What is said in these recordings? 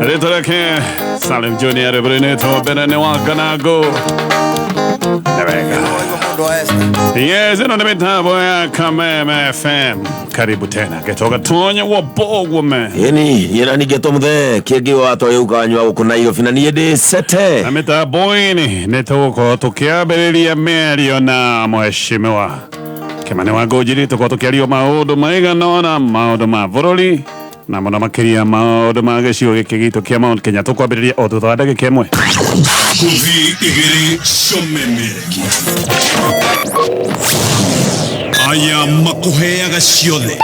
Rĩtwa rĩake Salim Junior rĩbũrĩnĩtwo mbere nĩ wa Kanago. Nĩ wega. Yes, ĩno nĩ mĩtambo ya Kameme FM. Karibu tena getoga tonya wa bogwo me. Ĩni niĩ na ningĩ tũmũthe kĩngĩ wa twagĩũka wanyua gũkũ Nairobi na niĩ ndĩ sete. Na mĩtambo-inĩ nĩ tũgũkorwo tũkĩambĩrĩria mĩario na mheshimiwa Kĩmani wa Ngũnjiri, tũkorwo tũkĩario maũndũ maigana ũna, maũndũ ma bũrũri na mũno makĩria maũndũ ma gĩcigo gĩkĩ gitũ kĩa Mount Kenya. Tũkwambĩrĩria o thutha wa ndagĩka ĩmwe. Ngũthi igĩrĩ comemereki aya makũheaga ciothe.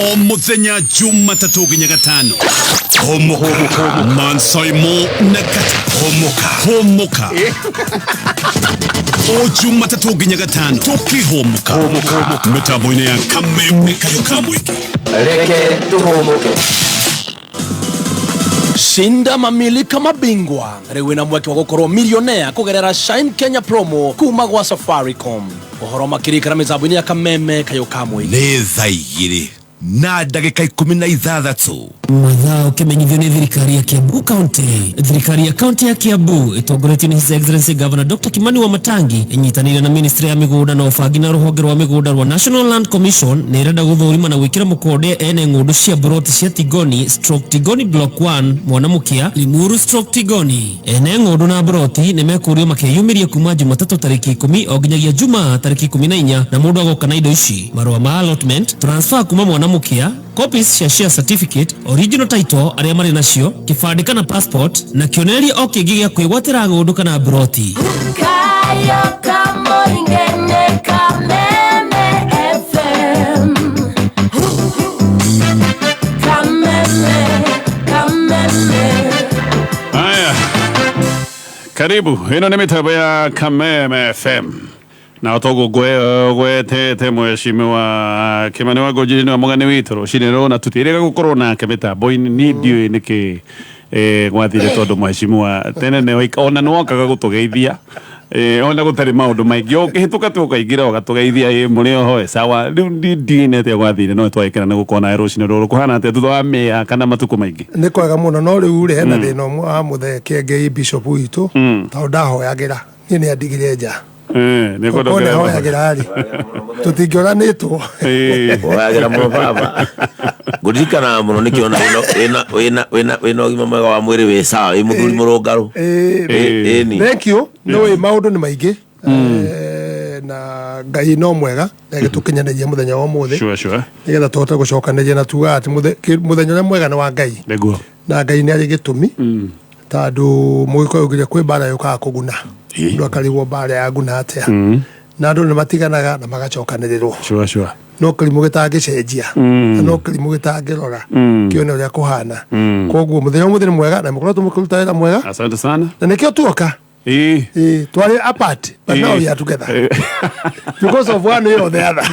O mũthenya Jumatatũ nginya Gatano, Hũmũka Mansaimo na Kata. Hũmũka, hũmũka o Jumatatũ nginya Gatano tũkĩhũmũka mĩtambo-inĩ ya Kameme Kayũ ka Mũingĩ. Reke tũhũmũke. Shinda mamilika mabingwa rĩu wĩna mweke wa gũkorwo millionaire kũgerera Shine Kenya promo kuma gwa Safaricom. Ũhoro makĩria mĩtambo-inĩ ya Kameme Kayũ ka Mũingĩ. Nĩ thaa 2:16. Mathaa ũkĩmenyithio nĩ thirikari ya Kiambu County. Thirikari ya kaunti ya Kiambu ĩtongoretio nĩ His Excellency Governor Dr. Kimani Wamatangi ĩnyitanĩire na Ministry ya mĩgũnda na ũbangi na rũhonge rwa mĩgũnda rwa National Land Commission nĩ ĩrenda gũthũrima na gwĩkĩra mũkonde ene ng'ũndũ cia buroti cia Tigoni stroke Tigoni Block 1 Mwanamukia Limuru stroke Tigoni. Ene ng'ũndũ na buroti nĩ mekũrio makeyumĩria kuma Jumatatũ tarĩki 10 o nginyagia Jumaa tarĩki 14, na mũndũ agoka na indo ici: marũa ma allotment, transfer kuma Mwanamukia, copies cia share certificate, original title arĩa marĩ nacio, kĩbandĩ kana passport, na kĩonereria o kĩngĩ gĩa kwĩgwatĩra ng'ũndũ kana buroti. Kayo kamoingene Kameme FM. Kameme, Kameme. Haya, karibu. Ĩno nĩ mĩtambo ya Kameme FM na toguo gwetete mheshimiwa Kimani wa Ngũnjiri nĩwe mũgeni witũ rũcinĩ rũrũ na tũtiĩrĩga gũkorwo nake mĩtambo-inĩ. Niĩ ndiũĩ nĩkĩ gwathire tondũ mheshimiwa tene nĩ ona nĩwokaga gũtũgeithia ona gũtarĩ maũndũ maingĩ, ũkĩhĩtũka tu ũkaingĩra ũgatũgeithia, ĩ mũrĩ oho, ĩ sawa. Rĩu ndiũĩ nĩ atĩa gwathire, no twagĩkena nĩ gũkorwo nawe rũcinĩ rũrũ. Kũhana atĩa thutha wa mĩaka na matukũ maingĩ? Nĩ kwega mũno, no rĩu rĩ hena thĩna ũmwe wa mũthee Kĩengei bishop witũ, tondũ ndahoyagĩra niĩ, nĩ andigire nja. Nĩ Okorwo nĩ ahoyagĩra rĩ, tũtingĩoranĩtwo. Woyagĩra mũno baba, ngũririkanaga mũno nĩkĩona wĩna ũgima mwega wa mwĩrĩ, wĩ sawa, wĩ mũthuri mũrũngarũ. Ĩni. Thank you. Nĩ ũĩ maũndũ nĩ maingĩ. Na Ngai no mwega na agĩtũkinyanĩria mũthenya wa ũmũthĩ nĩgetha tũhote gũcokanĩria na tugaga atĩ mũthenya ũrĩa mwega nĩ wa Ngai. Na Ngai nĩ arĩ gĩtũmi, tondũ mũgĩkũyũ augire kwĩ mbara yũkaga kũguna. Mũndũ akarigwo mbara ya nguna atĩa, na andũ nĩ matiganaga na magacokanĩrĩrwo. Sure sure. No kĩrimũ gĩtangĩcenjia na no kĩrimũ gĩtangĩrora kĩone ũrĩa kũhana. Koguo mũthenya ũmũthĩ nĩ mwega na mũkoretwo mũkĩruta wĩra mwega. Asante sana. Na nĩkĩo tuoka. Ĩĩ, twarĩ apart but now we are together because of one way or the other.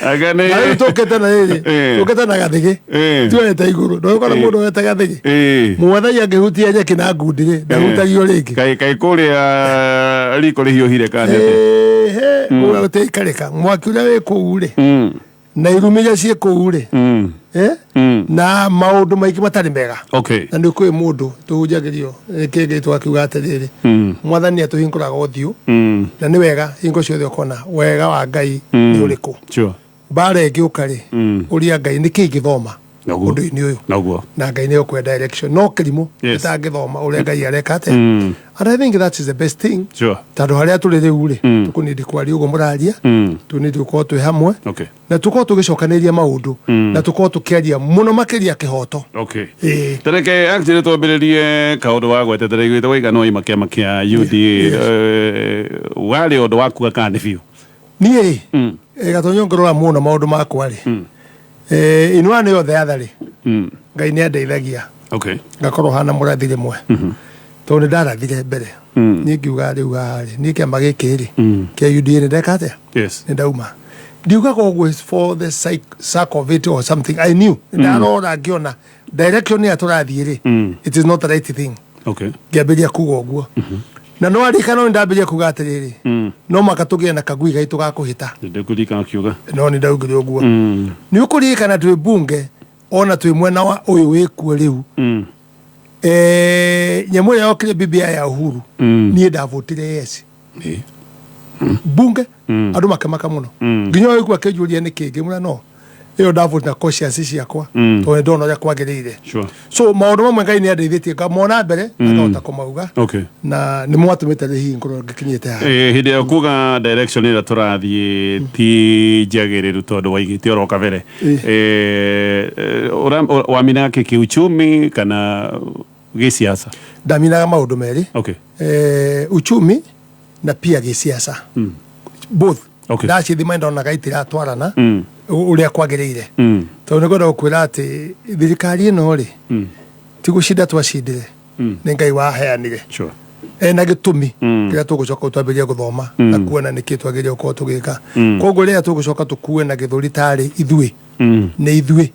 Anga Na rĩu tũkĩte na rĩrĩ, tũkĩte na gathĩgĩ, tuoete igũrũ ndũgĩkora mũndũ oete gathĩgĩ. Mwathai angĩhutia nyeki na ngundi rĩ, ndahutagio rĩngĩ. Kaĩ kũrĩa riko rĩhiũhire kana nĩ atĩa? Ĩhĩ, ũrĩa ũtĩikarĩka mwaki ũrĩa wĩ kũu rĩ, na irumi iria ciĩ kũu rĩ, na maũndũ maingĩ matarĩ mega. Na nĩ kwĩ mũndũ tũhunjagĩrio kĩngĩ twakiuga atĩrĩrĩ, Mwathani atũhingũraga ũthiũ, na nĩ wega hingo ciothe ũkona wega wa Ngai nĩ ũrĩkũ. Mbara ĩngĩũka rĩ, ũria Ngai nĩkĩ ingĩthoma ũndũ-inĩ ũyũ. Na Ngai nĩ ũkũhe direction, no kĩrimũ gĩtangĩthoma ũrĩa Ngai areka atĩa. And I think that is the best thing, tondũ harĩa tũrĩ rĩu rĩ, tũkũnindi kwaria ũguo mũraria, tũnindi gũkorwo twĩ hamwe na tũkorwo tũgĩcokanĩria maũndũ na tũkorwo tũkĩaria mũno makĩria kĩhoto. Ĩĩ. Tareke actually twambĩrĩrie kaũndũ wa gwetete rĩguĩte waigana waima kĩama kĩa UDA. Warĩ ũndũ wakuga kana nĩ biũ? Niĩ rĩ, Gatonyo, ngĩrora mũno maũndũ makwa rĩ, in one way or the other rĩ, Ngai nĩ andeithagia ngakorwo hana mũrathi rĩmwe, tondũ nĩ ndarathire mbere. Niĩ ngiuga rĩu haha rĩ, niĩ kĩama gĩkĩ rĩ kĩa UDA nĩ ndeka atĩa? Nĩ ndauma. Ndiugaga ũguo is for the sake of it or something. I knew, nĩ ndarora ngĩona direction ĩrĩa tũrathiĩ rĩ, it is not the right thing. Ngĩambĩrĩria kuga ũguo. Na no aririkana nĩ ndambĩrĩria kuga atĩrĩrĩ, no maka tũgĩe na kagui gaitũ ga kũhĩta. Ndĩkũririkana kiuga. No nĩ ndaugire ũguo. Nĩ ũkũririkana twĩ bunge ona twĩ mwena wa ũyũ wĩkuo rĩu, nyamũ ĩrĩa yokire BBI ya Uhuru, niĩ ndavotire yes. Bunge andũ makĩmaka mũno, nginya ũyũ akĩnjũria nĩkĩ, ngĩmwĩra no ĩyo ndavotire na conscience ciakwa, tondũ nĩ ndona ũrĩa kwagĩrĩire. So maũndũ mamwe Ngai nĩ andeithĩtie ngamona mbere na ngahota kũmauga, na nĩ mwatũmĩte rĩ hihi ngorwo ngĩkinyĩte haha. Hĩndĩ ĩyo kuga direction ĩrĩa tũrathiĩ ti njagĩrĩru tondũ waigĩte oro kabere. Waminaga kĩ, kiuchumi kana gĩsiasa? Ndaminaga maũndũ merĩ, uchumi na pia gĩsiasa, both. Ndacithima ndonaga itiratwarana ũrĩa kwagĩrĩire, tondũ nĩ ngwenda gũkwĩra atĩ thirikari ĩno rĩ, ti gũcinda twacindire, nĩ Ngai waheanire. Ena gĩtũmi kĩrĩa tũgũcoka twambĩrĩrie gũthoma na kuona nĩkĩ twagĩrĩire gũkorwo tũgĩka. Koguo rĩrĩa tũgũcoka tũkue na gĩthũri tarĩ ithuĩ, nĩ ithuĩ,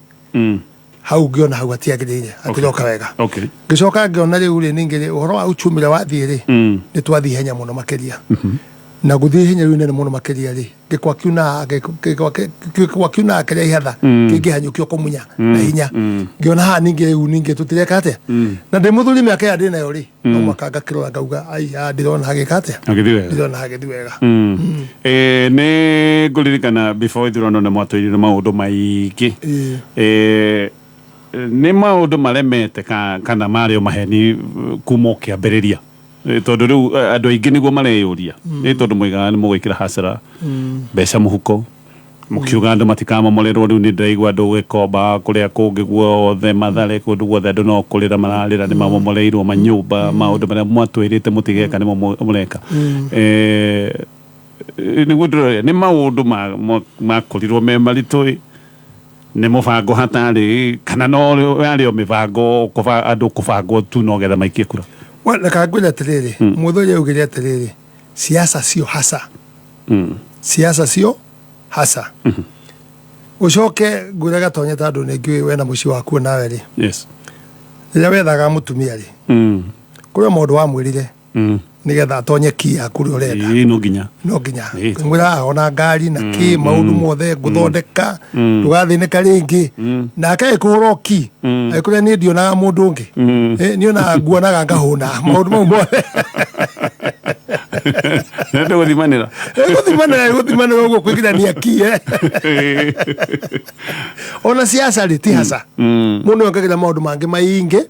hau ngĩona hau hatiagĩrĩire, hatiroka wega. Ngĩcoka ngĩona rĩu rĩ, ningĩ rĩ, ũhoro wa uchumi ũrĩa wathiĩ rĩ, nĩ twathiĩ ihenya mũno makĩria, na gũthiĩ ihenya rĩu inene mũno makĩria rĩ, gĩkwa kiunaga gĩkwa kiunaga kĩrĩa ihatha kĩngĩhanyũkio kũmunya na hinya. Ngĩona haha ningĩ rĩu ningĩ tũtireka atĩa, na ndĩ mũthuri, mĩaka ĩrĩa ndĩ nayo rĩ, no mwaka ngakĩrora ngauga ai haha ndĩrona hagĩka atĩa. Hagĩthiĩ wega. Ndĩrona hagĩthiĩ wega. Nĩ ngũririkana before ithurano nĩ mwatwĩrire maũndũ maingĩ. Nĩ maũndũ maremete kana marĩ o maheni kuma o kĩambĩrĩria? Tondũ rĩu andũ aingĩ nĩguo mareyũria, nĩ tondũ moigaga nĩ mũgwĩkĩra hasara mbeca mũhuko, mũkiuga andũ matikamomorerwo. Rĩu nĩ ndĩraigua andũ gĩkomba kũrĩa kũngĩ guothe, Mathare, kũndũ guothe, andũ no kũrĩra mararĩra nĩ mamomoreirwo manyũmba. Maũndũ marĩa mwatwĩrĩte mũtigeka nĩmo mũreka. Nĩguo ndĩroria, nĩ maũndũ makorirwo me maritũ ĩ, nĩ mũbango hatarĩ kana no yarĩ o mĩbango andũ kũbangwo tu no getha maikie kura? Well, reka ngwĩre atĩrĩrĩ, mũthuri augire atĩrĩrĩ, siasa sio hasa. Siasa sio hasa. Ũcoke ngwĩre gatonye, tondũ nĩ ngĩũĩ wena mũciĩ waku nawe rĩ, rĩrĩa wethaga mũtumia rĩ, kũrĩ o maũndũ wamwĩrire nĩgetha atonye ki yaku ũrĩa ũrenda. Ĩĩ, no nginya. No nginya ngwĩra ona ngari na kĩ, maũndũ mothe ngũthondeka, ndũgathĩnĩka rĩngĩ. Nake agĩkũhũra o ki, agĩkũrĩa niĩ ndionaga mũndũ ũngĩ. Niĩ ona nguonaga ngahũna maũndũ mau mothe. Nĩ gũthimanĩra. Gũthimanĩra ũguo kũingĩrania ki. Ona siasa rĩ, ti hasa. Mũndũ ongagĩra maũndũ mangĩ maingĩ,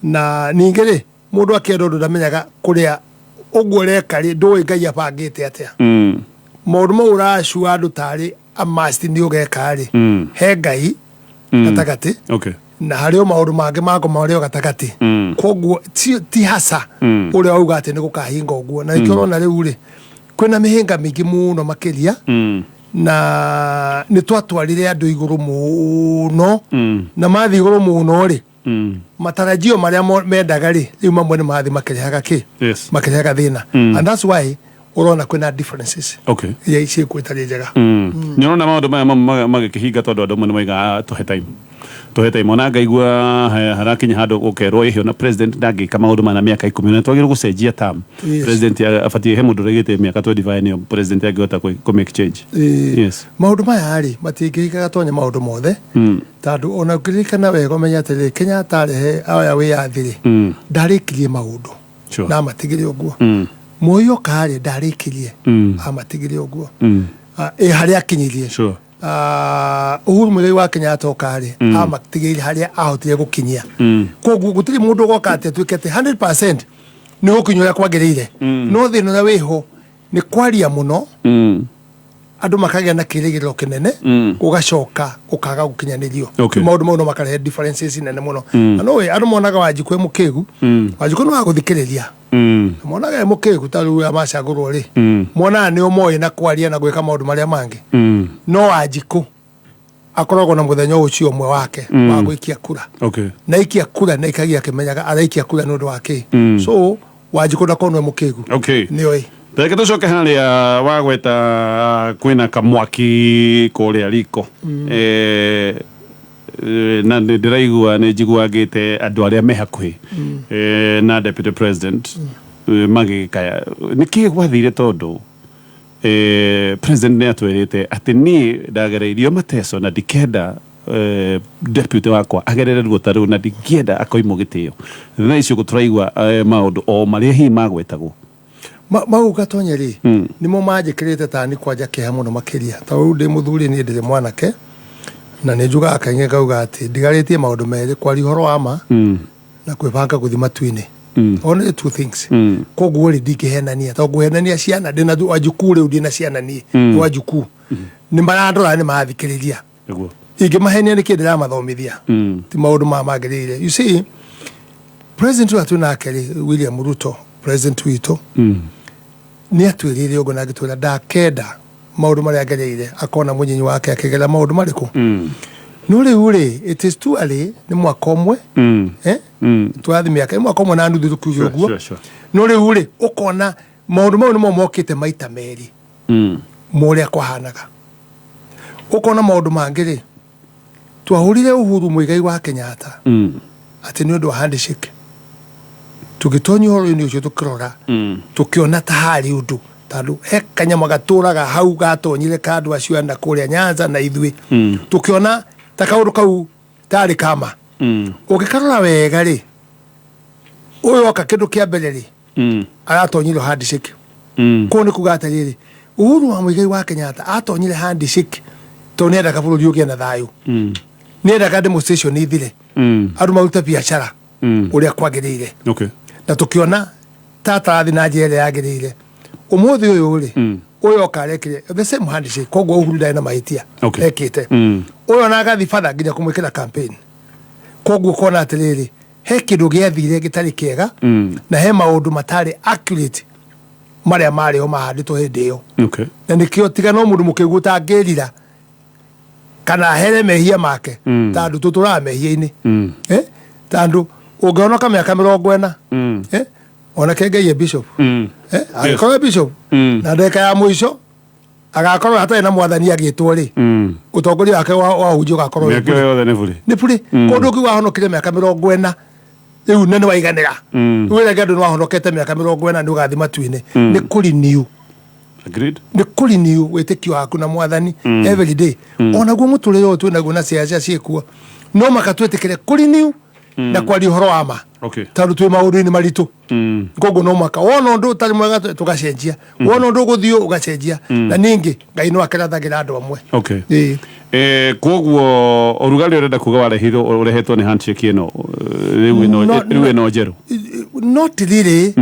na ningĩ rĩ, mũndũ akĩenda ũndũ ndamenyaga kũrĩa ũguo ũreka rĩ, ndũĩ Ngai abangĩte atĩa. Maũndũ mau ũracua andũ tarĩ amasti nĩ ũgeka rĩ, he Ngai gatagatĩ, na harĩ o maũndũ mangĩ mangoma marĩ o gatagatĩ. Koguo ti hasa ũrĩa wauga atĩ nĩ gũkahinga ũguo, na nĩkĩo ũrona rĩu rĩ, kwĩna mĩhĩnga mĩingĩ mũno makĩria, na nĩ twatwarire andũ igũrũ mũno, na mathiĩ igũrũ mũno rĩ, matarajio marĩa mendaga rĩ, rĩu mamwe nĩ mathiĩ makĩrehaga kĩ, makĩrehaga thĩna, and that's why ũrona kwĩna differences iria ciĩkuo itarĩ njega. Nĩ ũrona maũndũ maya mamwe magĩkĩhinga tondũ andũ amwe nĩ moigaga, "Tũhe time, tũhe time." Ona ngaigua harakinya handũ gũkerwo ĩhĩ ona president ndangĩka maũndũ mana mĩaka 10, na twagĩrĩirwo gũcenjia term. President abatiĩ he mũndũ ũraigĩte mĩaka 25 nĩyo president angĩhota kũ make change. Maũndũ maya rĩ, matingĩhika gatonya maũndũ mothe, tondũ ona ũngĩririkana wega ũmenye atĩrĩrĩ, Kenyatta arehe oya wĩyathi rĩ, ndarĩkirie maũndũ, na amatigire ũguo. Moi oka rĩ, ndarĩkirie, amatigire ũguo. Ĩ harĩa akinyirie. Uhuru Muigai wa Kenyatta oka rĩ, amatigĩire harĩa ahotire gũkinyia. Koguo gũtirĩ mũndũ ũgoka atĩ atuĩke atĩ 100% nĩ gũkinya ũrĩa kwagĩrĩire. No thĩna ũrĩa wĩho nĩ kwaria mũno, andũ makagĩa na kĩrĩgĩrĩro kĩnene, gũgacoka gũkaga gũkinyanĩrio. Maũndũ mau no makarehe differences nene mũno. Na no andũ monaga Wanjikũ e mũkĩgu. Wanjikũ nĩ wa gũthikĩrĩria. Monaga e mũkĩgu, ta rĩu macagũrwo rĩ, monaga nĩ ũmoĩ na kwaria na gwĩka maũndũ marĩa mangĩ. No Wanjikũ akoragwo na mũthenya ũcio ũmwe wake wa gũikia kura, na ikia kura na ikagia akĩmenyaga araikia kura nĩ ũndũ wa kĩ. So Wanjikũ ndakorwo nĩ mũkĩgu. Nĩoĩ. Reke tũcoke harĩa wagweta kwĩna kamwaki kũrĩa riko. Na nĩ ndĩraigua nĩ njiguangĩte andũ arĩa me hakuhĩ na deputy president. Magĩkaya nĩkĩ gwathire tondũ president nĩ atwĩrĩte atĩ niĩ ndagereirio mateco na ndikenda deputy wakwa agerere ruo ta rũu na ndingĩenda akoimwo gĩtĩo. Thaa icio tũraigua maũndũ o marĩa hihi magwetagwo. Mau Gatonye rĩ, nĩmo manjĩkĩrĩte tani kwanja kĩeha mũno makĩria, tondũ rĩu ndĩ mũthuri, niĩ ndĩrĩ mwanake, na nĩ njugaga kaingĩ ngauga atĩ ndigarĩtie maũndũ merĩ: kwaria ũhoro wa ma na kwĩbanga gũthiĩ matu-inĩ. Only two things. Koguo rĩ, ndingĩhenania, tondũ ngũhenania ciana ndĩna wajukuu. Rĩu ndĩna ciana niĩ, nĩ wajukuu, nĩ marandora, nĩ marathikĩrĩria. Ingĩmahenia nĩkĩ ndĩramathomithia? Ti maũndũ ma magĩrĩire. You see, president ũrĩa twĩ nake rĩ, William Ruto, president witũ, nĩ atwĩrĩire ũguo na agĩtwĩra ndakenda maũndũ marĩa agereire akona mũnyinyi wake akĩgerera maũndũ marĩkũ. No rĩu rĩ, it is too early, nĩ mwaka ũmwe, eh? Tũrathiĩ mĩaka, nĩ mwaka ũmwe na nuthu tũkiuge ũguo. No rĩu rĩ, ũkona maũndũ mau nĩmo mokĩte maita merĩ ma ũrĩa kwahanaga. Ũkona maũndũ mangĩ rĩ, twahũrire Uhuru Muigai wa Kenyatta atĩ nĩ ũndũ wa handshake. Tũgĩtonya ũhoro-inĩ ũcio, tũkĩrora, tũkĩona ta harĩ ũndũ, tondũ he kanyama gatũraga hau gatonyire ka andũ acio ana kũrĩa Nyanza na ithuĩ, tũkĩona ta kaũndũ kau tarĩ kama. Ũngĩkarora wega rĩ, ũyũ oka kĩndũ kĩa mbere rĩ, aratonyire handshake. Kũu nĩ kuga atĩrĩrĩ, Uhuru wa Muigai wa Kenyatta atonyire handshake tondũ nĩendaga bũrũri ũgĩe na thayũ, nĩendaga demonstration ithire, andũ marute biacara ũrĩa kwagĩrĩire. Na tũkĩona ta tarathi na njĩra ĩrĩa yagĩrĩire. Ũmũthĩ ũyũ rĩ, ũyũ oka arekire the same handshake, koguo Uhuru ndarĩ na mahĩtia ekĩte. Ũyũ ona agathi batha nginya kũmwĩkĩra campaign. Koguo kona atĩrĩrĩ, he kĩndũ gĩathire gĩtarĩ kĩega, na he maũndũ matarĩ accurate marĩa marĩ ho mahandĩtwo hĩndĩ ĩyo. Na nĩkĩo tiga no mũndũ mũkĩgu ũtangĩrira kana ahere mehia make, tondũ tũtũraga mehia-inĩ. Eh? Tondũ ũngĩhonoka mĩaka 40, eh? Onake Ngai e bishop, eh? Angĩkorwo e bishop, na ndagĩka ya mũico agakorwo hatarĩ na mwathani agĩtwo rĩ, ũtongoria wake wa ũhunjia ũgakorwo wĩ Mĩaka bure. ĩyo yothe nĩ bure. Nĩ bure. Kũndũ ũkiuga wahonokire mĩaka 40 rĩu na nĩ waiganĩra, wĩrage andũ nĩ wahonokete mĩaka 40 nĩ ũgathiĩ matu-inĩ, nĩ kũriniu. Nĩ kũriniu wĩtĩkio waku na mwathani every day. Onaguo mũtũrĩre ũyũ twĩnaguo na ciaca ciĩkuo, no maka twĩtĩkĩre kũriniu na kwaria ũhoro wa ma, tondũ twĩ maũndũ-inĩ maritũ. Koguo no mwaka wona ũndũ ũtarĩ mwega tũgacenjia, wona ũndũ ũgũthiĩ ũgacenjia, na ningĩ Ngai no akĩrathagĩra andũ amwe. Ĩĩ. Koguo ũrugarĩ ũrenda kuga warehirwo, ũrehetwo nĩ handshake ĩno, rĩu ĩno rĩu ĩno njerũ? Not really,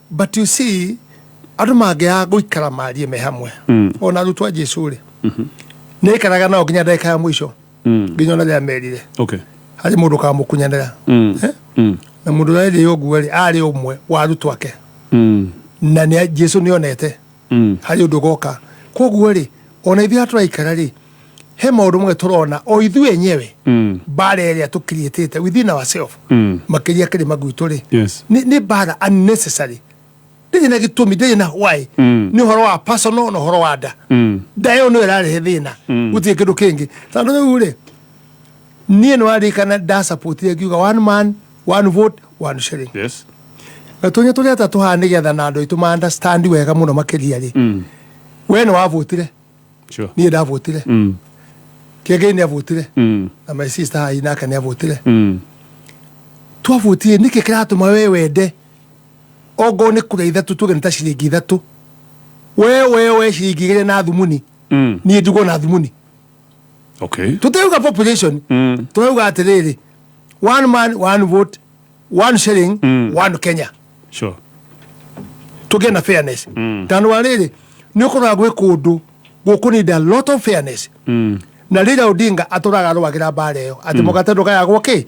but you see, andũ mangĩaga gũikara marie me hamwe, ona arutwo a Jesu rĩ, nĩ aikaraga nao nginya ndagĩka ya mũico, nginya ona rĩrĩa merire harĩ mũndũ ũkamũkunyanĩra. Eh? Na mũndũ ũrĩa erire ũguo rĩ, arĩ ũmwe wa arutwo ake, na nĩ Jesu nĩ onete harĩ ũndũ ũgoka. Koguo rĩ, ona ithuĩ haha tũraikara rĩ, he maũndũ mamwe tũrona o ithuĩ enyewe, mbara ĩrĩa tũkiriĩtĩte within ourselves, makĩria kĩrĩma gwitũ rĩ, nĩ mbara unnecessary, ndĩrĩ na gĩtũmi, ndĩrĩ na why. Nĩ ũhoro wa personal na ũhoro wa nda. Nda ĩyo nĩyo ĩrarehe thĩna, gũtirĩ kĩndũ kĩngĩ. Tondũ rĩu rĩ, niĩ nĩ warĩkana ndasapotire ngiuga one man, one vote, one shilling. Gatonya tũrĩa atatũ haha nĩgetha na andũ aitũ ma understand wega mũno makĩria rĩ, we nĩ wavotire? Niĩ ndavotire. Kĩengei nĩ avotire, na my sister haha nake nĩ avotire. Twavotire nĩkĩ? Kĩratũma we wende ongorwo nĩ kura ithatũ, tuge nĩ ta ciringi ithatũ, we ciringi igĩrĩ na thumuni, niĩ ndigwo na thumuni. Tũtirauga population, tũrauga atĩrĩrĩ, one man, one vote, one shilling, one Kenya. Tũgĩe na fairness, tondũ wa rĩrĩ, nĩ ũkoraga gwĩ kũndũ gũkũ need a lot of fairness, na Raila Odinga atũraga arũagĩra mbara ĩyo atĩ mũgate ndũgayagwo kĩ,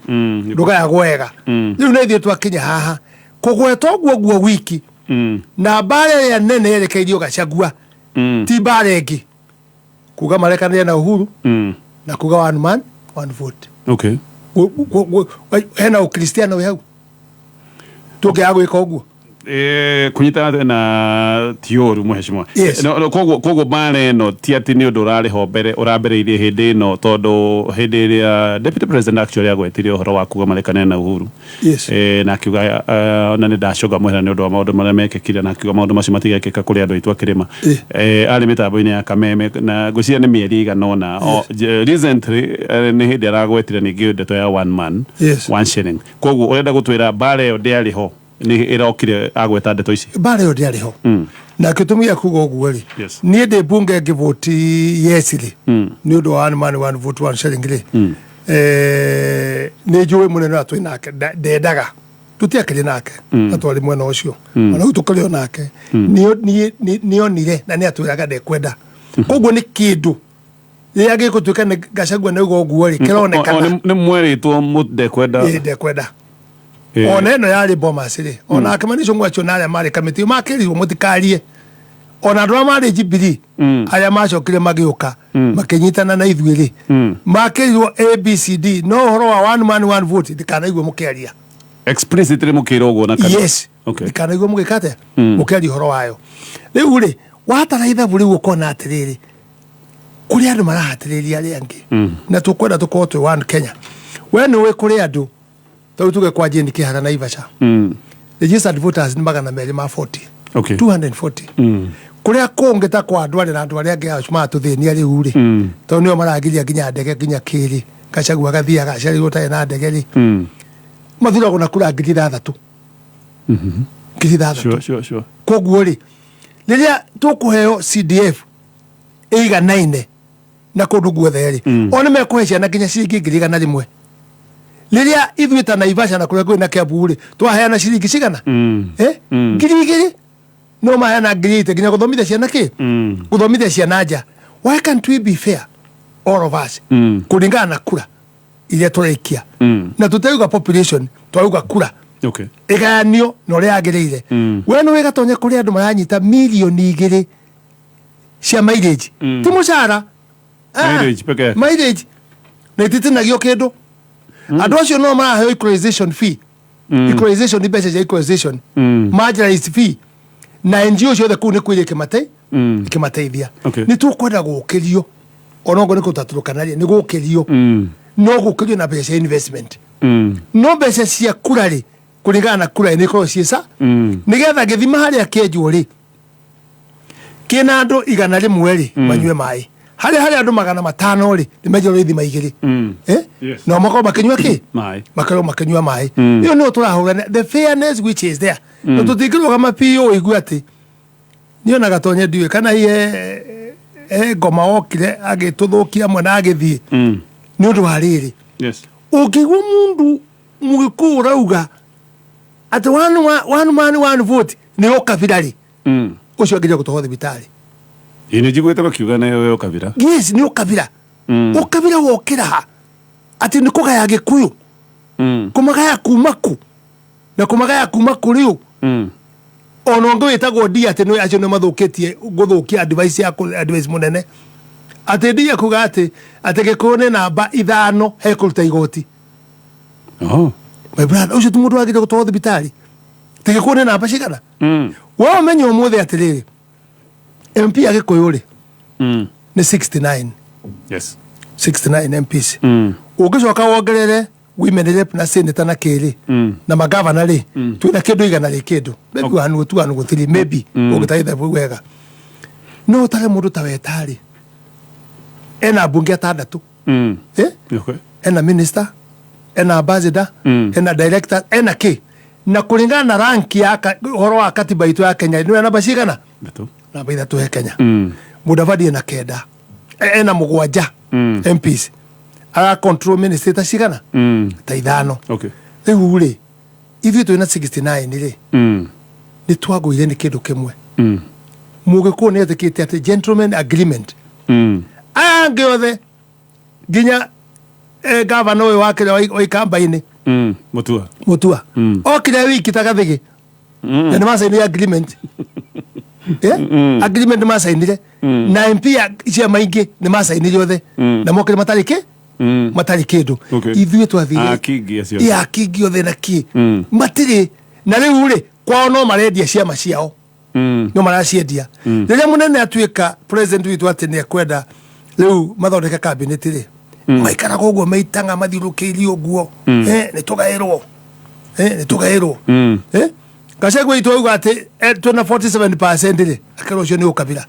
ndũgayagwo wega. Rĩu na ithuĩ twakinya haha kũgweta ũguo guo wiki, na mbara ĩrĩa nene yerekeirio Gachagua, ti mbara ĩngĩ, kuga marekanĩre na Uhuru na kuga one man, one vote. Hena ũkristiano wĩ hau tũngĩaga gwĩka ũguo? Kunyitana na ti ũru, mheshimiwa. Yes. No, koguo mbara ĩno ti atĩ nĩ ũndũ ũrarĩ ho mbere, ũrambĩrĩirie hĩndĩ ĩno, tondũ hĩndĩ ĩrĩa deputy president actually agwetire ũhoro wa kuga marekane na Uhuru, na akiuga ona nĩ ndacũnga mũhera nĩ ũndũ wa maũndũ marĩa mekĩkire, na akiuga maũndũ macio matigekĩka kũrĩ andũ aitũ a kĩrĩma. Arĩ mĩtambo-inĩ ya Kameme, na ngwĩciria nĩ mĩeri ĩigana ũna. Recently nĩ hĩndĩ aragwetire ningĩ ndeto ya one man, one shilling. Koguo ũrenda gũtwĩra mbara ĩyo ndĩarĩ ho, nĩ ĩrokire agweta ndeto ici? Mbara ĩyo ndĩarĩ ho, na gĩtũmi gĩa kuga ũguo rĩ, niĩ ndĩ mbunge ngĩvoti yes rĩ, nĩ ũndũ wa one man one vote one shilling rĩ, nĩ njũĩ mũnene ũrĩa twĩ nake ndendaga tũtiakĩrĩ nake, na twarĩ mwena ũcio, ona rĩu tũkĩrĩ o nake. Nĩonire na nĩ atwĩraga ndekwenda. Koguo nĩ kĩndũ rĩrĩa gĩgũtuĩka nĩ Gachagua nĩ uga ũguo rĩ, kĩronekana Nĩ mwerĩtwo ndekwenda. Ĩ, ndekwenda. Ona ĩno yarĩ Bomas rĩ, ona Kimani Ichung'wa acio na arĩa marĩ kamĩtĩ makĩrirwo mũtikarie, ona andũ arĩa marĩ Jubilee arĩa macokire magĩũka makĩnyitana na ithuĩ rĩ, makĩrirwo ABCD, no ũhoro wa one man one vote ndikanaigua mũkĩaria. Explicitly mũkĩrwo ũguo na kanua? Yes. Ndikanaigua mũgĩka atĩa, mũkĩaria ũhoro wayo. Rĩu rĩ, watara ithabu rĩu ũkona atĩrĩrĩ, kũrĩ andũ marahatĩrĩria arĩa angĩ, na tũkwenda tũkorwo twĩ one Kenya. We nĩ ũĩ kũrĩ andũ tarĩu tuge kwa Jane Kĩhara Naivasha, registered voters nĩ 240. 240. Kũrĩa kũngĩ ta kwa andũ arĩa na andũ arĩa angĩ acio maratũthĩnia rĩu rĩ, tondũ nĩo maragiria nginya ndege nginya kĩrĩ Gachagua agathiaga aciarirwo tarĩ na ndege rĩ, mathuragwo na kura 6,000, 6,000. Sure, sure, sure. Koguo rĩ, rĩrĩa tũkũheo CDF ĩiganaine na kũndũ guothe rĩ, o nĩ mekũhe ciana nginya ciringi 100,000. Rĩrĩa ithuĩ ta Naivasha na kũrĩa kwĩ na Kiambu rĩ, twaheana ciringi cigana? 2,000 no maheana 8,000 nginya gũthomithia ciana kĩ, gũthomithia ciana nja. Why can't we be fair, all of us, kũringana na kura iria tũraikia, na tũtauga population, twauga kura ĩgayanio na ũrĩa yagĩrĩire? We nĩ wĩgatonya kũrĩ andũ maranyita 2 mirioni cia mileage, ti mũcara. Ah, Mileage peke yake. Mileage na ititinagio kĩndũ. Andũ acio no maraheo equalization fee, equalization, mbeca cia equalization, marginalized fee, na NGO ciothe kũu nĩ kwĩrĩ ĩkĩmateithia. Nĩ tũkwenda gũkĩrio, onokorwo nĩ kũtatũrũkana rĩ, nĩ gũkĩrio, no gũkĩrio na mbeca cia investment, no mbeca cia kura rĩ, kũringana na kura nĩ ikorwo ciĩ ca, nĩgetha gĩthima harĩa kĩenjwo rĩ, kĩna andũ 100 rĩ, manyue maĩ. Harĩa andũ 500 rĩ, nĩ menjerwo ithima igĩrĩ. Eh? Yes. Nao makorwo makĩnyua kĩ? Maĩ. Makorwo makĩnyua maĩ. Ĩyo nĩyo tũrahũrana, the fairness which is there, na tũtingĩrũgama biũ ũigue atĩ niĩ ona Gatonye ndiũĩ kana hihi he ngoma okire agĩtũthũkia amwe na agĩthiĩ nĩ ũndũ wa rĩrĩ. Ũngĩigua mũndũ Mũgĩkũyũ ũrauga atĩ one man one vote nĩ ũkabira rĩ, ũcio angĩria gũtwarwo thibitarĩ. Ĩ, nĩ njiguĩte makiuga nĩ ũkabira. Yes, nĩ ũkabira. Ũkabira wokĩra ha atĩ nĩ kũgaya Gĩkũyũ? Kũmagaya kuma kũ na kũmagaya kuma kũrĩ ũ? Ona ũngĩ wĩtagwo Ndia, atĩ nĩ acio nĩ mathũkĩtie gũthũkia advice ya advice mũnene, atĩ Ndia kuga atĩ Gĩkũyũ nĩ namba 5 he kũruta igoti. Oh. My brother, ũcio ti mũndũ wagĩrĩire gũtwarwo thibitarĩ? Atĩ Gĩkũyũ nĩ namba cigana? We ũmenye ũmũthĩ atĩrĩrĩ, MP ya Gĩkũyũ rĩ, nĩ 69. 69 MPs. Ũngĩcoka wongerere women rep na senator na kĩrĩ na magavana rĩ, twĩna kĩndũ igana rĩ kĩndũ, maybe one two, one three, maybe, ũngĩtara ithabu wega. No ũtare mũndũ ta Wetarĩ ena mbunge atandatũ, eh? Ena minister, ena ambassador, ena director, ena kĩ, na kũringana na rank ya ũhoro wa katiba itũ ya Kenya nĩ namba cigana? 3. Namba 3 he Kenya. Mudavadi ena 9, ena 7 MPs, ara control ministry ta cigana? Ta 5. Rĩu rĩ, ithuĩ twĩna 69 rĩ, nĩ twagũire nĩ kĩndũ kĩmwe. Mũgĩkũyũ nĩ etĩkĩte atĩ gentleman agreement. Aya angĩ othe nginya gavana ũyũ wa kĩrĩa wa Ikamba-inĩ. Mutua. Mutua okire wiki ta gathĩgĩ na nĩ macainire agreement, agreement nĩ macainire na MP ya ciama ingĩ nĩ macainire othe, na mokire matarĩ kĩ, matarĩ kĩndũ. Ithuĩ twathire Akingi acio. Ya kingi othe na kĩ, matirĩ. Na rĩu rĩ, Kwao no marendia ciama ciao, no maraciendia. Rĩrĩa mũnene atuĩka president witũ atĩ nĩ ekwenda rĩu mathondeke cabinet rĩ, maikaraga ũguo meitanga mathiũrũkĩirie ũguo, nĩ tũgaĩrwo, nĩ tũgaĩrwo. Gachagua witũ auga atĩ twĩna 47% rĩ, akerwo ũcio nĩ ũkabira.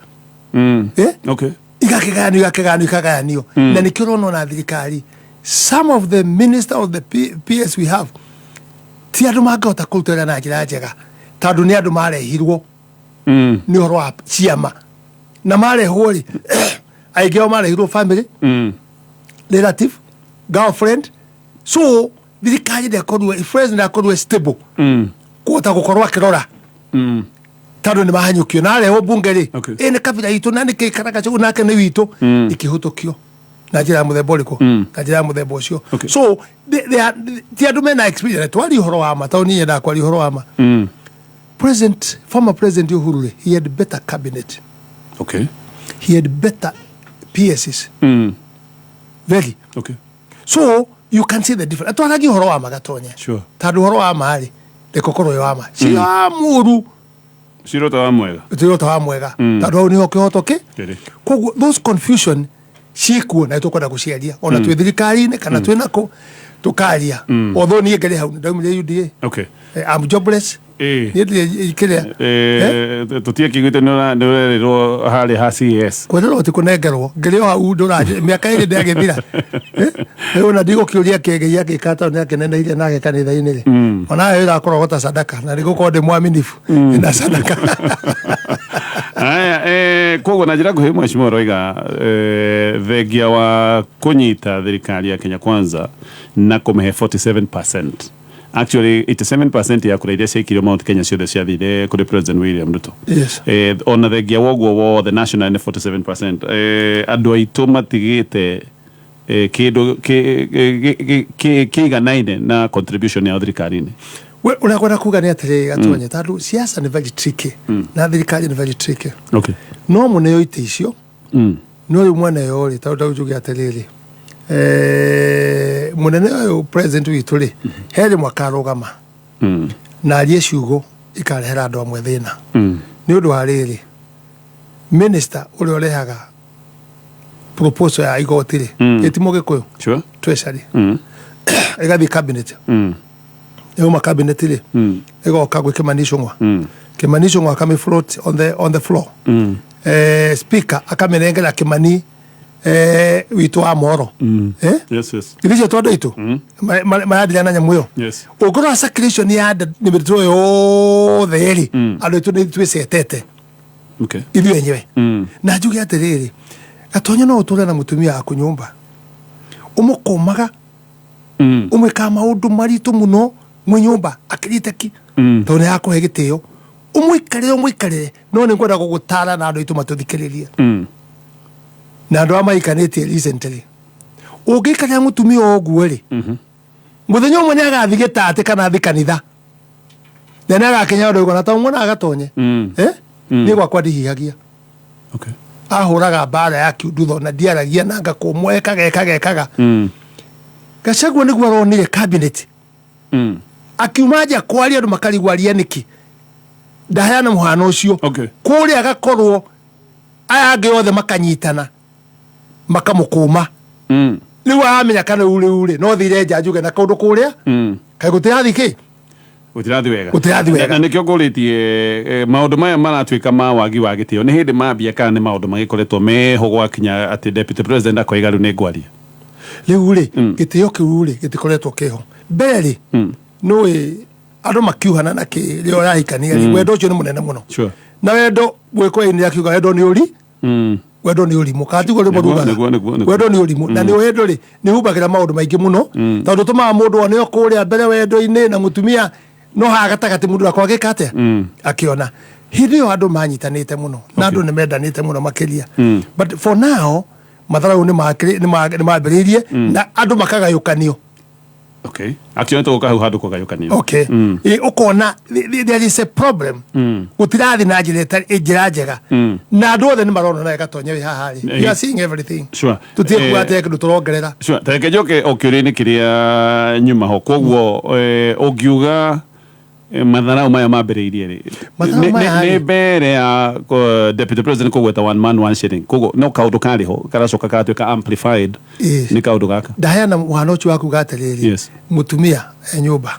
Igakĩgayanio, igakĩgayanio, ikagayanio. Na nĩkĩo ũrona ona thirikari, some of the minister of the PS we have ti andũ mangĩhota kũruta wĩra na njĩra njega, tondũ nĩ andũ marehirwo nĩ ũhoro wa ciama, na marehwo rĩ, aingĩ ao marehirwo family, relative, girlfriend. So thirikari ndĩakorirwo, president ndakorirwo stable kũhota gũkorwo akĩrora, tondũ nĩ mahanyũkio na arehwo bunge rĩ, ĩ nĩ kabira itũ na nĩ kĩikaraga cũgũ nake nĩ witũ, ikĩhũtũkio na njĩra ya mũthemba ũrĩkũ, na njĩra ya mũthemba ũcio. So ti andũ mena experience. Twaria ũhoro wa ma, tondũ niĩ nyendaga kwaria ũhoro wa ma. President, former President Uhuru rĩ, he had better cabinet. He had better PSs, very. So you can see the difference. Twaragia ũhoro wa ma, Gatonye. Tondũ ũhoro wa ma rĩ, reke ũkorwo wĩ wa ma, cira wa mũru. Cirota wa mwega. Tirota wa mwega, tondũ hau nĩho kĩhoto kĩ. Kĩrĩ. Koguo those confusion ciĩkuo na tũkwenda gũciaria, ona twĩ thirikari-inĩ kana twĩ nako tũkaria. Although niĩ ngĩrĩ hau ndaumire UDA. I'm jobless. Niĩ ndirĩ kĩrĩa. Tũtiakĩiguĩte nĩ ũrerĩrwo harĩa ha CAS. Kwĩrĩrwo ti kũnengerwo, ngĩrĩ o hau ndũra mĩaka 2 ndĩagĩthira. Rĩu ona ndigũkĩũria kĩngĩ gĩaka, tondũ nĩakĩneneire nake kanitha-inĩ rĩ, onawe wĩra sadaka na nĩgũkorwo ndĩ mwaminifu na sadaka. Aya, koguo na njĩra nguhĩ, mheshimiwa ũroiga thengia wa kũnyita thirikari ya Kenya Kwanza na kũmĩhe 47%, actually 87% ya kura iria ciaikirio Mount Kenya ciothe ciathire kũrĩ President William Ruto. Yes. Ona thengia woguo wothe, national nĩ 47%, andũ aitũ matigĩte kĩndũ kĩiganaine na contribution yao thirikari-inĩ. We ũrĩa kwenda kuga nĩ atĩrĩrĩ, Gatonye, tondũ siasa nĩ very tricky na thirikari nĩ very tricky. No mũneo itĩ icio, no rĩu mwaneo rĩ, tondũ njuge atĩrĩrĩ, mũnene ũyũ president witũ rĩ, he rĩmwe akarũgama na arie ciugo ikarehera andũ amwe thĩna, nĩ ũndũ wa rĩrĩ, minister ũrĩa ũrehaga proposal ya igoti rĩ, ĩti Mũgĩkũyũ. Treasury ĩgathiĩ cabinet, yauma cabinet rĩ, ĩgoka gwĩ Kimani Ichung'wa. Kimani Ichung'wa akami float on the floor. Speaker akamĩnengera Kimani witũ wa Moro. Yes. Ithe cio tondũ aitũ marandiria na nyamũ ĩyo. Ũngĩrora circulation ya mĩtũ yothe rĩ, andũ aitũ nĩ twĩcetete ithuĩ enyewe. Na njuge atĩrĩrĩ, Gatonye, no ũtũre na mũtumia waku nyũmba, ũmũkũmaga, ũmwĩkaga maũndũ maritũ mũno mwĩ nyũmba akĩrĩte ki, tondũ nĩ akũhe gĩtĩo, ũmũikarĩre, ũmũikarĩre. No nĩ ngwenda gũgũtara na andũ aitũ matũthikĩrĩrie na andũ arĩa mahikanĩtie recently, ũngĩikarĩra mũtumia o ũguo rĩ, mũthenya ũmwe nĩ agathiĩ gĩtatĩ kana athi kanitha, na nĩ agakinya ũndũ ũguo na tondũ mwonaga Gatonye. Niĩ gwakwa ndihihagia. Ahũraga mbara ya kiundutho na ndiaragia na ngakũmwo, ekaga ekaga ekaga. Gachagua nĩguo aronire cabinet, akiuma nja kwaria, andũ makarigwo aria nĩkĩ. Ndaheana mũhano ũcio. Kũrĩa agakorwo aya angĩ othe makanyitana makamũkũma. Rĩu aramenya kana rĩu rĩ, no thire nja njuge na kũndũ kũrĩa kaĩ gũtĩrathi kĩ. Gũtirathi wega. Gũtirathi wega. Na nĩkĩo ngũrĩtie, maũndũ maya maratuĩka ma wagi wa gĩtĩo nĩ hĩndĩ mambia kana nĩ maũndũ magĩkoretwo meho gwakinya atĩ deputy president akoiga rĩu nĩ ngwaria? Rĩu rĩ, gĩtĩo kĩu rĩ, gĩtikoretwo kĩho mbere rĩ. Nĩũĩ andũ makiuhana na kĩ rĩrĩa ũrahikania rĩ, wendo ũcio nĩ mũnene mũno. Na wendo gwĩkwa-inĩ akiuga wendo nĩ ũri, wendo nĩ ũrimũ, kana tiguo rwĩmbo rugaga? Nĩguo. Wendo nĩ ũrimũ, na nĩ wendo rĩ, nĩ humbagĩra maũndũ maingĩ mũno, tondũ tũmaga mũndũ one o kũrĩa mbere wendo-inĩ na mũtumia, no haha gatagatĩ mũndũ akwa agĩka atĩa akĩona. Hĩndĩ ĩyo andũ manyitanĩte mũno na andũ nĩ mendanĩte mũno makĩria, but for now matharau nĩ mambĩrĩirie na andũ makagayũkanio. Okay, akĩona tũgũka hau handũ kũgayũkanio. Okay. Ũkona there is a problem, gũtirathi na njĩra njĩra njega, na andũ othe nĩ marona na Gatonye wĩ haha rĩ, you are seeing everything. Tũtige kuga atĩ kĩndũ tũrongerera. Sure. Ta reke njoke o kĩũria-inĩ kĩrĩa nyuma ho. Koguo ũngiuga Matharau maya mambĩrĩirie rĩ? Matharau maya Nĩ rĩ? mbere ya deputy president kũgweta one man one shilling, koguo no kaũndũ karĩ ho karacoka karatuĩka amplified. Nĩ kaũndũ gaka. Ndaheana mũhano ũcio waku gatĩrĩrĩ, mũtumia e nyũmba,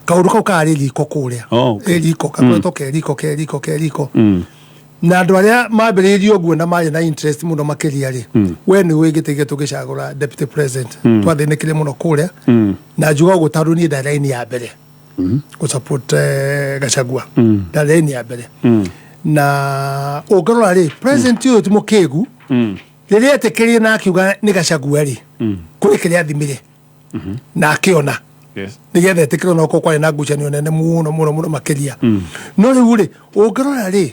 kaũndũ kau karĩ riko kũrĩa. Oh, okay. Ĩ riko gakoretwo ke riko ke riko ke riko, na andũ arĩa mambĩrĩirie ũguo na marĩ na interest mũno makĩria rĩ, we nĩ ũĩ gĩtĩ gĩtũ gĩcagũra deputy president, twathĩnĩkire mũno kũrĩa, na njuga ũguo tondũ niĩ ndarĩ raini ya mbere gũ support Gachagua, ndarĩ raini ya mbere. Na ũngĩrora rĩ, president ũyũ ti mũkĩgu. Rĩrĩa etĩkĩrire na akiuga nĩ Gachagua rĩ, kũrĩ kĩrĩa athimire na akĩona nĩgetha etĩkĩrwo, no korwo kwarĩ na ngucanio nene mũno mũno mũno makĩria. No rĩu rĩ, ũngĩrora rĩ,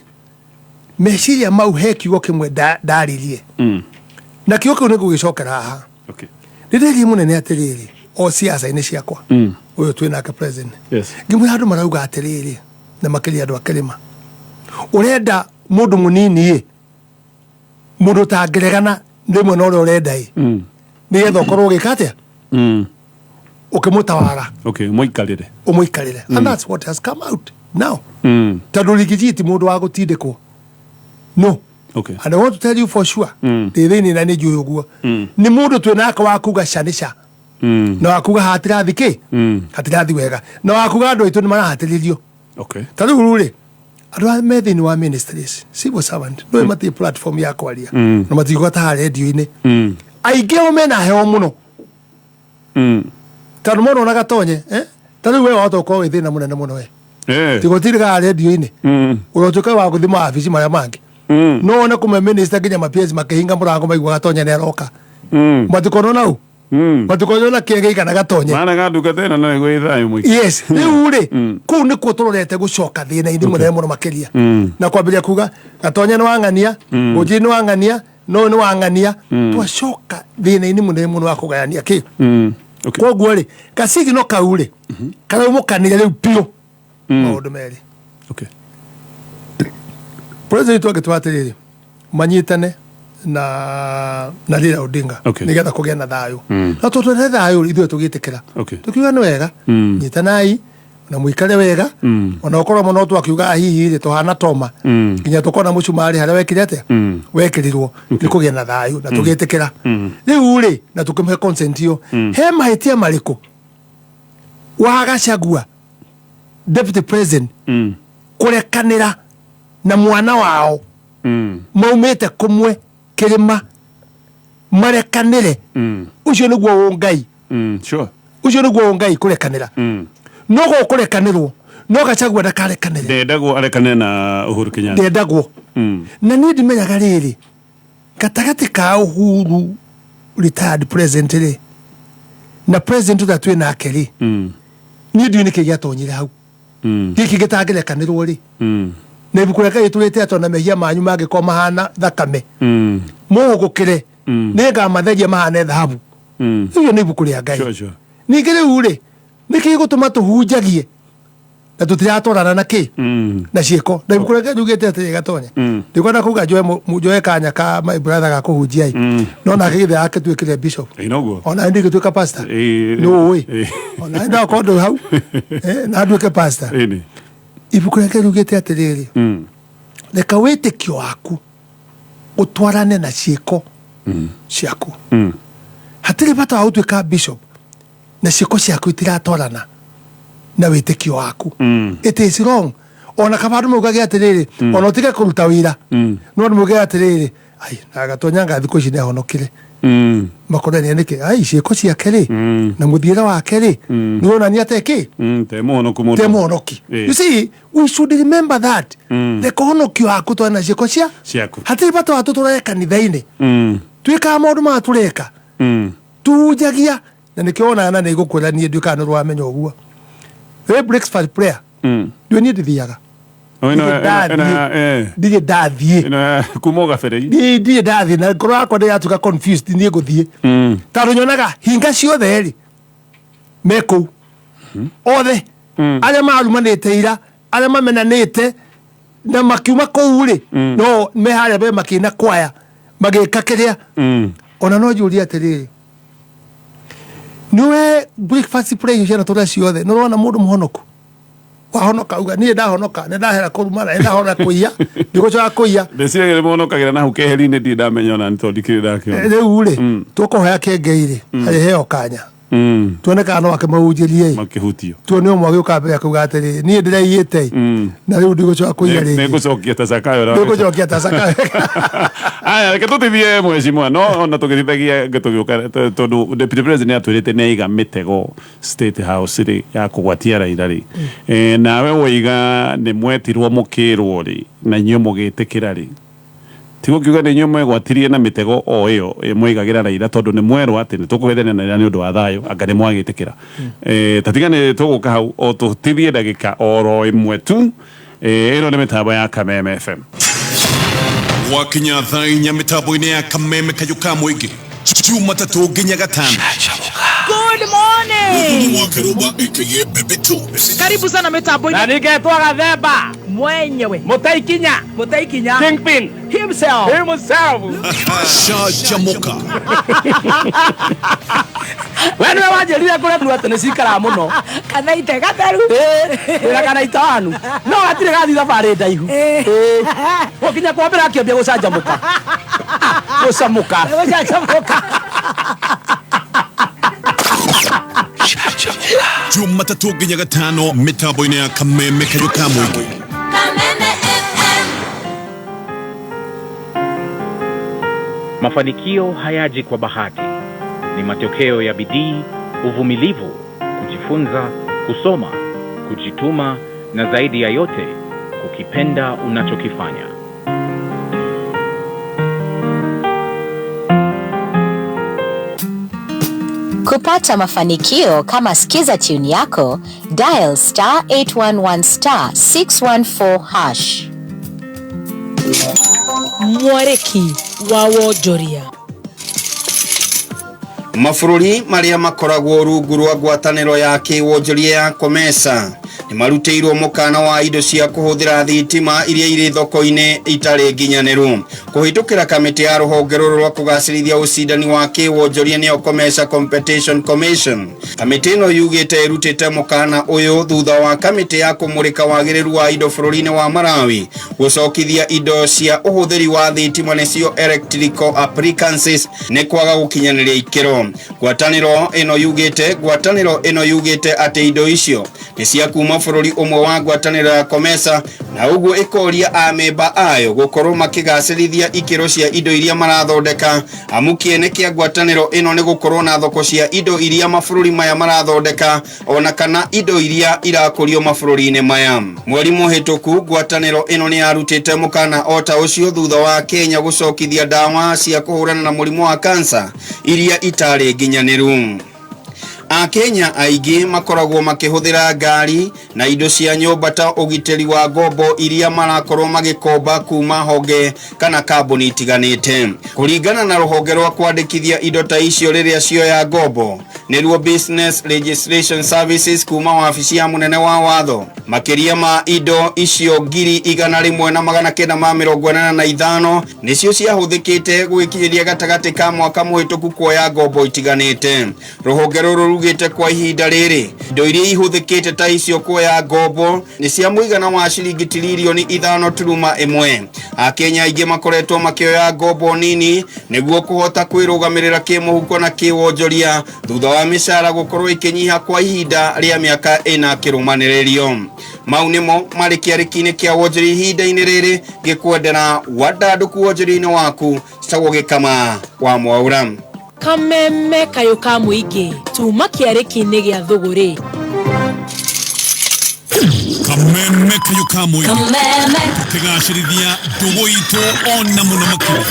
meciria mau, he kiugo kĩmwe ndaririe, na kiugo kĩu nĩ ngũgĩcokera haha. Nĩ ndĩrie mũnene atĩrĩrĩ, o ciaca-inĩ ciakwa, ũyũ twĩ nake president, ngĩmwĩra andũ marauga atĩrĩrĩ, na makĩria andũ a kĩrĩma, ũrenda mũndũ mũnini ĩ, mũndũ ũtangĩregana rĩmwe na ũrĩa ũrenda ĩ, nĩgetha ũkorwo ũgĩka atĩa? Ũkĩmũtawara. Okay, mũikarĩre. Ũmũikarĩre. And that's what has come out now, tondũ Riggy G ti mũndũ wa gũtindĩkwo, no. And I want to tell you for sure, ndĩ thĩinĩ na nĩ njũĩ ũguo, nĩ mũndũ twĩ nake wa kuga ca nĩ ca, na wa kuga hatirathi kĩ, hatirathi wega, na wa kuga andũ aitũ nĩ marahatĩrĩrio. Ta rĩu rĩ, andũ arĩa me thĩinĩ wa ministries, civil servant, no matirĩ platform ya kwaria, na matingiuga ta haha rendio-inĩ. Aingĩ ao mena heo mũno, tondũ mona ona Gatonye, eh? Ta rĩu we wahota gũkorwo wĩ thĩna mũnene mũno we, tigũtirĩga rendio-inĩ, ũrotuĩka wa gũthiĩ mawabici marĩa mangĩ. No one kũmwe minister nginya ma PS makĩhinga mũrango maigua Gatonye nĩ aroka. Matikorwo nau, matikorwo na kĩĩ gĩigana Gatonye. Mana ga ndungata ĩno no ĩgwĩ thayũ mũingĩ. Yes, rĩu rĩ, kũu nĩkuo tũrorete gũcoka thĩna-inĩ mũnene mũno makĩria, na kwambĩrĩria kuga Gatonye nĩ wang'ania, Ngũnjiri nĩ wang'ania, no nĩ wang'ania. Twacoka thĩna-inĩ mũnene mũno wa kũgayania kĩ. Koguo rĩ, gacigino kau rĩ, karaumũkanire rĩu biũ maũndũ merĩ. President angĩtwa atĩrĩrĩ, manyitane na Raila Odinga, nĩgetha kũgĩe na thayũ, na tondũ twendete thayũ rĩ, ithuĩ tũgĩtĩkĩra, tũkiuga nĩ wega, nyitanai na mũikare wega. Ona ũkorwo mũno twakiuga hihi rĩ, tũhana toma nginya tũkona mũcumarĩ harĩa wekire atĩa, wekĩrirwo nĩ kũgĩa na thayũ, na tũgĩtĩkĩra rĩu rĩ, na tũkĩmũhe consent ĩyo. He mahĩtia marĩkũ wa Gachagua deputy president kũrekanĩra na mwana wao, maumĩte kũmwe kĩrĩma, marekanĩre? Ũcio nĩguo ũngai. Ũcio nĩguo ũngai, kũrekanĩra. No gũkũrekanĩrwo, no Gachagua ndakarekanĩre. Ndendagwo arekane na Uhuru Kenyatta. Ndendagwo. Na niĩ ndimenyaga rĩrĩ, gatagatĩ ka Uhuru retired president rĩ, na president ũrĩa twĩ nake rĩ, niĩ ndiũĩ nĩkĩ gĩatonyire hau, gĩkĩ gĩtangĩrekanĩrwo rĩ. Na ibuku rĩa Ngai tũrĩte atĩ ona mehia manyu mangĩkorwo mahana thakame, mũhũgũkĩre, nĩngamatheria mahane thahabu. Ĩyo nĩ ibuku rĩa Ngai. Ningĩ rĩu rĩ, nĩkĩ gĩgũtũma tũhunjagie na tũtiratwarana na kĩ, na ciĩko? Na ibuku rĩa Ngai riugĩte atĩrĩ, Gatonye, ndikwenda kuga njoe kanya ka my brother ga kũhunjia ĩ, no nake gĩthe akĩtuĩkire bishop. Ĩ noguo. Ona ndĩ ngĩtuĩka pastor. Nĩ ũĩ, ona no korwo ndũ hau, na nduĩke pastor. Ĩni. Ibuku rĩa Ngai riugĩte atĩrĩrĩ, reka wĩtĩkio waku ũtwarane na ciĩko ciaku. Hatirĩ bata wa gũtuĩka bishop na ciĩko ciaku itiratwarana na wĩtĩkio waku. It is wrong. Ona kaba andũ maugage atĩrĩrĩ, ona ũtige kũruta wĩra, no andũ maugage atĩrĩrĩ, ai, na Gatonya nga thikũ ici nĩahonokire, makonania nĩkĩ? Ai, ciĩko ciake rĩ, na mũthiĩre wake rĩ, nĩ ũronania atĩ kĩ? Te mũhonoku mũndũ. Te mũhonoki. You see, we should remember that. Reka ũhonokio waku twarane na ciĩko cia ciaku. Hatirĩ bata wa tũtũrage kanitha-inĩ, twĩkaga maũndũ maya tũreka, tuhunjagia, na nĩkĩo wonaga, na nĩngũkwĩra niĩ ndiũkaga nĩ ũramenya ũguo. Ĩ breakfast prayer, ndiũ niĩ ndithiaga. Oh, Ndirĩ ndathiĩ. Ndirĩ ndathiĩ. Ĩno ya kuma o gabere-inĩ. Niĩ ndirĩ ndathiĩ, na ngoro yakwa nĩ yatuĩka confused. Niĩ ngũthiĩ tondũ nyonaga hinga ciothe rĩ, me kũu othe, arĩa marumanĩte ira, arĩa mamenanĩte na makiuma kũu rĩ, no me harĩa be makĩina kwaya, magĩka kĩrĩa. Ona no njũrie atĩrĩrĩ, nĩwe breakfast prayer ciana tũrĩa ciothe, nĩ ũrona mũndũ mũhonoku? Wahonoka uga niĩ ndahonoka, nĩ ndahera kũrumana, nĩ ndahona kũiya, ndigũcoka kũiya. Ndĩciragia nĩ monokagĩra na hau keheri-inĩ, ndirĩ ndamenya ona nĩ tondũ ndikĩrĩ ndakĩona. Rĩu rĩ, tũkũhoya kĩengei rĩ, arĩheo kanya, tuone kana no akĩmahunjĩrie ĩ. Makĩhutio. Tuone ũmwe agĩũka mbere akauga atĩrĩ, niĩ ndĩraiyĩte ĩ, na rĩu ndigũcoka kũiya rĩngĩ. Nĩngũcokia ta Zakayo. Ndigũcokia ta Zakayo. Aya, reke tũtithie mheshimiwa, no ona tũgĩtithagia tũgĩũka, tondũ deputy president nĩ atwĩrĩte nĩ aiga mĩtego State House rĩ ya kũgwatia Raila rĩ. Nawe woiga nĩ mwetirwo mũkĩrwo rĩ, na inyuĩ mũgĩtĩkĩra rĩ, tiguo kiuga nĩ inyuĩ mwegwatirie na mĩtego o ĩyo mwĩigagĩra Raila, tondũ nĩ mwerwo atĩ nĩ tũkũgethania na Raila nĩ ũndũ wa thayũ, anga nĩ mwagĩtĩkĩra. Ta tiga nĩ tũgũka hau o tũtithie ndagĩka oro ĩmwe tu. Ĩno nĩ mĩtambo ya Kameme FM. Gwakinya thaa 4 mĩtambo-inĩ ya Kameme kayũ ka mũingĩ, Jumatatũ nginya Gatano. Good morning. Wa Kĩrũmba aka Bebe Tu. Karibu sana mitambo-inĩ. Na ningetwo Gathemba. Mwenyewe. Mũtaikinya. Mũtaikinya. Kingpin. Himself. Himself. Canjamũka. We nĩwe wanjĩrire kũrĩa tu atĩ nĩ cikaraga mũno. Kana ite gatheru. Wĩra kana itanu. No gatirĩ gathiĩ thabarĩ ndaihu. Gũkinya kwa mbere akĩambia gũcanjamũka. Gũcamũka. Gũcanjamũka. Jumatatũ nginya Gatano mĩtambo-inĩ ya Kameme kayũ ka mũingĩ. Kameme FM. Mafanikio hayaji kwa bahati, ni matokeo ya bidii, uvumilivu, kujifunza, kusoma, kujituma na zaidi ya yote, kukipenda unachokifanya. Kupata mafanikio kama Skiza tune yako, dial star 811 star 614 hash. Mwarĩki wa wonjoria. Mabũrũri marĩa makoragwo rungu rwa ngwatanĩro ya kĩwonjoria ya COMESA nĩ marutĩirwo mũkana wa indo cia kũhũthĩra thitima iria irĩ thoko-inĩ itarĩ nginyanĩru kũhĩtũkĩra kamĩtĩ ya rũhonge rũrũ rwa kũgacĩrithia ũcindani wa kĩwonjoria nĩyo COMESA Competition Commission. Kamĩtĩ ĩno yugĩte ĩrutĩte mũkana ũyũ thutha wa kamĩtĩ ya kũmũrĩka wagĩrĩru wa indo bũrũri-inĩ wa Malawi gũcokithia indo cia ũhũthĩri wa thitima nĩcio electrical appliances nĩ kwaga gũkinyanĩria ikĩro. Ngwatanĩro ĩno yugĩte atĩ indo icio nĩ cia kuma bũrũri ũmwe wa ngwatanĩro ya COMESA, na ũguo ĩkoria amemba ayo gũkorwo makĩgacĩrithia ikĩro cia indo iria marathondeka, amu kĩene kĩa ngwatanĩro ĩno nĩ gũkorwo na thoko cia indo iria mabũrũri maya marathondeka ona kana indo iria irakũrio mabũrũri-inĩ maya. Mweri mũhĩtũku ngwatanĩro ĩno nĩ yarutĩte mũkana o ta ũcio thutha wa Kenya gũcokithia ndawa cia kũhũrana na mũrimũ wa kansa iria itarĩ nginyanĩru. Akenya aingĩ makoragwo makĩhũthĩra ngari na indo cia nyũmba ta ũgitĩri wa ngombo iria marakorwo magĩkomba kuma honge kana kambuni itiganĩte. Kũringana na rũhonge rwa kwandĩkithia indo ta icio rĩrĩa cioya ngombo, nĩruo Business Registration Services kuma wabici ya mũnene wa watho, makĩria ma indo icio 100,985 nĩcio ciahũthĩkĩte gwĩkinyĩria gatagatĩ ka mwaka mũhĩtũku kuoya ngombo itiganĩte. Rũhonge rũrũ rugĩte kwa ihinda rĩrĩ indo iria ihũthĩkĩte ta icio kuoya ngombo nĩ cia mũigana wa ciringi tiririoni 5.1. Akenya aingĩ makoretwo makĩoya ngombo nini nĩguo kũhota kwĩrũgamĩrĩra kĩmũhuko na kĩwonjoria thutha wa mĩcara gũkorwo ĩkĩnyiha kwa ihinda rĩa mĩaka 4 kĩrũmanĩrĩrio. Mau nĩmo marĩ kĩarĩki-inĩ kĩa wonjoria ihinda-inĩ rĩrĩ, ngĩkwendera wandandũku wonjoria-inĩ waku. Citagwo Gĩkama wa Mwaura. Kameme kayũ ka mũingĩ tuma kĩarĩki-inĩ gĩa thũgũrĩ. Kameme kayũ ka mũingĩ. Kameme. Tũkĩgacĩrithia ndũgũ itũ ona mũno makĩria,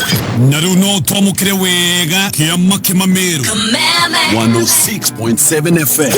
na rĩu no twamũkĩre wega kĩama kĩmamĩrũ. Kameme. 106.7 FM.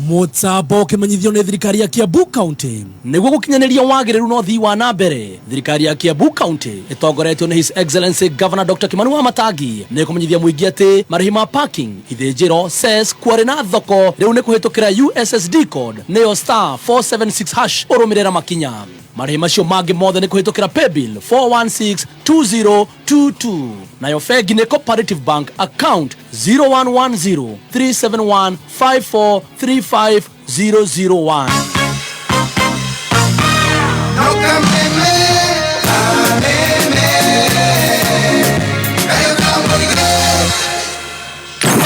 Mũtambo ũkĩmenyithio nĩ thirikari ya Kiambu County nĩguo gũkinyanĩria wagĩrĩru na ũthii wa na mbere. Thirikari ya Kiambu County ĩtongoretio nĩ His Excellency Governor Dr. Kimani Wamatangi nĩ kũmenyithia mũingĩ atĩ marĩhi ma parking, ithĩnjĩro, cess, quarry na thoko rĩu nĩ kũhĩtũkĩra USSD code, nĩyo star 476 hash, ũrũmĩrĩra makinya. Marĩhi macio mangĩ mothe nĩ kũhĩtũkĩra paybill 4162022, nayo bengi nĩ Cooperative Bank, account 0110 371 5435001.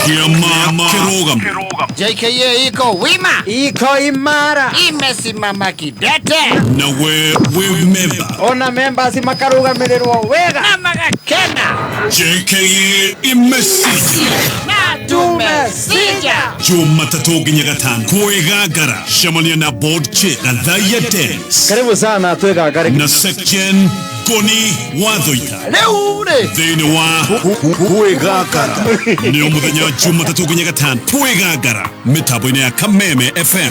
Kĩama kĩrũgamu. JKA iko wima, iko imara, imesimama kidete. Nawe wĩ memba. Ona members makarugamirĩrwo wega na magakena. JKA imesija na tumesija. Jumatatũ nginya gatano kwĩgangara cemania na board chair Gathaia Dennis. Karibu sana twĩgangare na section Ngoni Wathoita rĩu rĩ thĩinĩ wa kwĩgangara nĩ o mũthenya Jumatatũ nginya gatano kwĩgangara mĩtambo-inĩ ya Kameme FM.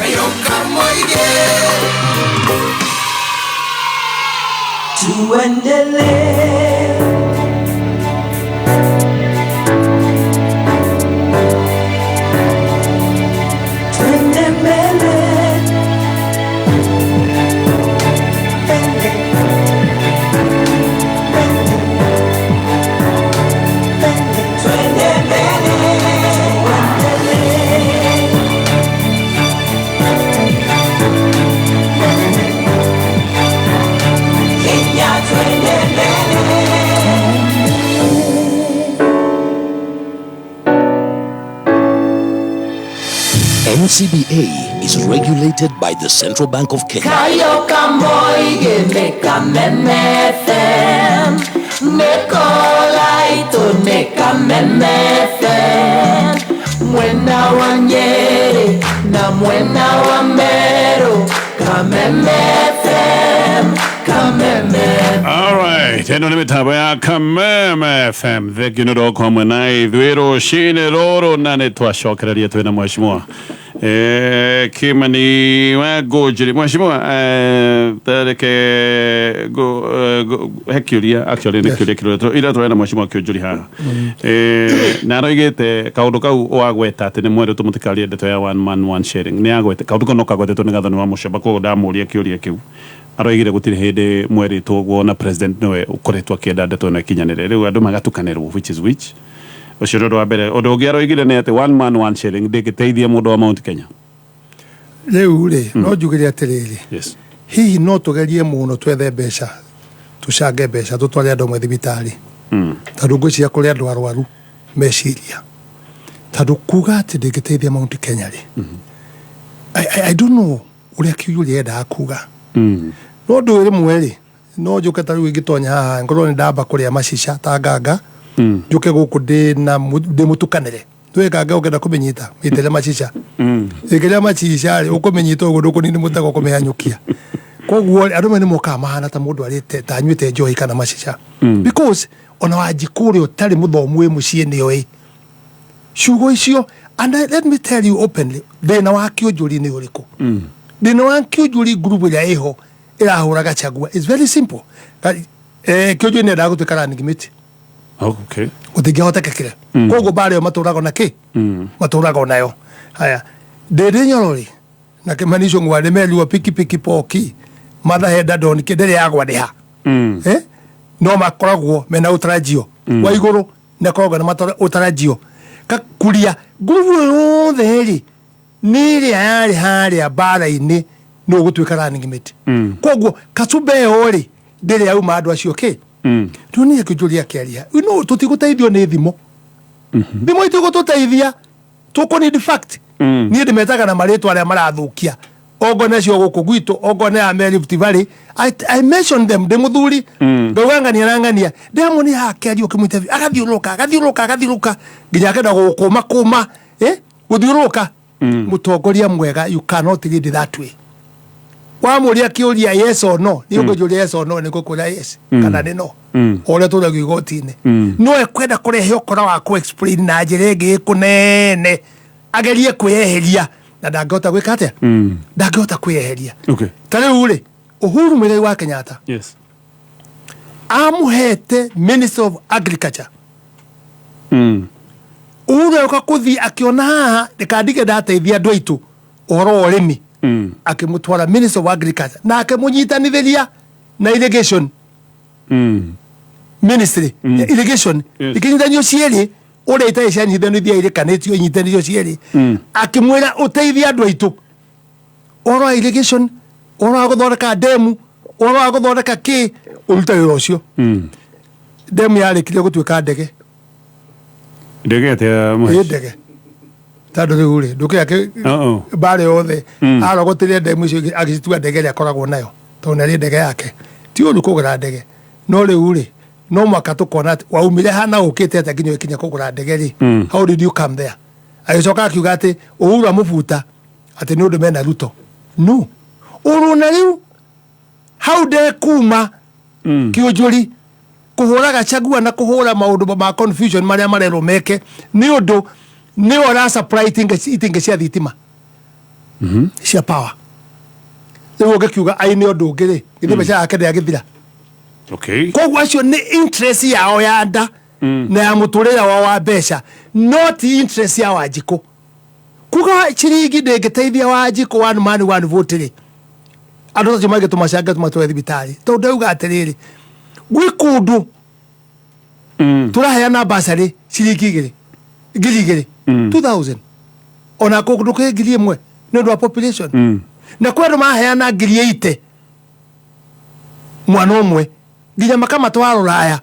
Tuendelee. Twende mbele. Mbele. Mbele. Mbele. Twende mbele. Tuendelee. Mbele. Kenya twende mbele. NCBA is regulated by the Central Bank of Kenya. Kayo kamoige ne Kameme FM Nekolaito ne Kameme FM Mwena wa Nyeri na mwena wa Meru Kameme FM Kameme. All right, ĩno nĩ mĩtambo ya Kameme FM thengiũ nĩ ũndũ hamwe na ithuĩ rũcinĩ rũrũ na nĩ twacokereria twĩna mheshimiwa Kimani wa Ngũnjiri. Mheshimiwa, tareke he kĩũria, actually nĩ kĩũria kĩroretwo ira tũrĩ na mheshimiwa Kĩũnjũri haha na aroigĩte kaũndũ kau wagweta atĩ nĩ mwerĩtwo mũtikarie ndeto ya one man one sharing nĩ agwete kaũndũ kau no kagwetetwo nĩ gathoni wa Mũcomba koguo ndamũria kĩũria kĩu aroigire gũtirĩ hĩndĩ mwerĩtwo ũguo na president nĩwe ũkoretwo akĩenda ndeto ĩno ĩkinyanĩre rĩu andũ magatukanĩrwo which is which ũcio nĩ ũndũ wa mbere. Ũndũ ũngĩ aroigire nĩ atĩ one man one sharing ndĩngĩteithia mũndũ wa Mount Kenya. Rĩu rĩ no njugire atĩrĩrĩ, yes, hihi no tũgerie mũno twethe mbeca tũcange mbeca tũtware andũ amwe thibitarĩ tondũ ngwĩciria kũrĩ andũ arwaru meciria tondũ kuga atĩ ndĩngĩteithia Mount Kenya rĩ, I don't know ũrĩa Kiuria endaga kuga. No ndũ rĩmwe rĩ no njũke ta rĩu ingĩtonya haha ngorwo nĩ ndamba kũrĩa macica ta nganga njũke gũkũ ndĩ mũtukanĩre nĩwe nganga ũngĩenda kũmĩnyita mĩitĩre macica ĩngĩrĩa macica rĩ ũkũmĩnyita ũguo ndũkũnini mũtego kũmĩhanyũkia koguo andũ me nĩ mokaga mahana ta mũndũ arĩte ta anyuĩte njohi kana macica because ona Wanjikũ ũrĩa ũtarĩ mũthomu wĩ mũciĩ nĩoĩ ciugo icio. And let me tell you openly, thĩna wa Kĩũnjũri nĩ ũrĩkũ? Thĩna wa Kĩũnjũri group ĩrĩa ĩho ĩrahũra Gachagua is very simple. Kĩũnjũri nĩ endaga gũtuĩka running mate. Okay. Gũtingĩhotekekire koguo mbara ĩyo matũraga na kĩ matũraga nayo. Haya Ndĩndĩ Nyoro rĩ na Kimani Ichung'wa nĩ merirwo pikipiki poki mathahenda ndoni kĩ ndĩrĩ yagwa ndĩha no makoragwo mena ũtarajio wa igũrũ nĩ akoragwo na ũtarajio kakuria ngurubu yothe rĩ nĩ ĩrĩa yarĩ harĩa mbara-inĩ nĩ ũgũtuĩka running mate. Koguo kacumba ĩyo rĩ ndĩrĩ yauma andũ acio kĩ rĩu niĩ Kĩũnjũri akĩaria no tũtigũteithio nĩ thimo thimo itigũtũteithia tũkũ need fact. Niĩ ndĩmetaga na marĩtwa arĩa marathũkia ongo nacio gũkũ gwitũ ongo nĩ ya Rift Valley I mention them ndĩ mũthuri ngauga ng'ania na ng'ania ndĩramuonia haha akĩaria ũkĩmwĩta agathiũrũrũka agathiũrũrũka agathiũrũrũka nginya akenda gũkũma kũma gũthiũrũrũka. Mũtongoria mwega you cannot lead that way. Wamũria kĩũria yes or no nĩ ũngĩnjũria yes or no nĩ ngũkwĩra yes kana nĩ no o ũrĩa tũragio igoti-inĩ no ekwenda kũrehe ũkora wa kũ explain na njĩra ĩngĩ kũnene agerie kwĩyeheria na ndangĩhota gwĩka atĩa ndangĩhota kwĩyeheria. Okay. Ta rĩu rĩ Uhuru Muigai wa Kenyatta yes amũhete Minister of Agriculture. Uhuru agĩũka kũthiĩ akĩona haha ndĩkandige ndateithia andũ aitũ ũhoro wa ũrĩmi akĩmũtwara Minister of Agriculture na akĩmũnyitanithĩria na irrigation ministry irrigation ikĩnyitanio cierĩ ũrĩa itarĩ cianyitithanio ithiaga irĩkanĩtio inyitanĩrio cierĩ akĩmwĩra ũteithie andũ aitũ ũhoro wa irrigation ũhoro wa gũthondeka ndemu ũhoro wa gũthondeka kĩ ũrute wĩra ũcio. Ndemu yarĩkirie gũtuĩka ndege. Ndege atia Ĩ mũheci? ndege tondũ rĩu rĩ ndũkĩra Oh, oh. mbara yothe arogotire ndemu icio ingĩ agĩcitua ndege ĩrĩa akoragwo nayo tondũ nĩ arĩ ndege yake. Ti ũru kũgũra ndege, no rĩu rĩ, no mwaka tũkona atĩ waumire hana ũkĩte atĩa nginya ũgĩkinya kũgũra ndege rĩ. How did you come there? Agĩcoka akiuga atĩ Uhuru amũbuta atĩ nĩ ũndũ mena Ruto. No ũrona rĩu hau ndekuma kĩũnjũri kũhũra Gachagua na kũhũra maũndũ ma confusion marĩa marerwo meke nĩ ũndũ nĩwe ũra supply itinga cia thitima cia power. Rĩu ũngĩkiuga aine ũndũ ũngĩ rĩ, githĩ mbeca yake ndĩagĩthira? Okay. Koguo acio nĩ interest yao ya nda na ya mũtũrĩre wao wa mbeca, not interest ya Wanjikũ. Kuga ciringi ndĩngĩteithia Wanjikũ one man one vote rĩ, andũ acio mangĩtũma cange tũmatware thibitarĩ, tondũ ndauga atĩrĩrĩ, gwĩ kũndũ tũraheana basarĩ ciringi igĩrĩ, 2,000, 2000, ona kũndũ kwĩ 1,000 nĩ ũndũ wa population, na kwĩ andũ maheana 80,000 mwana ũmwe nginya makamatwara rũraya.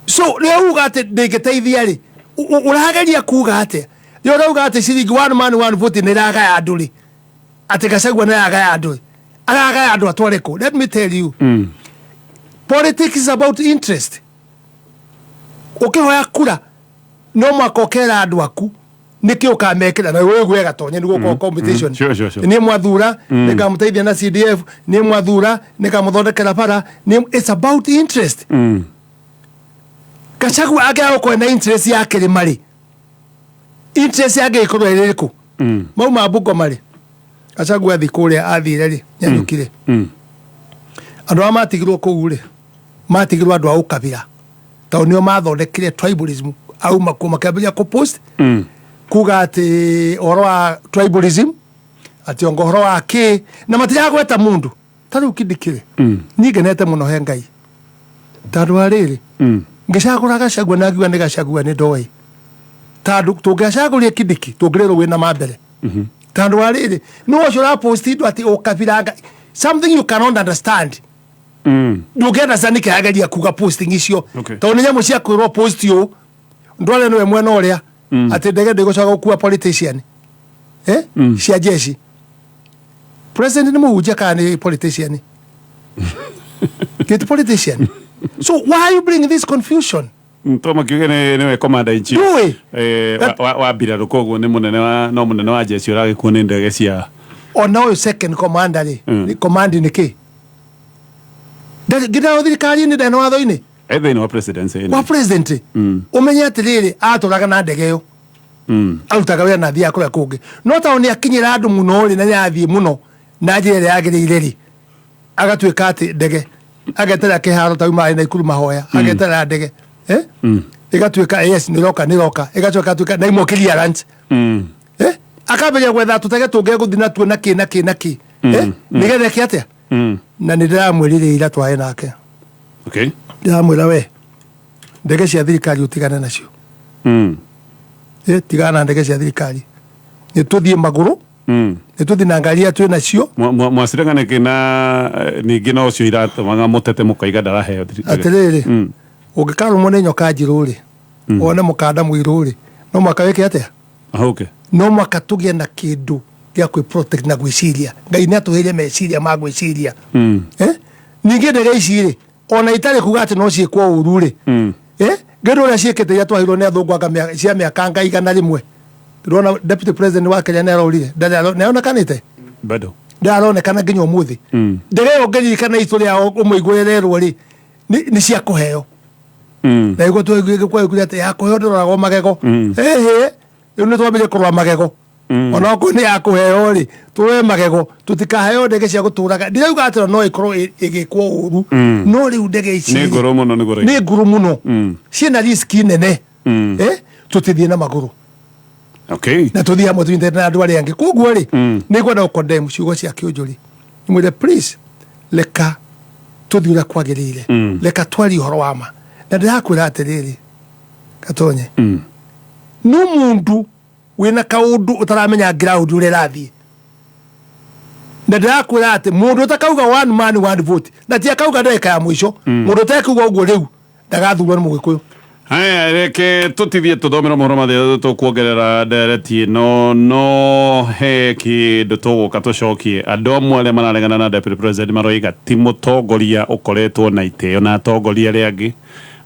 So rĩrĩa uga atĩ ndĩngĩteithia rĩ, ũrageria kuga atĩa? Rĩrĩa ũrauga atĩ ciringi one man one vote nĩ ĩragaya andũ rĩ, atĩ Gachagua nĩ aragaya andũ rĩ, aragaya andũ atware kũ? Let me tell you, politics is about interest. Ũkĩhoya kura no mwaka ũkera andũ aku nĩkĩ ũkamekĩra na wĩgue gatonye nĩguo mm. competition. Sure. Niĩ mwathura nĩngamũteithia na CDF, niĩ mwathura nĩngamũthondekera bara. It's about interest. Gachagua angĩaga gũkorwo na interest ya kĩrĩma rĩ, interest yake ĩkorwo ĩrĩ ĩrĩkũ? Mau ma Bungoma rĩ, Gachagua athi kũrĩa athire rĩ, Nyanyũki rĩ, andũ arĩa matigirwo kũu rĩ, matigirwo andũ a ũkabira tondũ nĩo mathondekire tribalism. Auma kuo makĩambĩrĩria kũpost kuga atĩ ũhoro wa tribalism, atĩ onga ũhoro wa kĩ, na matiragweta mũndũ. Ta rĩu Kindiki rĩ, niĩ ngenete mũno he Ngai tondũ wa rĩrĩ, ngĩcagũra Gachagua na ngiuga nĩ Gachagua nĩ ndoĩ, tondũ tũngĩacagũria Kindiki tũngĩrĩrwo wĩna ma mbere, tondũ wa rĩrĩ, nĩ ũcio ũrapost indo atĩ ũkabiranga, something you cannot understand. Ndũngĩ nĩkĩ ageria kuga posting icio, tondũ nĩ nyamũ cia kwĩrwo post ũũ ndware nĩwe mwena ũrĩa atĩ ndege ndĩgũcoka gũkua politician, eh? Cia jeshi. President nĩ mũhunjia kana nĩ politician? Get politician. So why are you bringing this confusion? To makiuge nĩwe commander in chief. Ndũĩ. Wa mbirarũ, koguo nĩ mũnene wa no mũnene wa jeshi ũragĩkuo nĩ ndege cia Ona ũyũ second commander rĩ, command nĩ kĩ? Nginya thirikari-inĩ ndena watho-inĩ e thĩinĩ wa presidency. Wa president. Ũmenye atĩrĩrĩ, atũraga na ndege ĩyo, arutaga wĩra na athiaga kũrĩa kũngĩ, no tondũ nĩ akinyĩra andũ mũno rĩ, na nĩ athiĩ mũno na njĩra ĩrĩa yagĩrĩire rĩ, agatuĩka atĩ ndege ageterera kĩharo ta marĩ na ikuru mahoya, ageterera ndege, eh? Ĩgatuĩka yes, nĩroka nĩroka, ĩgacoka ĩgatuĩka na imwe clearance, eh? Akambĩrĩria gwetha tũtege tũngĩ gũthiĩ natuo na kĩ na kĩ na kĩ, eh? Nĩgetha ĩke atĩa? Na nĩ ndĩramwĩrire ira twae nake, ndĩramwĩra, we ndege cia thirikari ũtigane nacio. Tigana na ndege cia thirikari, nĩ tũthiĩ magũrũ, nĩ tũthiĩ na ngari iria twĩ nacio. Mwacirega nĩkĩ na ningĩ no ũcio iratũmaga mũtete mũkaiga ndaraheo Atĩrĩrĩ, ũngĩkarũmwo nĩ nyoka njirũ rĩ, wone mũkanda mũirũ rĩ, no mwaka wĩke atĩa? Ahũke. No mwaka tũgĩe na kĩndũ gĩa kwĩ protect na gwĩciria. Ngai nĩ atũheire meciria ma gwĩciria. Eh? Ningĩ ndege ici rĩ, ona itarĩ kuga atĩ no ciĩkwo ũru rĩ, eh? Ngĩndũ ũrĩa ciĩkĩte iria twaheirwo nĩ athũngũ anga cia mĩaka nga 100. Ndĩrona deputy president wa Kenya nĩ arorire, nĩaonekanĩte. Bado. Ndĩraronekana nginya ũmũthĩ. Ndege ĩyo ngĩririkana itũ rĩa ũmũigũrĩrerwo rĩ, nĩ cia kũheo, na iguo twaiguire atĩ ya kũheo ndĩroragwo magego. Ĩhĩ, rĩu nĩ twambĩrĩrie kũrora magego. Ona okorwo nĩ ya kũheo rĩ, tũrore magego, tũtikaheo ndege cia gũtũraga. Ndirauga atĩ no ĩkorwo ĩgĩkwo ũru, no rĩu ndege ici Nĩ ngũrũ mũno nĩguo nĩ ngũrũ mũno, ciĩna risk nene. Eh, tũtithiĩ na magũrũ na tũthiĩ hamwe tũnyitane na andũ arĩa angĩ. Koguo rĩ, nĩ ngwenda gũ condemn ciugo cia Kĩũnjũri, mwĩre please, reka tũthiĩ ũrĩa kwagĩrĩire, reka twarie ũhoro wa ma. Na ndĩrakwĩra atĩrĩrĩ, Gatonye, no mũndũ wĩna kaũndũ ũtaramenya ground ũrĩa ĩrathiĩ, na ndĩrakwĩra atĩ mũndũ ũtakauga one man one vote, na ti akauga ndagĩka ya mũico, mũndũ ũtekuga ũguo rĩu ndagathurwo nĩ Mũgĩkũyũ. Haya, reke tutithie tuthomere mohoro mathia tukuongerera ndereti ĩno, no he kĩndũ tũgũka tũcokie. Andũ amwe arĩa mararegana na deputy president maroiga ti mũtongoria ũkoretwo na itĩo na atongoria arĩa angĩ,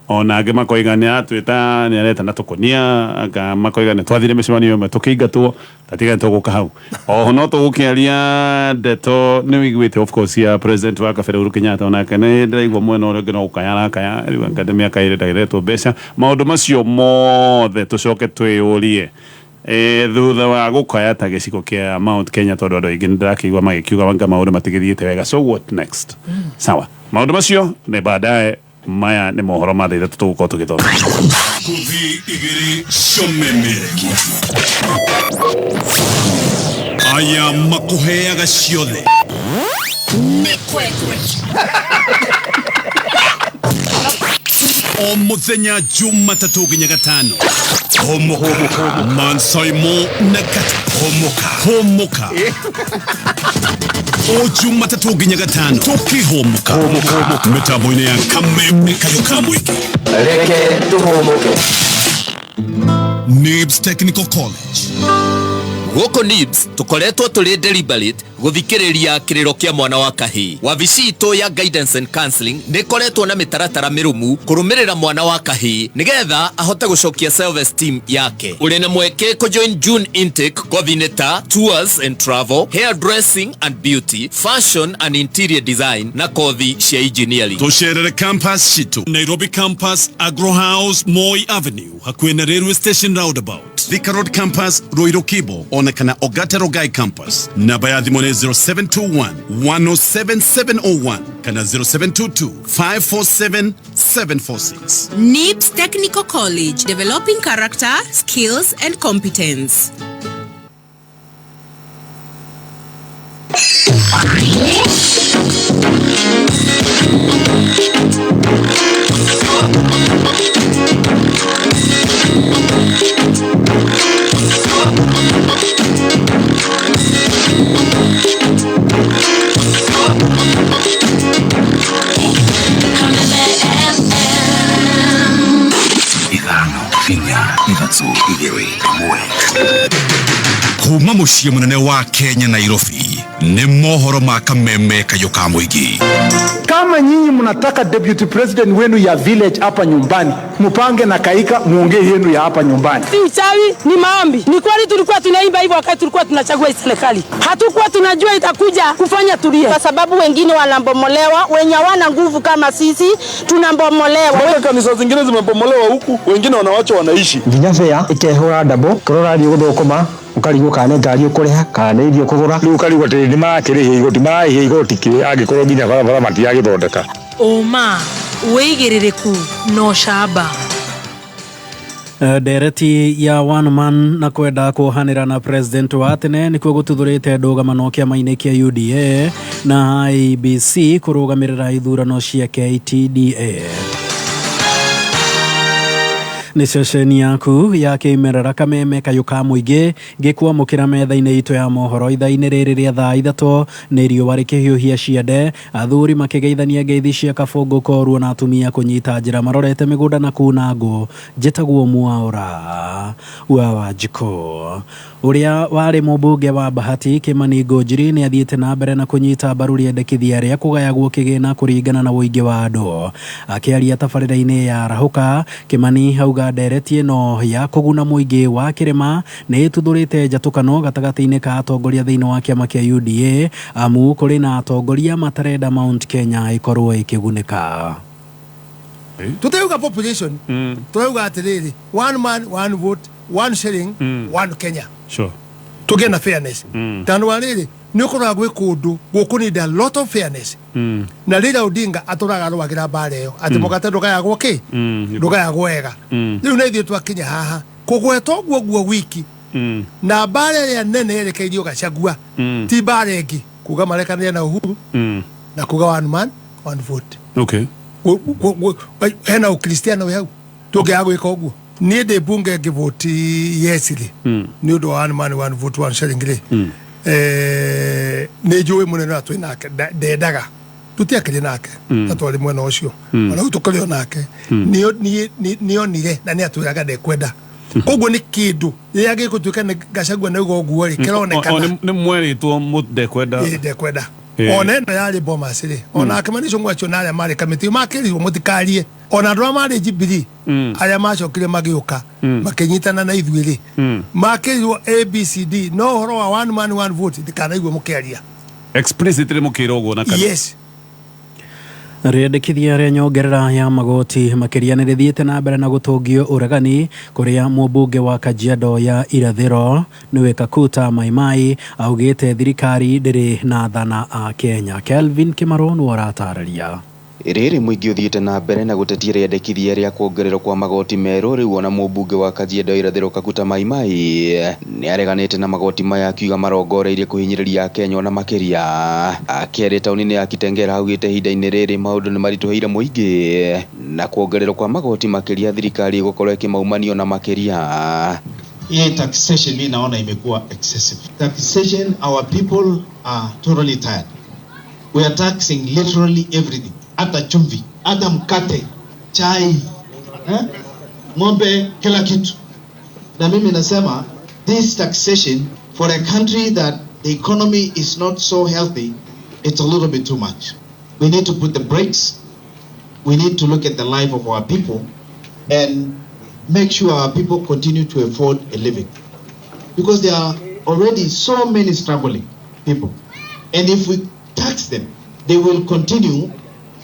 ona angĩ makoiga nĩ aratwĩta, nĩ areta na tũkũnia, anga makoiga nĩ twathire mĩcemanio ĩmwe tũkĩingatwo. Tatiga tũgũka hau. Oho no tũgũkĩaria ndeto nĩ wĩiguĩte, of course, ya president wa kabere Uhuru Kenyatta, onake nĩ ndĩraigua mwena ũrĩa ũngĩ no gũkaya arakaya rĩu, anga nĩ mĩaka ĩrĩ ndageretwo mbeca. Maũndũ macio mothe tũcoke twĩyũrie, thutha wa gũkaya ta gĩcigo kĩa Mount Kenya, tondũ andũ aingĩ nĩ ndĩrakĩigua magĩkiuga anga maũndũ matigĩthiĩte wega, so what next? Sawa, maũndũ macio nĩ baadaye. Maya nĩ mohoro ma thaa 3 tũgũkorwo tũgĩthoma. Kuthi igiri cionemerekia aya makuheaga ciothe. O muthenya Jumatatũ nginya Gatano, Homoka Mansaimo na Kata. Homoka, homoka, o Jumatatũ nginya Gatano tũkĩhomoka mĩtambo-inĩ ya Kameme Kayũ ka Mũingĩ. Reke tũhũmũke. NIBS Technical College. Gũkũ NIBS tũkoretwo tũrĩ deliberate gũthikĩrĩria kĩrĩro kĩa mwana wa kahĩĩ. Wabici itũ ya guidance and counseling nĩ ĩkoretwo na mĩtaratara mĩrũmu kũrũmĩrĩra mwana wa kahĩĩ nĩgetha ahote gũcokia self esteem yake. Ũrĩ na mweke kũjoin June intake kothi-inĩ ta tours and travel, hair dressing and beauty, fashion and interior design na kothi cia engineering. Tũcerere campus citũ, Nairobi campus, Agro House, Moi Avenue, hakuhĩ na railway station roundabout, Thika Road campus, Ruiru Kibo, ona kana Ogata Rogai campus. Namba ya thimũ nĩ 0721 107 701 kana 0722 547 746. NIBS Technical College, developing character, skills and competence. 5, 4, 3, 2, 1. Kuma muciĩ mũnene wa Kenya, Nairobi, nĩ mohoro ma Kameme Kayũ ka Mũingĩ. Kama nyinyi mnataka deputy president wenu ya village hapa nyumbani, mupange na Kaika muongee yenu ya hapa nyumbani. Si uchawi, ni maombi. Ni kweli tulikuwa tunaimba hivyo wakati tulikuwa tunachagua hii serikali. Hatukuwa tunajua itakuja kufanya tulie. Kwa sababu wengine wanabomolewa, wenye hawana nguvu kama sisi tunabomolewa. Mpaka kanisa zingine zimebomolewa huku, wengine wanawachwa wanaishi. Nginya fare ikehũra ndabo, kũrora thiĩ gũthũkũma, ũkarigwo kana nĩ ngari ũkũrĩha kana nĩ irio ũkũgũra. Rĩu ũkarigwo atĩ nĩ marakĩrĩhia igoti, mararĩhia igoti kĩ angĩkorwo nginya barabara matiragĩthondeka. Ũma, wĩigĩrĩrĩku na ũcamba. Ndereti ya one man na kwenda kuohanĩra na president wa tene nĩkuo gũtuthũrĩte ndũgamano kĩama-inĩ kĩa UDA na IEBC kũrũgamĩrĩra ithurano cia KTDA. Nĩ ceceni yaku ya kĩmerera Kameme Kayũ ka Mũingĩ ngĩkwamũkĩra metha-inĩ itũ ya mohoro ithaa-inĩ rĩrĩ rĩa thaa 3. Nĩ riũa rĩkĩhiũhia ciande, athuri makĩgeithania ngeithi cia kabũngũ koruo na atumia kũnyita njĩra marorete mĩgũnda na kuna ngũ. Njĩtagwo Mwaũra wa Wanjikũ. Ũrĩa warĩ mũmbunge wa Bahati Kimani Ngunjiri nĩ athiĩte na mbere na kũnyita mbaru rĩendekithia rĩa kũgayagwo kĩgĩna kũringana na ũingĩ wa andũ. Akĩaria tabarĩra-inĩ ya Arahũka, Kimani auga ndereti ĩno ya kũguna mũingĩ wa kĩrĩma nĩ ĩtuthũrĩte njatũkano gatagatĩ-inĩ ka atongoria thĩinĩ wa kĩama kĩa UDA, amu kũrĩ na atongoria matarenda Mount Kenya ĩkorwo ĩkĩgunĩka. Tutauga population, turauga atĩrĩrĩ, one man, one vote, one shilling, one Kenya. Tũgĩe na fairness. Tondũ wa rĩrĩ, nĩ ũkoraga gwĩ kũndũ gũkũ need a lot of fairness. Na Raila Odinga atũraga arũagĩra mbara ĩyo atĩ mũgate ndũgayagwo kĩ? Ndũgayagwo wega. Rĩu na ithuĩ twakinya haha kũgweta ũguo guo wiki na mbara ĩrĩa nene yerekeirio Gachagua ti mbara ĩngĩ kuga marekanĩre na Uhuru na kuga one man one vote. Hena ũkristiano wĩ hau tũngĩaga gwĩka ũguo. Niĩ ndĩ mbunge ngĩvoti yes rĩ, nĩ ũndũ wa one man one vote one shilling rĩ, nĩ njũĩ mũnene ũrĩa twĩ nake ndendaga Tũtiakĩrĩ nake na twarĩ mwena ũcio, ona rĩu tũkĩrĩ o nake. Nĩonire na nĩatwĩraga ndekwenda, koguo nĩ kĩndũ rĩrĩa gĩgũtuĩka nĩ Gachagua nĩ uga ũguo rĩ, kĩronekana. Nĩ mwerĩtwo ndekwenda. Ĩĩ, ndekwenda. Ona ĩno yarĩ Bomas rĩ, ona Kimani Ichung'wa acio na arĩa marĩ kamĩtĩ makĩrirwo mũtikarie, ona andũ arĩa marĩ Jubilee arĩa macokire magĩũka makĩnyitana na ithuĩ rĩ, makĩrirwo ABCD, no ũhoro wa one man one vote ndikanaigua mũkĩaria. Explicitly mũkĩra ũguo na kanua? Yes. Rĩendekithia rĩa nyongerera ya magoti makĩria nĩ rĩthiĩte na mbere na gũtũngio ũregani, kũrĩa mũmbunge wa Kajiado ya Irathĩro nĩwe Kakuta Maimai augĩte thirikari ndĩrĩ na thana a Kenya. Kelvin Kĩmarũ nĩwe ũratarĩria. Rĩrĩ mũingĩ ũthiĩte na mbere na gũtetia rĩendekithia rĩa kuongererwo kwa magoti merũ, rĩu ona mũmbunge wa Kajiado Irathĩro Kakuta Maimai nĩ areganĩte na magoti maya, akiuga marongoreirie kũhinyĩrĩria Akenya ona makĩria. Akĩaria taũni-inĩ ya Kitengela, augĩte ihinda-inĩ rĩrĩ maũndũ nĩ maritũhĩire mũingĩ, na kuongererwo kwa magoti makĩria thirikari ĩgũkorwo ĩkĩmaumania ona makĩria. Hii taxation mi naona imekuwa excessive. Taxation, our people are totally tired. We are taxing literally everything. Hata chumvi, hata mkate, chai, eh? Ng'ombe, kila kitu. Na mimi nasema this taxation for a country that the economy is not so healthy, it's a little bit too much. We need to put the brakes. We need to look at the life of our people and make sure our people continue to afford a living. Because there are already so many struggling people. And if we tax them, they will continue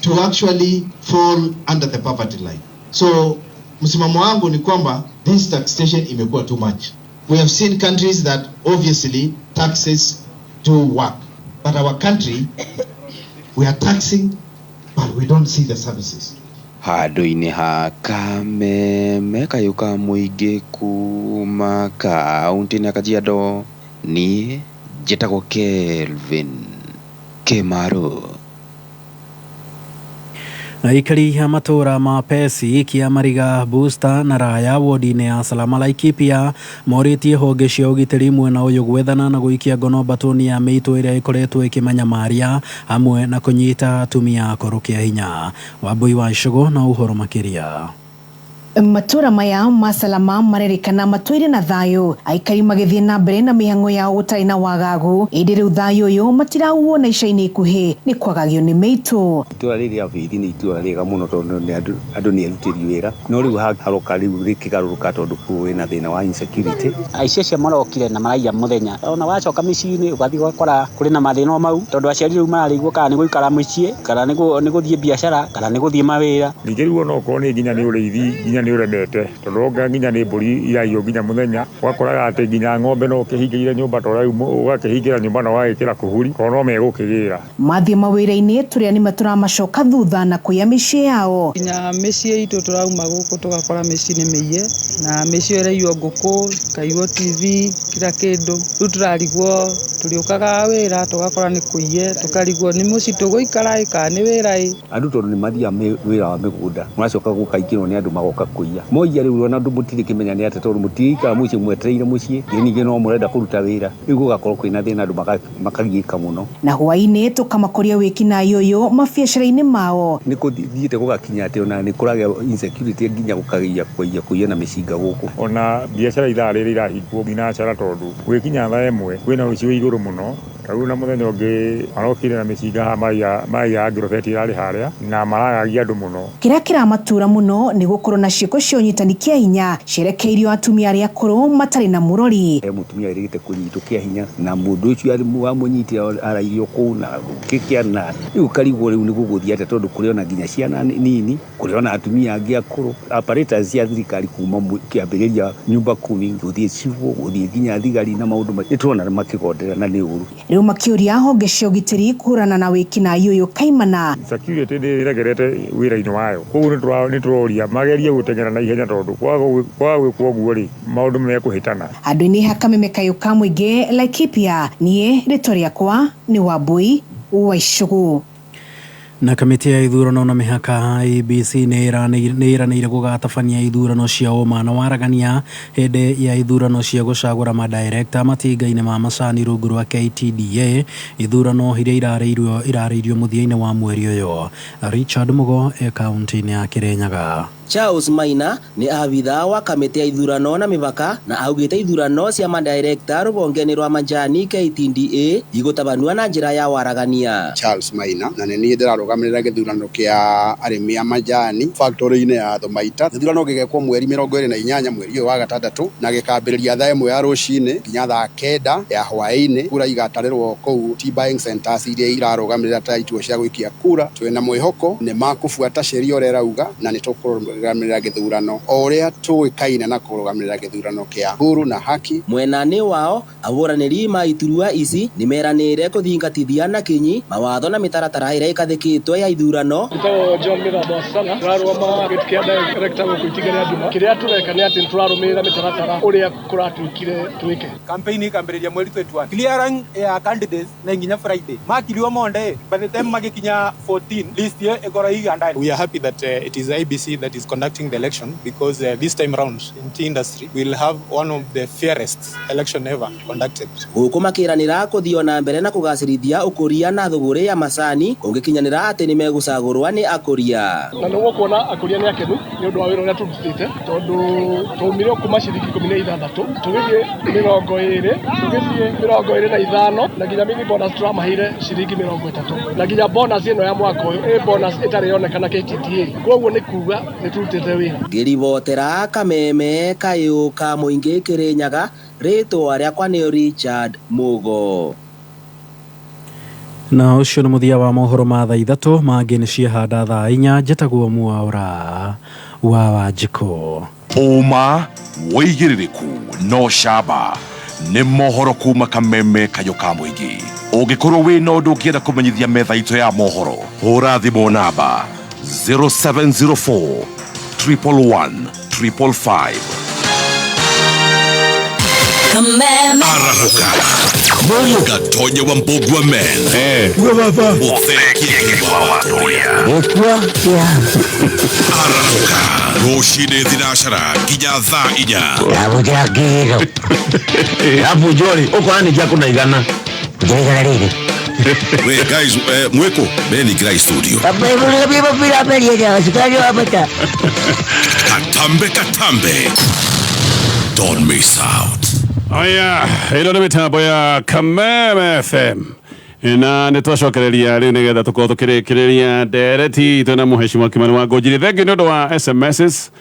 to actually fall under the poverty line. So, msimamo wangu ni kwamba this taxation imekuwa too much. We have seen countries that obviously taxes do work. But our country, we are taxing, but we don't see the services. Handũ-inĩ ha Kameme kayũ ka mũingĩ kuma kaũntĩ-inĩ ya Kajiado, niĩ njĩtagwo Kelvin Kĩmarũ. Aikari a matũũra ma Pesi, Kĩamariga, Busta na Raya wodi-inĩ ya Salama Laikipia morĩtie honge cia ũgitĩri mwena ũyũ gwethana na gũikia ngono mbatũni ya mĩitũ ĩrĩa ĩkoretwo ĩkĩmanyamaria hamwe na kũnyita atumia akũrũ kĩa hinya. Wambui wa Icũgũ na ũhoro makĩria. Matura maya ma Salama marerĩkana matũire na thayũ, aikari magĩthiĩ na mbere na mĩhang'o yao gũtarĩ na wagagu, ĩndĩ rĩu thayũ ũyũ matirauona ica-inĩ ikuhĩ nĩ kwagagio nĩ mĩitũ. Itũra rĩrĩ rĩa Bithi nĩ itũra rĩega mũno tondũ nĩ andũ nĩ erutĩri wĩra, no rĩu haroka rĩu rĩkĩgarũrũka tondũ kwĩna thĩna wa insecurity. Aici acio marokire na maraiya mũthenya, ona wacoka mĩciĩ-inĩ ũgathiĩ ũgakora kũrĩ na mathĩna o mau, tondũ aciari rĩu mararigwo kana nĩ gũikara mũciĩ kana nĩ gũthiĩ biacara kana nĩ gũthiĩ mawĩra. Ningĩ rĩu ona okorwo nĩ nginya nĩ ũrĩithi nginya nĩ ũremete tondũ onga nginya nĩ mbũri iraiywo nginya mũthenya, ũgakoraga atĩ nginya ng'ombe no ũkĩhingĩire nyũmba tondũ rĩu ũgakĩhingĩra nyũmba na ũgagĩkĩra kũhuri tondũ no megũkĩgĩra. Mathiĩ mawĩra-inĩ tũrĩa nĩma tũramacoka thutha na kũiya mĩciĩ yao. Nginya mĩciĩ itũ tũrauma gũkũ tũgakora mĩciĩ nĩ mĩiye na mĩciĩ ĩraiywo ngũkũ, ĩkaiywo TV, kila kĩndũ. Rĩu tũrarigwo tũrĩũkaga wĩra tũgakora nĩ kũiye, tũkarigwo nĩ mũciĩ tũgũikara ĩ kana nĩ wĩra ĩ. Andũ tondũ nĩ mathiaga wĩra wa mĩgũnda maracoka gũkaingĩrwo nĩ andũ magoka kũiya. Moiya rĩu ona andũ mũtirĩ kĩmenya nĩ atĩa tondũ mũtirĩikara mũciĩ mwetereire mũciĩ, ningĩ no mũrenda kũruta wĩra, rĩu gũgakorwo kwĩna thĩna andũ makagiĩka mũno. Na hwaĩ-inĩ tũkamakoria wĩkinaĩ ũyũ mabiacara-inĩ mao. Nĩ kũthiĩte gũgakinya atĩ ona nĩ kũragĩa insecurity nginya gũkagĩa kũiya na mĩcinga gũkũ. Ona biacara ithaa rĩrĩ irahingwo nginya tondũ gwĩkinya thaa ĩmwe kwĩna ũici wĩ igũrũ mũno. Rĩu na mũthenya ũngĩ marokire na mĩcinga haha maraiya ngirobeti ĩrarĩ harĩa na maragagia andũ mũno. Kĩrĩa kĩramatura mũno nĩ gũkorwo na ciĩko cia ũnyitani kĩa hinya cierekeirio atumia arĩa akũrũ matarĩ na mũrori. He mũtumia wĩrĩgĩte kũnyitwo kĩa hinya na mũndũ ũcio wamũnyitire arairio kũu na gũkĩkĩa na rĩu karigwo rĩu nĩ gũgũthiĩ atĩa tondũ kũrĩ ona nginya ciana nini, kũrĩ ona atumia angĩ akũrũ. Apparatus cia thirikari kuma kĩambĩrĩria nyumba kumi gũthiĩ cibũ gũthiĩ nginya thigari na maũndũ nĩ tũrona makĩgondera na nĩ ũru. Rĩu makĩũria honge cia ũgitĩri kũhũrana na wĩkinaĩ ũyũ kaimana. Security nĩ ĩregerete wĩra-inĩ wayo, koguo nĩ tũroria magerie gũteng'era na ihenya tondũ kwaga gwĩkwo ũguo rĩ maũndũ mekũhĩtana. Handũ-inĩ ha Kameme kayũ ka mũingĩ Laikipia, niĩ rĩtwa rĩakwa nĩ Wambui wa Icũgũ. Na kamĩtĩ ya ithurano na mĩhaka IEBC nĩ ĩranĩire gũgatabania ithurano cia ũma na waragania hĩndĩ ya ithurano cia gũcagũra madirekta matinga-inĩ ma macani rungu rwa KTDA, ithurano iria irarĩirio mũthia-inĩ wa mweri ũyũ. Richard Mugo e kaunti-inĩ ya Kirinyaga. Charles Maina nĩ abithaa wa kamĩtĩ ya ithurano na mĩhaka na augĩte ithurano cia madirekta rũhonge-inĩ rwa majani KTDA igũtabanua na njĩra ya waragania. Charles Maina na nĩ niĩ ndĩrarũgamĩrĩra gĩthurano kĩa arĩmi a majani factory-inĩ ya Thomaita. Gĩthurano gĩgekwo mweri 28 mweri ũyũ wa gatandatũ na gĩkambĩrĩria thaa 1 ya rũcinĩ nginya thaa 9 ya hwaĩ-inĩ. Kura igatarĩrwo kũu tea buying centers iria irarũgamĩrĩra ta ituo cia gũikia kura. Twĩna mwĩhoko nĩ makũbuata sheria ũrĩa ĩrauga na nĩ tũkũrũgamĩrĩra gĩthurano o ũrĩa tũĩkaine na kũrũgamĩrĩra gĩthurano kĩa huru na haki. Mwena-inĩ wao ahũranĩri ma iturwa ici nĩmeranĩire kũthingatithia na kinyi mawatho na mĩtaratara ĩrĩa ĩkathĩkĩtwo ya ithurano. Njĩtagwo John Mĩthamba Sana, tũrarũgama gĩtĩ kĩa director gũkũ Itinga rĩa Nduma. Kĩrĩa tũreka nĩ atĩ nĩtũrarũmĩrĩra mĩtaratara ũrĩa kũratuĩkire twĩke. Campaign ikambĩrĩria mweri 21, clearing ya candidates na nginya Friday makirio Monday, by the time magikinya 14 list ĩyo ĩkorwo iganda. We are happy that it is IBC that is conducting the election because this time round in tea industry we'll have one of the fairest election ever conducted. Gũkũ makĩranĩra kũthio na mbere na kũgacĩrithia ũkũria na thũgũrĩ ya macani kũngĩkinyanĩra atĩ nĩmegũcagũrwa nĩ akũria. Na nĩguo kuona akũria nĩ akenu nĩ ũndũ wa wĩra ũrĩa tũrutĩte, tondũ twaumire kuma ciringi 16 tũgĩthiĩ 20, tũgĩthiĩ 25 na nginya mini bonus tũramaheire ciringi 30 na nginya bonus ĩno ya mwaka ũyũ ĩ bonus ĩtarĩ yonekana KTDA. Koguo nĩ kuga nĩ tũrutĩte wĩra. Ngĩribotera Kameme kayũ ka mũingĩ Kĩrĩnyaga, rĩtwa rĩakwa nĩ Richard Mugo. Na ũcio nĩ mũthia wa mohoro ma thaa 3, mangĩ nĩ ciahanda thaa 4. Njĩtagwo Mwaura wa Wanjikũ. Ũma wĩigĩrĩrĩku no camba nĩ mohoro kuma Kameme kayũ ka mũingĩ. Ũngĩkorwo wĩna ũndũ ũngĩenda kũmenyithia metha itũ ya mohoro, hũra thimũ namba 0704 111 555. Arahuka Gatonya wa Mbugua men Arahuka rũcinĩ thinacara nginya thaa 4. Wait guys, mweko beni grai studio. Katambe katambe. Don't miss out. Aya, ĩno nĩ mĩtambo ya Kameme FM na nĩ twacokereria rĩu nĩgetha tũkorwo tũkĩrĩkĩrĩria ndereti itũ na mũheshimiwa Kimani wa Ngũnjiri. Thengiũ nĩ ũndũ wa SMSs.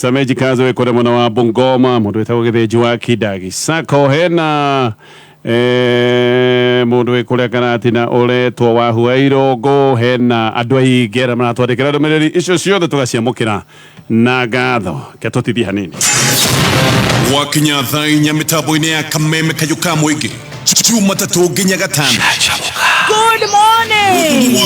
Sameji Kazo wĩ kũrĩa mwena wa Bungoma, mũndũ wĩtagwo Gĩthĩnji wa Kidagi Sacco, hena mũndũ wĩ kũrĩa Karatina ũretwo Wahua Irũngũ, hena andũ aingĩ arĩa maratwandĩkĩra ndũmĩrĩri icio ciothe tũgaciamũkĩra na ngatho. Ke tũtithie hanini. Gwakinya thaa 4 mĩtambo-inĩ ya Kameme kayũ ka mũingĩ, Jumatatũ nginya Gatano. Good morning.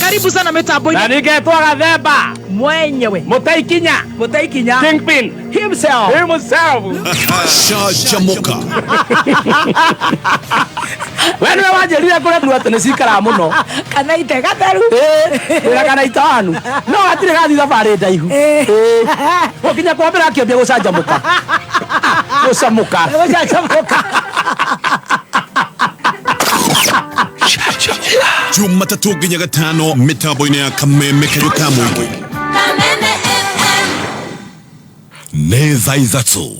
Karibu sana mitambo. Na ningetwa Gathemba mwenyewe. Mutaikinya. Mutaikinya. Kingpin himself. Himself. Shajamoka. We niwe wanjĩrire kũrĩa tu atĩ nĩcikaraga mũno. Kana ite gatheru. Wĩra kana itanu. No hatirĩ gathiĩ thabarĩ ndaihu. Gũkinya kwa mbere akĩambia gũcanjamũka. Gũcamũka. Gũcanjamũka. Jumatatũ nginya Gatano mĩtambo-inĩ ya Kameme kayũ ka mũingĩ. Kameme FM. Nĩ thaa 3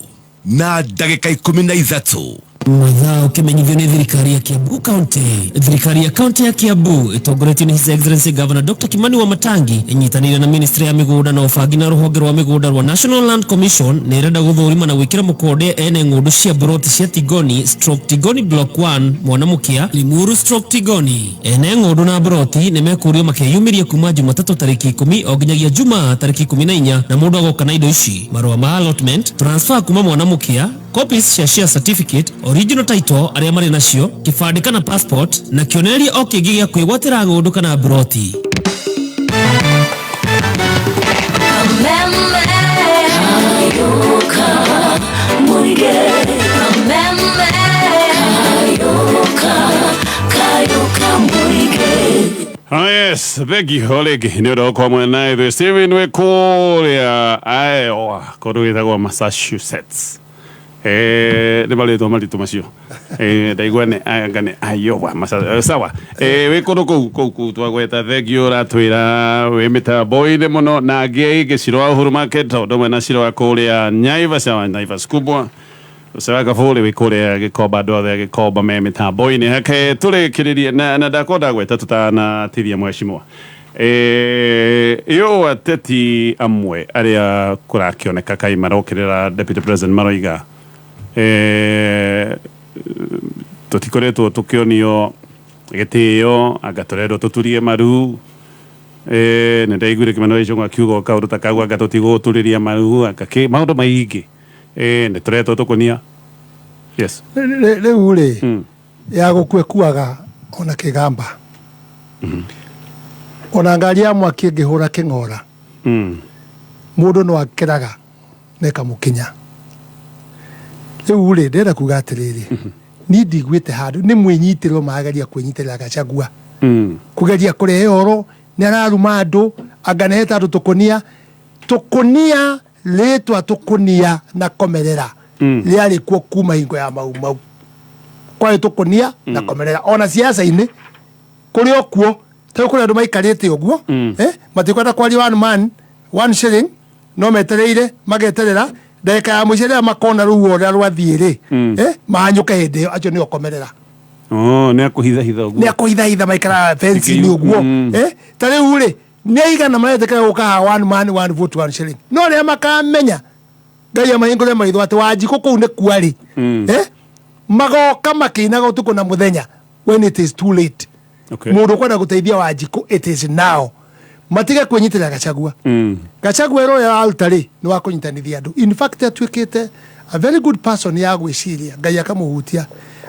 na ndagĩka 13. Mathaa ũkĩmenyithio nĩ thirikari ya Kiambu County. Thirikari ya County ya Kiambu ĩtongoretio nĩ His Excellency Governor Dr. Kimani Wamatangi ĩnyitanĩire na Ministry ya Mĩgũnda na Ũbangi na rũhonge rwa mĩgũnda rwa National Land Commission nĩ ĩrenda gũthũrima na gwĩkĩra mũkonde ene ng'ũndũ cia broti cia Tigoni stroke Tigoni Block 1 Mwanamukia Limuru stroke Tigoni. Ene ng'ũndũ na broti nĩ mekũrio makeyumĩria kuma Jumatatũ tarĩki 10 o nginyagia Jumaa tarĩki 14 na mũndũ agoka na indo ici: marũa ma allotment, transfer kuma Mwanamukia, copies cia share certificate, original title arĩa marĩ nacio, kĩbandĩ kana passport, na kĩonereria o kĩngĩ gĩa kwĩgwatĩra ng'ũndũ kana broti. Yes, thank you rĩngĩ nĩ ũndũ wa gũkorwo mwena ithuĩ. Steven wĩ kũrĩa Iowa, kũndũ gwĩtagwo Massachusetts. Nĩ marĩtwa maritũ macio. Ndaigua nĩ anga nĩ Iowa. Sawa. Wĩ kũndũ kũu kũu kũu twagweta, thank you ũratwĩra wĩ mĩtambo-inĩ mũno na angĩ aingĩ Ciro wa Uhuru Market o ũndũ ũmwe na Ciro wa kũrĩa Naivas wa Naivas kubwa. Ũcio Gabũrĩ wĩ kũrĩa Gĩkomba, andũ othe a Gĩkomba me mĩtambo-inĩ. Reke tũrĩkĩrĩrie na ndakorwo ndagweta tũtanatithia mheshimiwa. Ĩyo ateti amwe arĩa kũrakĩoneka kai marokĩrĩra deputy president maroiga tũtikoretwo tũkĩonio gĩtĩo, anga tũrendwo tũturie maru. Nĩ ndaiguire Kĩmani wa Ichung'wa akiuga o kaũndũ ta kau, anga tũtigũgũturĩria maru, anga kĩ, maũndũ maingĩ. Nĩ tũretwo tũkũnia. Yes. Rĩu rĩ, ya gũkua ĩkuaga ona kĩgamba, ona ngari ya mwaki ĩngĩhũra kĩng'ora, mũndũ no akĩraga na ĩkamũkinya. Rĩu rĩ, ndĩrenda kuga atĩrĩrĩ, niĩ ndiguĩte handũ nĩ mwĩnyitĩrĩro marageria kwĩnyitĩrĩra Gachagua, kũgeria kũrehe ũhoro nĩ araruma andũ, anga nĩ ahete andũ tũkũnia. Tũkũnia, rĩtwa tũkũnia na komerera rĩarĩ kuo kuma hingo ya Mau Mau. Kwarĩ tũkũnia na komerera ona siasa-inĩ kũrĩ o kuo, tondũ kũrĩ andũ maikarĩte ũguo, matikwenda kwaria one man one shilling, no metereire mageterera ndagĩka ya mũico rĩrĩa makona rũhuho ũrĩa rwathiĩ rĩ, mahanyũke hĩndĩ ĩyo, acio nĩo komerera. Oh, nĩ akũhithahitha ũguo. Nĩ akũhithahitha, maikaraga fence-inĩ ũguo. Ta rĩu rĩ, nĩ aigana maretĩkĩra gũka haha one man one vote one shilling, no rĩrĩa makamenya Ngai amahingũre maitho atĩ Wanjikũ kũu nĩ kuarĩ, magoka makĩinaga ũtukũ na mũthenya when it is too late. Mũndũ ũkwenda gũteithia Wanjikũ, it is now, matige kwĩnyitĩrĩra Gachagua. Gachagua ĩrĩa ũrĩa aruta rĩ, nĩ wa kũnyitanithia andũ. In fact, atuĩkĩte a very good person ya gwĩciria Ngai akamũhutia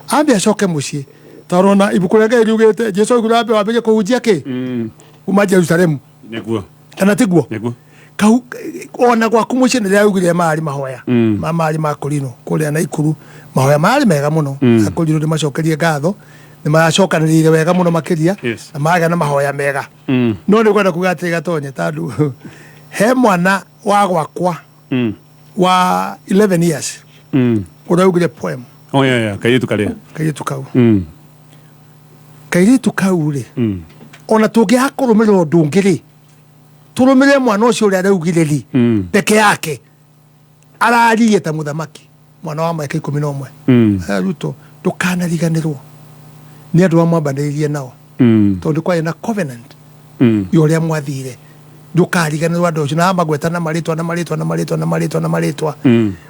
ambe acoke mũciĩ, tondũ ona ibuku rĩa Ngai riugĩte Jesu augire ambe wambĩrĩrie kũhunjia kĩ kuma Jerusalemu. Nĩguo. Kana tiguo? Nĩguo. Kau ona gwaku mũciĩ nĩ rĩaugire marĩ mahoya ma marĩ ma Kũrinũ kũrĩa Naikuru, mahoya marĩ mega mũno. Akũrinũ nĩ macokerie ngatho, nĩ maracokanĩrĩire wega mũno makĩria na magĩa na mahoya mega. No nĩ kwenda kuga atĩ Gatonye, tondũ he mwana wa gwakwa wa 11 years ũraugire poem. Oh, yeah. Kairĩtu karĩa. Kairĩtu kau. Kairĩtu kau rĩ, ona tũngĩaga kũrũmĩrĩra ũndũ ũngĩ rĩ, tũrũmĩrĩre mwana ũcio ũrĩa araugire rĩ, peke yake araririe ta mũthamaki, mwana wa mĩaka 11. Ruto, ndũkanariganĩrwo nĩ andũ arĩa mwambanĩrĩirie nao, tondũ kwarĩ na covenant ya ũrĩa mwathire. Ndũkariganĩrwo andũ acio na amagweta na marĩtwa na marĩtwa na marĩtwa na marĩtwa na marĩtwa.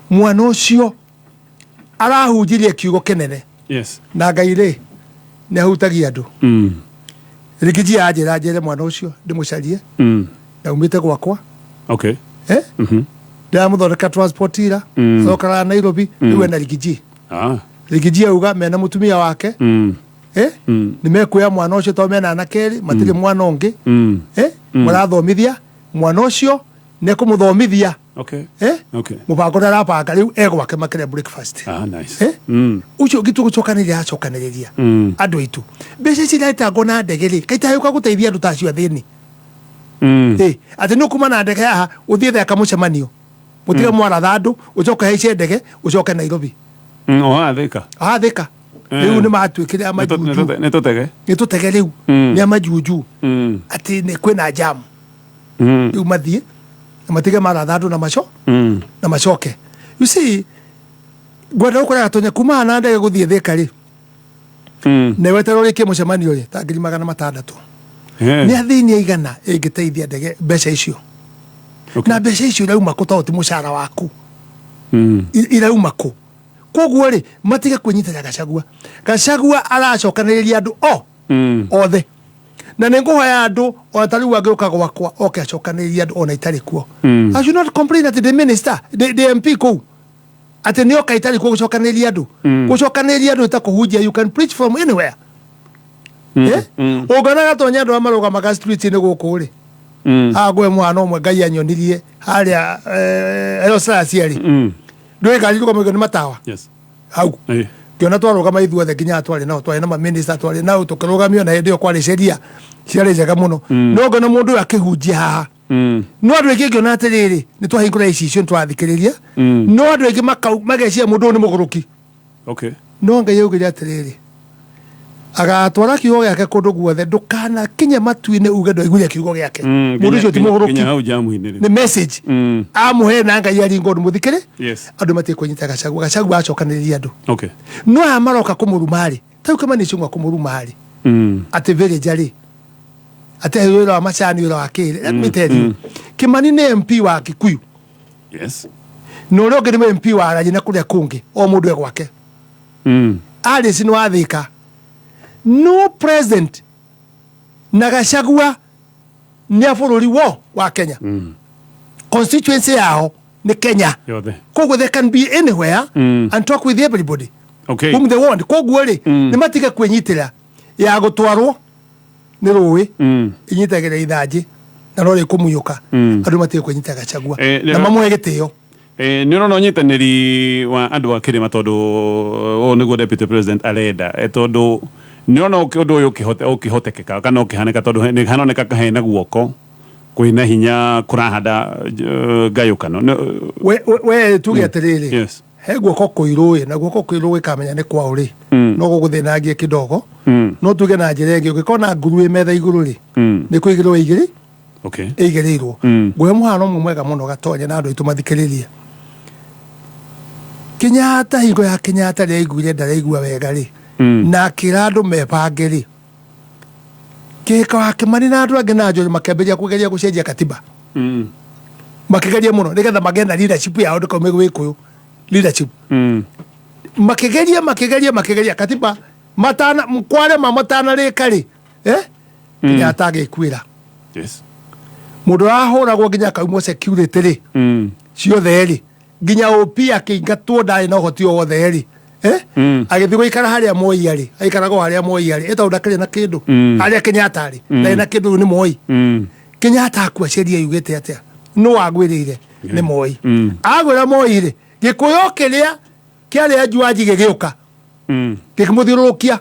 Mwana ũcio arahunjirie kiugo kĩnene. Na Ngai rĩ, nĩ ahutagia andũ. Rĩngĩ anjĩra njĩre mwana ũcio ndĩmũcarie, na umĩte gwakwa. Ndĩramũthondeka transport ira. Arokaraga Nairobi. Rĩu ena Riggy G. Riggy G auga mena mũtumia wake, nĩ mekuoya mwana ũcio tondũ mena anake erĩ, matirĩ mwana ũngĩ. Mũrathomithia mwana ũcio, nĩ ekũmũthomithia. Mũbango ũrĩa arabanga rĩu e gwake makĩrĩa breakfast. Ah, nice. Ũcio ũngĩ tũgũcokanĩrĩria acokanĩrĩria andũ aitũ, mbeca ici iretangwo na ndege rĩ, kaitahĩũka gũteithia andũ ta acio athĩni. Atĩ nĩ ũkuma na ndege haha ũthiĩ Theka mũcemanio, mũtige mwaratha andũ, ũcoke haice ndege ũcoke Nairobi. O haha Thika. Haha Thika. Rĩu nĩ matuĩkire a majunju. Nĩ tũtege. Nĩ tũtege rĩu. Nĩ a majunju atĩ nĩ kwĩna jam. Rĩu mathiĩ na matige maratha andũ na maco na macoke. You see, ngwenda gũkora Gatonya kuma haha na ndege gũthiĩ Thika rĩ, na weterwo ũrĩkie mũcemanio rĩ, ta 600,000. Nĩ athĩni aigana ĩngĩteithia ndege mbeca icio? Na mbeca icio irauma kũ? Tondũ ti mũcara waku. Irauma kũ? Koguo rĩ, matige kwĩnyitĩrĩra Gachagua. Gachagua aracokanĩrĩria andũ o othe, na nĩ ngũhoya andũ ona ta rĩu angĩũka gwakwa oke acokanĩrĩrie andũ ona itarĩ kuo. I should not complain atĩ ndĩ minister, ndĩ MP kũu, atĩ nĩ oka itarĩ kuo gũcokanĩrĩria andũ. Gũcokanĩrĩria andũ ta kũhunjia, you can preach from anywhere. Ũngĩona Gatonya andũ arĩa marũgamaga street-inĩ gũkũ rĩ, haha ngũhe mũhano ũmwe Ngai anyonirie harĩa Elosaracia rĩ, ndũĩ ngari irũgamagio nĩ matawa. Yes. Hau. Ngĩona twarũgama ithuothe, nginya twarĩ nao, twarĩ na maminista, twarĩ nao, tũkĩrũgamio, na hĩndĩ ĩyo kwarĩ sheria ciarĩ njega mũno. No ngĩona mũndũ ũyũ akĩhunjia haha, no andũ aingĩ ngĩona atĩrĩrĩ, nĩ twahingũra icicio, nĩ tũrathikĩrĩria, no andũ aingĩ mageciria mũndũ ũyũ nĩ mũgũrũki. No Ngai augire atĩrĩrĩ, agatwara kiugo gĩake kũndũ guothe, ndũkanakinye matu-inĩ uge ndwaiguire kiugo gĩake. Mũndũ ũcio ti mũgũrũki. Nginya hau jamu-inĩ rĩ. Nĩ message amũhe na Ngai aringa ũndũ mũthikĩrĩ. Andũ matige kwĩnyita Gachagua. Gachagua acokanĩrĩria andũ. No aya maroka kũmũruma rĩ, tarĩu Kimani Ichung'wa kũmũruma rĩ, atĩ villager rĩ, atĩ wĩra wa macani, wĩra wa kĩrĩ. Let me tell you, Kimani nĩ MP wa Kikuyu, na ũrĩa ũngĩ nĩ MP wa Ranyĩ na kũrĩa kũngĩ, o mũndũ e gwake. Alice nĩ wa Thika. No president na Gachagua nĩ a bũrũri wo wa Kenya. Constituency yao nĩ Kenya. Yothe. Koguo they can be anywhere and talk with everybody whom they want. Koguo rĩ, nĩ matige kwĩnyitĩra ya gũtwarwo nĩ rũĩ, inyitagĩra ithanjĩ na no rĩkũmunyũka. Andũ matige kwĩnyitĩra Gachagua na mamũhe gĩtĩo. Nĩ ũrona ũnyitanĩri wa andũ a kĩrĩma, tondũ ũũ nĩguo deputy president arenda, tondũ nĩ ũrona ũndũ ũyũ ũkĩhotekeka kana ũkĩhanĩka, tondũ nĩ haroneka hena guoko kwĩna hinya kũrahanda ngayũkano? We tuge atĩrĩrĩ, he guoko kũirũ ĩ, na guoko kũirũ gĩkamenya nĩ kwaũ rĩ, no gũgũthĩnangie kidogo. No tuge na njĩra ĩngĩ, ũngĩkorwo na nguru ĩ metha igũrũ rĩ, nĩ kũigĩrwo ĩigĩrĩ ĩigĩrĩirwo. Ngũhe mũhano ũmwe mwega mũno, Gatonye, na andũ aitũ mathikĩrĩrie. Kenyatta, hingo ya Kenyatta rĩrĩa aiguire ndaraigua wega rĩ, na akĩra andũ mebange rĩ, kĩhĩka wa Kimani na andũ angĩ na Njũrĩ makĩambĩrĩria kũgeria gũcenjia katiba. Makĩgeria mũno nĩgetha magĩe na leadership yao, ndĩkaume Gĩkũyũ leadership. Makĩgeria, makĩgeria, makĩgeria katiba matana kwarema, matanarĩka rĩ, Kenyatta agĩkuĩra. Mũndũ ũrahũragwo nginya akaumwo security rĩ, ciothe rĩ, nginya OP akĩingatwo, ndarĩ na ũhoti o wothe rĩ, agĩthiĩ gũikara harĩa Moi arĩ, aikaraga o harĩa Moi arĩ, ĩtondũ ndakĩrĩ na kĩndũ. Harĩa Kenyatta arĩ, ndarĩ na kĩndũ, rĩu nĩ Moi. Kenyatta akua, sheria yugĩte atĩa? Nũ wagwĩrĩire? Nĩ Moi. Agwĩra Moi rĩ, Gĩkũyũ kĩrĩa kĩarĩ anjuanji gĩgĩũka, gĩkĩmũthiũrũrũkia,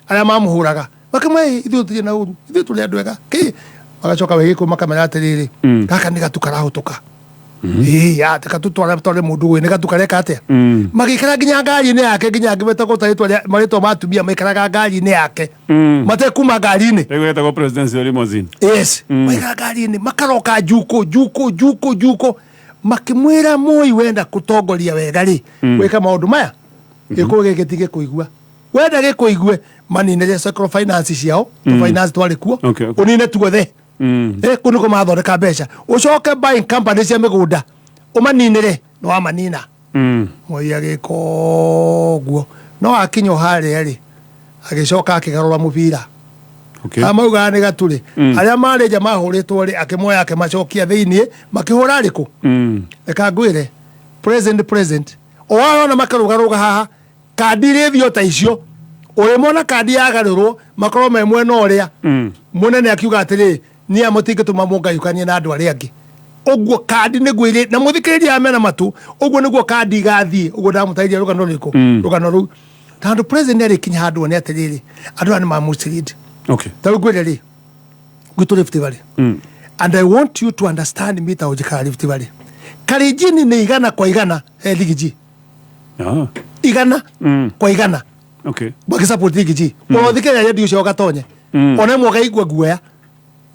arĩa mamũhũraga makĩmwe, ithuĩ tũtirĩ na ũru, ithuĩ tũrĩ andũ ega kĩ. Magacoka we Gĩkũyũ makamera atĩrĩrĩ, gaka nĩ gatu karahũtũka. Ĩĩ, reka tũtware, tware mũndũ ũyũ, nĩ gatu kareka atĩa. Magĩikara nginya ngari-inĩ yake, nginya angĩ metagwo ta rĩtwa marĩtwa ma atumia maikaraga ngari-inĩ yake, matekuma ngari-inĩ. Rĩu ĩtagwo presidential limousine. Yes. Maikara ngari-inĩ, makaroka njuko njuko njuko njuko, makĩmwĩra, Moi, wenda kũtongoria wega rĩ, wĩka maũndũ maya. Gĩkũyũ gĩkĩ ti gĩkũigua. Wenda gĩkũigue, maninĩre finance ciao, finance twarĩ kuo, ũnine tuothe. Kũu nĩkuo mathondeka mbeca, ũcoke buying company cia mĩgũnda ũmaninĩre, nĩ wamanina. Moi agĩka ũguo, no akinya o harĩa rĩ, agĩcoka akĩgarũra mũbira. Arĩa maugaga nĩ gaturĩ, arĩa marĩ nja mahũrĩtwo rĩ, akĩmoya akĩmacokia thĩiniĩ, makĩhũra arĩkũ. Reka ngwĩre, present present o arona makarũgarũga haha, kandi irĩthio ta icio ũrĩmona, kandi yagarũrwo makorwo me mwena ũrĩa mũnene, akiuga atĩrĩ, niĩ mũtingĩtũma mũngayũkanie na andũ arĩa angĩ. Ũguo kandi nĩguo irĩ na mũthikĩrĩria aya mena matũ, ũguo nĩguo kandi igathiĩ. Ũguo ndamũtarĩria rũgano rũrĩkũ? Rũgano rũu, tondũ president nĩ arĩkinya handũ one atĩrĩrĩ, andũ aya nĩ mamũcirindi. Ta rĩu ngwĩre rĩ, gwitũ Rift Valley, and I want you to understand me, ta ũnjikara Rift Valley, Kalenjin nĩ 100% he Riggy G. 100 kwa 100. Magĩsupport Riggy G. Ũrothikĩrĩria redio cio gatonye, ona ĩmwe ũkaigua guoya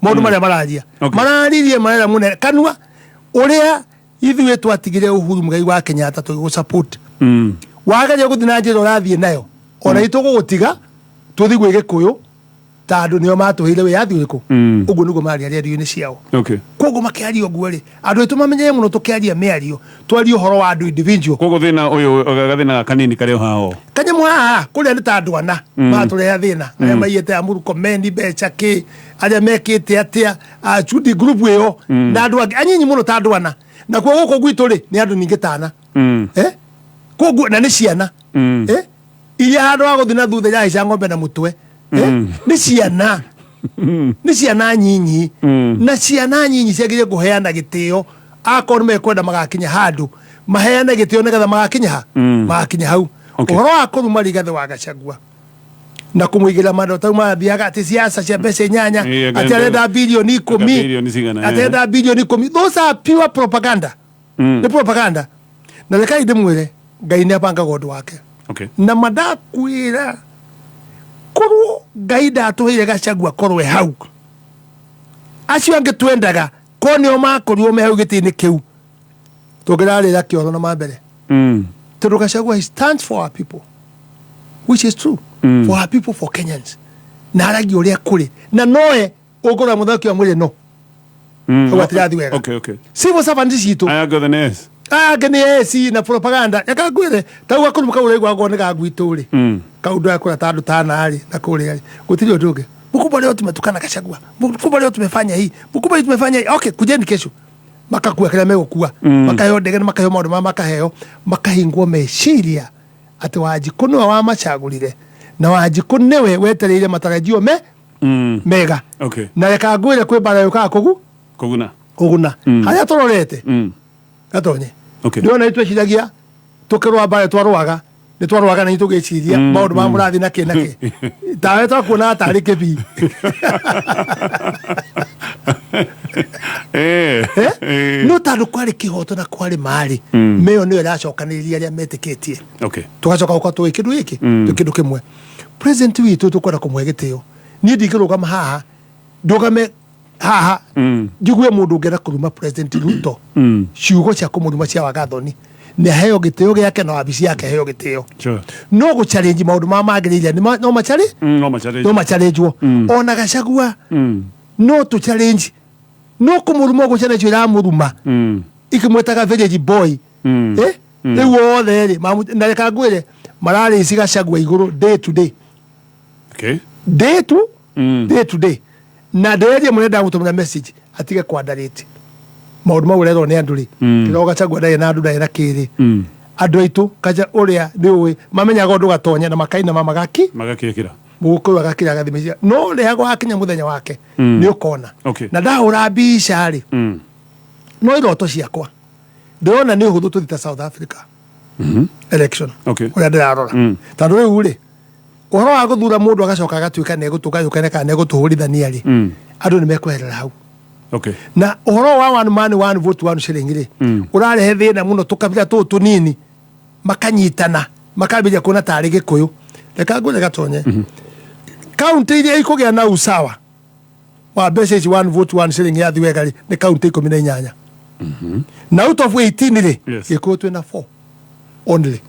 maũndũ marĩa mararia. Mararirie marera mũnene kanua ũrĩa ithuĩ twatigire Uhuru Muigai wa Kenyatta tũgĩgũ support. Wageria gũthiĩ na njĩra ũrathiĩ nayo, ona itũ gũgũtiga tũthiĩ gwĩ Gĩkũyũ, tondũ nĩo matũheire wĩyathi ũrĩkũ. Ũguo nĩguo maria redio-inĩ ciao. Koguo makĩaria ũguo rĩ, andũ aitũ mamenyere mũno, tũkĩaria mĩario, twarie ũhoro wa andũ individual. Koguo thĩna ũyũ, gathĩna gaka kanini karĩ o haha o. Kanyamũ haha kũrĩa nĩ ta andũ ana maratũrehe thĩna, arĩa maiyĩte a Murkomen mbeca kĩ, arĩa mekĩte atĩa a Chudi group ĩyo, na andũ angĩ anyinyi mũno ta andũ ana. Nakuo gũkũ gwitũ rĩ, nĩ andũ ningĩ tana. Koguo na nĩ ciana, iria handũ ha gũthiĩ na thutha irahaica ng'ombe na mũtwe. Nĩ ciana, nĩ ciana nyinyi, na ciana nyinyi ciagĩrĩire kũheana gĩtĩo. Akorwo nĩ mekwenda magakinya handũ, maheane gĩtĩo nĩgetha magakinya ha, magakinya hau. Ũhoro wa kũruma Rigathĩ wa Gachagua na kũmũigĩra mandũ tau mathiaga atĩ siasa cia mbeca inyanya, atĩ arenda bilioni 10, Bilioni cigana, atĩ arenda bilioni 10, those are pure propaganda. Nĩ propaganda, na rekai ndĩmwĩre, Ngai nĩ abangaga ũndũ wake. Na mandakwĩra, korwo Ngai ndatũheire Gachagua korwe hau, acio angĩ twendaga ko nĩo makorirwo me hau gĩtĩ-inĩ kĩu, tũngĩrarĩra kĩoro na mambere, tondũ Gachagua, he stands for our people, which is true, for our people, for Kenyans, na aragia ũrĩa kũrĩ, na noe ũngũra mũthaki wa mwĩrĩ no hau atirathi wega. Civil servants citũ Aya ngothe nĩ yes. Aya angĩ nĩ AC na propaganda. Reka ngwĩre, tau gakũrũ kau ũraigua ngoo nĩ ga gwitũ rĩ, kau ndakũra ta andũ tana rĩ, na kũrĩa rĩ gũtirĩ ũndũ ũngĩ. Mkubwa, leo tumetukana Gachagua. Mkubwa, leo tumefanya hii. Mkubwa, leo tumefanya hii. Okay, kujeni kesho. Makakua kĩrĩa megũkua, makaheo ndege na makaheo maũndũ marĩa makaheo, makahingwo meciria atĩ Wanjikũ nĩwe wamacagũrire na Wanjikũ nĩwe wetereire matarajio me mega. Na reka ngwĩre, kwĩ mbara yũkaga kũgu Kũguna. Kũguna harĩa tũrorete gatonye. Nĩwona nĩ tweciragia tũkĩrũa mbara, twarũaga nĩ twarũaga na tũgĩciria maũndũ ma mũrathi na kĩ na kĩ, tawe twakuonaga tarĩ kĩbii. No tondũ kwarĩ kĩhoto na kwarĩ marĩ mĩyo nĩyo ĩracokanĩrĩria arĩa metĩkĩtie, tũgacoka gũkorwo tũĩ kĩndũ gĩkĩ, twĩ kĩndũ kĩmwe. President witũ tũkwenda kũmũhe gĩtĩo. Niĩ ndingĩrũgama haha, ndũgame haha njigue mũndũ ũngĩenda kũruma President Ruto, ciugo cia kũmũruma cia wagathoni, nĩ aheo gĩtĩo gĩake na wabici yake aheo gĩtĩo. No gũ challenge maũndũ ma magĩrĩire nĩ no machari No machallenge. No machallengewo. Ona Gachagua no tũ challenge, no kũmũruma ũguo ciana icio iramũruma ikĩmwĩtaga village boy, eh, rĩu othe rĩ na reka ngwĩre, mararĩci Gachagua igũrũ day to day, day to day to day, na ndĩrerie mũrĩa ndamũtũmĩra message atige kwandarĩte maũndũ mau ũrerwo nĩ andũ rĩ. Kĩrĩa Gachagua ndarĩ na andũ, ndarĩ na kĩrĩ, andũ aitũ kaja ũrĩa nĩ ũĩ mamenyaga ũndũ gatonya na makainama magaki Magakĩkĩra. Mũgũkũyũ agakira agathimĩcia, no rĩrĩa gwakinya mũthenya wake nĩ ũkona. Na ndahũra mbica rĩ, no iroto ciakwa ndĩrona nĩ ũhũthũ tũthi ta South Africa election, ũrĩa ndĩrarora, tondũ rĩu rĩ, ũhoro wa gũthura mũndũ agacoka agatuĩka nĩ egũtũgayũkania kana nĩ egũtũhũrithania rĩ, andũ nĩ mekweherera hau. Na ũhoro wa one man one vote one shilling rĩ, ũrarehe thĩna mũno, tũkabira tũũ tũnini makanyitana, makambĩrĩria kuona tarĩ Gĩkũyũ. Reka ngwĩre gatonye, kaunti iria ikũgĩa na usawa wa mbeca ici, one vote one shilling yathi wega rĩ, nĩ kaunti 18, na out of 18 rĩ, Gĩkũyũ twĩna 4 only.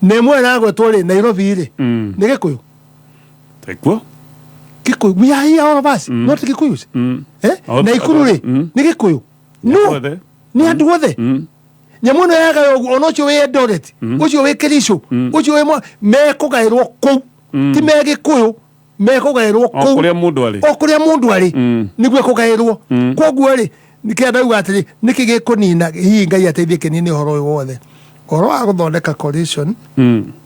Na ĩmwe ĩragwetwo rĩ, Nairobi rĩ, nĩ Gĩkũyũ. Taikuo. Gĩkũyũ, we are here, all of us, not Gĩkũyũ, eh? Naikuru rĩ, nĩ Gĩkũyũ? No. Othe. Nĩ andũ othe. Nyamũ ĩno yagayo ũguo, ona ũcio wĩ Eldoret, ũcio wĩ Kericho, ũcio wĩ mekũgaĩrwo kũu, ti me Gĩkũyũ, mekũgaĩrwo O kũu. kũrĩa mũndũ arĩ. O kũrĩa mũndũ arĩ nĩguo ekũgaĩrwo. Koguo rĩ, nĩkĩo ndauga atĩrĩ, nĩkĩ gĩkũnina, hihi Ngai ateithie kĩnine ũhoro ũyũ wothe, ũhoro wa gũthondeka coalition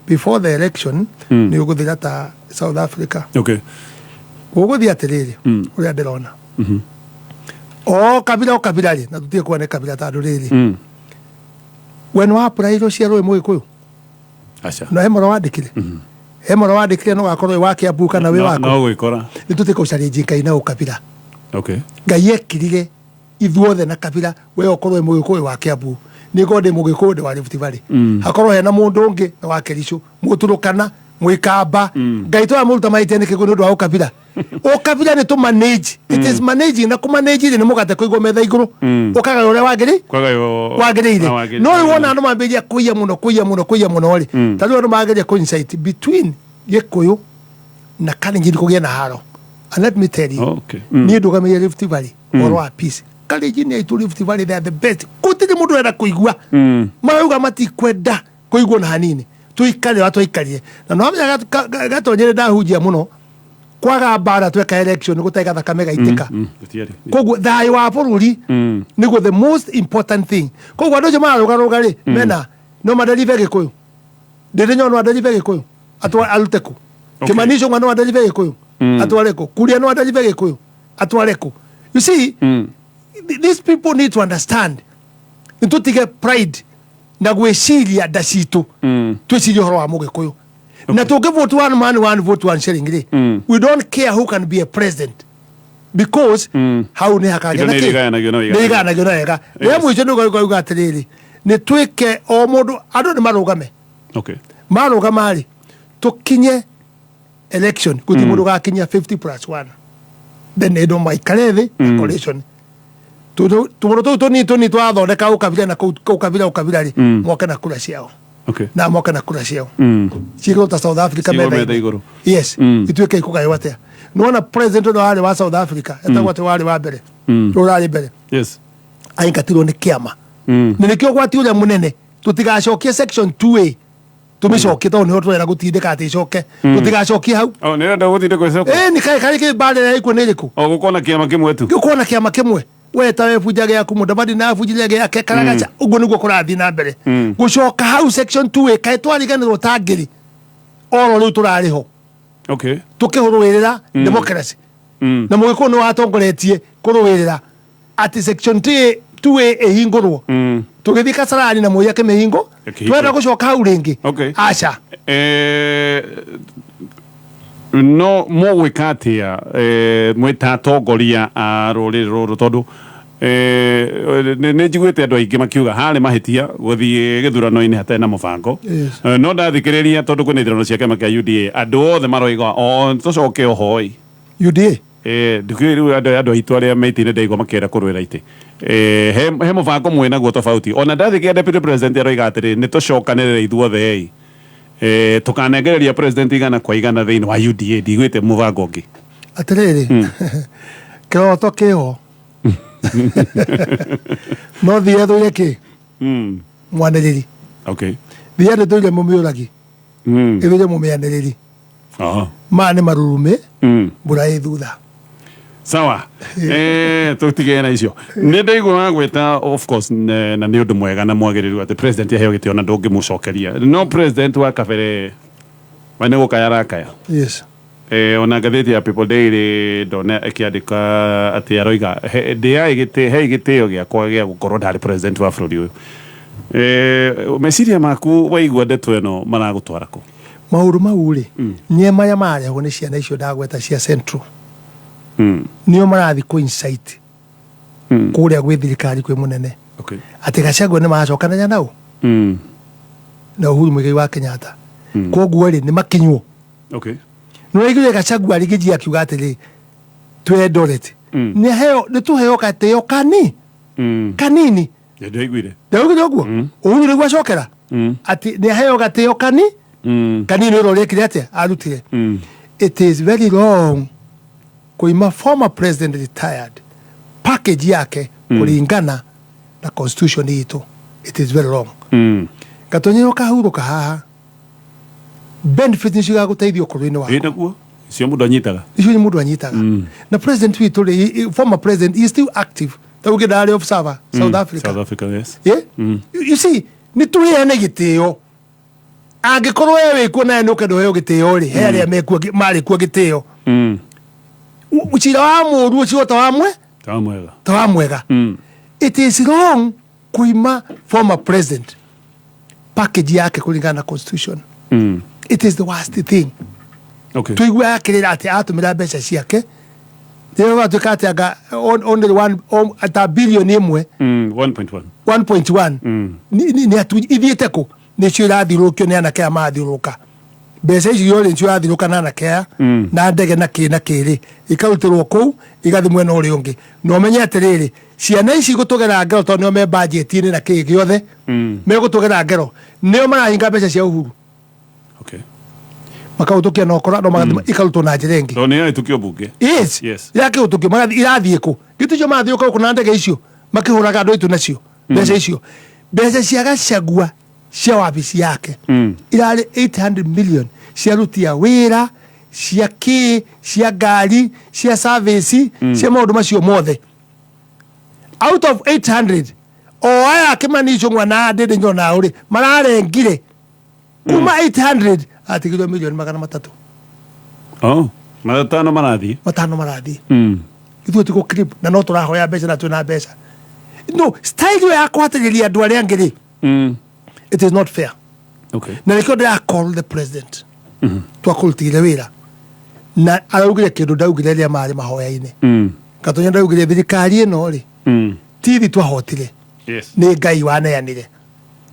before the election, nĩ ũgũthira ta South Africa. Gũgũthiĩ atĩrĩrĩ, ũrĩa ndĩrona, o kabira o kabira rĩ, na tũtige kuga nĩ kabira, tondũ rĩrĩ, we nĩ wapũrairwo ciarwo wĩ Mũgĩkũyũ? Aca. No he mũro wandĩkire, he mũro wandĩkire, no gakorwo wĩ wa Kiambu kana wĩ waku. No gwĩkora. Nĩ tũtige gũcaria Ngai na ũkabira. Ngai ekirire ithuothe na kabira. We ũkorwo wĩ Mũgĩkũyũ wa Kiambu, niĩ ngorwo ndĩ Mũgĩkũyũ ndĩ wa Rift Valley, hakorwo hena mũndũ ũngĩ na wa Kericho, Mũturukana, Mũikamba, Ngai tũramũruta mahĩtia nĩkĩ nĩ ũndũ wa ũkabira? Ũkabira nĩ tũ manage, it is managing, na kũ manage rĩ, nĩ mũgate kũigwo metha igũrũ, ũkagaya ũrĩa wagĩrĩ Kwagayo. wagĩrĩire. Wagĩrĩire. No rĩu wona andũ mambĩrĩria kũiya mũno, kũiya mũno, kũiya mũno rĩ, ta rĩu andũ mageria kũ incite between Gĩkũyũ na Kalenjin kũgĩe na haro, and let me tell you, niĩ ndũgamĩrĩire Rift Valley, ũhoro wa peace, Kalenjin aitũ Rift Valley, they are the best. Gũtirĩ mũndũ ũrenda kũigua, marauga matikwenda kũiguo na hanini, tuikare wa twaikarire na no amenya gatonyere ndahunjia mũno kwaga mbara, tweka election gũtarĩ gathakame gaitĩka. Gũtiarĩ. Koguo thayũ wa bũrũri nĩguo the most important thing. Koguo andũ acio mararũgarũga rĩ, mena no maderive Gĩkũyũ, ndĩrĩ nyono aderive Gĩkũyũ atwa arute kũ? Kimani Ichung'wa no aderive Gĩkũyũ atware kũ? Kuria no aderive Gĩkũyũ atware kũ? You see, these people need to understand, nĩtũtige pride. Na gwĩciria nda citũ, twĩcirie ũhoro wa Mũgĩkũyũ, na tũngĩ vote one man, one vote, one shilling rĩ, we don't care who can be a president, because hau nĩ hakagĩa Indo na nĩ kĩ? irigayanagio na wĩiganu. Nĩ igayanagio na wega. Rĩa mũico nĩ ũgauga atĩrĩrĩ, nĩ twĩke o mũndũ, andũ nĩ marũgame. Marũgama rĩ, tũkinye election, gũtirĩ mũndũ ũgakinyia 50 plus 1, then ĩndũ maikare thĩ na coalition. Tũndũ tũu tũnini tũnini twathondeka ũkabira na kũu ũkabira ũkabira rĩ, moke na kura ciao, na moke na kura ciao ciĩkĩrwo ta South Africa. Ciigwo metha-inĩ. metha igũrũ. Yes. Ituĩke ikũgaywo atĩa? Nĩwona president ũrĩa warĩ wa South Africa, etagwo atĩ warĩ wa mbere, ũrĩa ũrarĩ mbere, aingatirwo nĩ kĩama. Na nĩkĩo ũgwati ũrĩa mũnene, tũtigacokie section 2A, tũmĩcokie, tondũ nĩho tũrenda gũtindĩka atĩ ĩcoke. Tũtigacokie hau. Oh, nĩ ũrenda gũtindĩkwo ĩcoke? Ĩ nĩ kaĩ kaĩ kĩ mbara ĩrĩa ĩkuo nĩ ĩrĩkũ? O gũkorwo na kĩama kĩmwe tu. Gĩkorwo na kĩama kĩmwe, we ta we bunja gĩaku, Mũdavadi na abunjire gĩake Karagaca. Ũguo nĩguo kũrathiĩ na mbere. Gũcoka hau section 2A, kaĩ twariganĩrwo ta ngĩri oro rĩu tũrarĩ ho tũkĩhũrũĩrĩra democracy, na Mũgĩkũyũ nĩ watongoretie kũrũĩrĩra atĩ section 2A ĩhingũrwo. Tũgĩthiĩ Kasarani na Moi akĩmĩhingo. Ĩkĩhingũrwo. Twenda gũcoka hau rĩngĩ? Aca. No mũgwĩka atĩa, mwĩ ta atongoria a rũrĩrĩ rũrũ, tondũ nĩ njiguĩte andũ aingĩ makiuga harĩ mahĩtia gũthiĩ gĩthurano-inĩ hatarĩ na mũbango? No ndathikĩrĩria, tondũ kwĩna ithurano cia kĩama kĩa UDA, andũ othe maroiga o tũcoke oho ĩ. UDA. Ndikĩũĩ rĩu andũ aitũ arĩa me itĩ-inĩ, ndaigua makĩenda kũrũĩra itĩ. He mũbango mwĩ naguo tofauti? Ona ndathikĩrĩria deputy president aroiga atĩrĩ, nĩ tũcokanĩrĩre ithuothe ĩ, tũkanengereria president 100% thĩinĩ wa UDA. Ndiguĩte mũbango ũngĩ. Atĩrĩrĩ, kĩroto kĩho no thiĩ thũire kĩ mwanĩrĩri. Thiĩ ndĩtũire mũmĩũragi, ĩthũire mũmĩanĩrĩri. Maya nĩ marurumĩ, mbura ĩ thutha. Sawa, tũtigere na icio. Nĩ ndaigua gwĩta, of course, na nĩ ũndũ mwega na mwagĩrĩru atĩ president aheo gĩtĩo na ndũngĩmũcokeria, no president wa kabere we nĩ gũkaya arakaya. Ona ngathĩti ya People Daily ndona ĩkĩandĩka atĩ aroiga, "Ndĩai gĩtĩ, hei gĩtĩo gĩakwa gĩa gũkorwo ndarĩ president wa bũrũri ũyũ." Meciria maku waigua ndeto ĩno maragũtwara kũ? Maũndũ mau rĩ, nĩ marĩa mararehwo nĩ ciana icio ndagweta cia Central, nĩo marathiĩ kũ incite kũrĩa gwĩ thirikari, kwĩ mũnene, atĩ Gachagua nĩ maracokanĩria nao na Uhuru Muigai wa Kenyatta. Koguo rĩ, nĩ makinywo. Nĩ waiguire Gachagua rĩngĩ akiuga atĩrĩ, twĩ Eldoret nĩ heo, nĩ tũheo gatĩo kani kanini. Ndaiguire. Ndaugire ũguo Uhuru nĩguo acokera atĩ nĩ aheo gatĩo kani kanini. Ũrĩa ũrekire atĩa arutire. It is very wrong kuima former president retired package yake kũringana na constitution itũ. It is very wrong. Gatonyero kahurũka haha, benefit nĩcio igagũteithia ũkũrũ-inĩ waku. Ĩ naguo cio mũndũ anyitaga. Icio nĩ mũndũ anyitaga. Na president witũ rĩ, former president, he is still active. Ta ũngĩ ndarĩ observer South Africa. South Africa, yes. Yeah? You see, nĩ tũheane gĩtĩo. Angĩkorwo we wĩkuo nawe nĩ ũkenda ũheo gĩtĩo rĩ, he arĩa mekuo marĩ kuo gĩtĩo. Cira wa mũũru ũcio ta wa mwe Ta mwega. Ta wa mwega. It is wrong kuima former president package yake kũringana na constitution. It is the worst thing. Tũigua akĩrĩra atĩ atũmĩra mbeca ciake, rĩrĩa gwatuĩka atĩ anga only one ta bilioni 1. 1.1. 1.1. Nĩ ithiĩte kũ? Nĩcio irathiũrũrũkio nĩ anake aya marathiũrũrũka. Mbeca icio rĩ, nĩcio irathiũrũrũka na anake aya, na ndege na kĩ na kĩrĩ, ikarutĩrwo kũu igathiĩ mwena ũrĩa ũngĩ. Na ũmenye atĩrĩrĩ, ciana ici gũtũgera ngero, tondũ nĩo me budget-inĩ na kĩ gĩothe, megũtũgera ngero, nĩo marahinga mbeca cia Uhuru, makahũtũkia na ũkora no magathiĩ ikarutwo na njĩra ĩngĩ. Tondũ nĩ yahĩtũkio bunge. Yes. Yakĩhũtũkio magathiĩ, irathiĩ kũ? Gĩtĩ icio marathiũka gũkũ na ndege icio makĩhũraga andũ aitũ nacio mbeca icio. Mbeca cia Gachagua cia wabici yake irarĩ 800 million, cia ruti a wĩra, cia kĩ, cia ngari, cia service, cia maũndũ macio mothe. Out of 800, o aya Kĩmani Ichung'wa na Ndĩndĩ Nyonao rĩ, mararengire kuma 800, atigirwo milioni 300. Oh, matano marathiĩ. Matano marathiĩ. Ithuĩ ti gũcrip na no tũrahoya mbeca na twĩna mbeca. No style ĩyo ya kũhatĩrĩria andũ arĩa angĩ rĩ, It is not fair. Na nĩkĩo ndĩra call the president. Twakũrutire wĩra na araugire kĩndũ ndaugire rĩrĩa marĩ mahoya-inĩ. Gatonya ndaugire thirikari ĩno rĩ, tithi twahotire, nĩ Ngai waneanire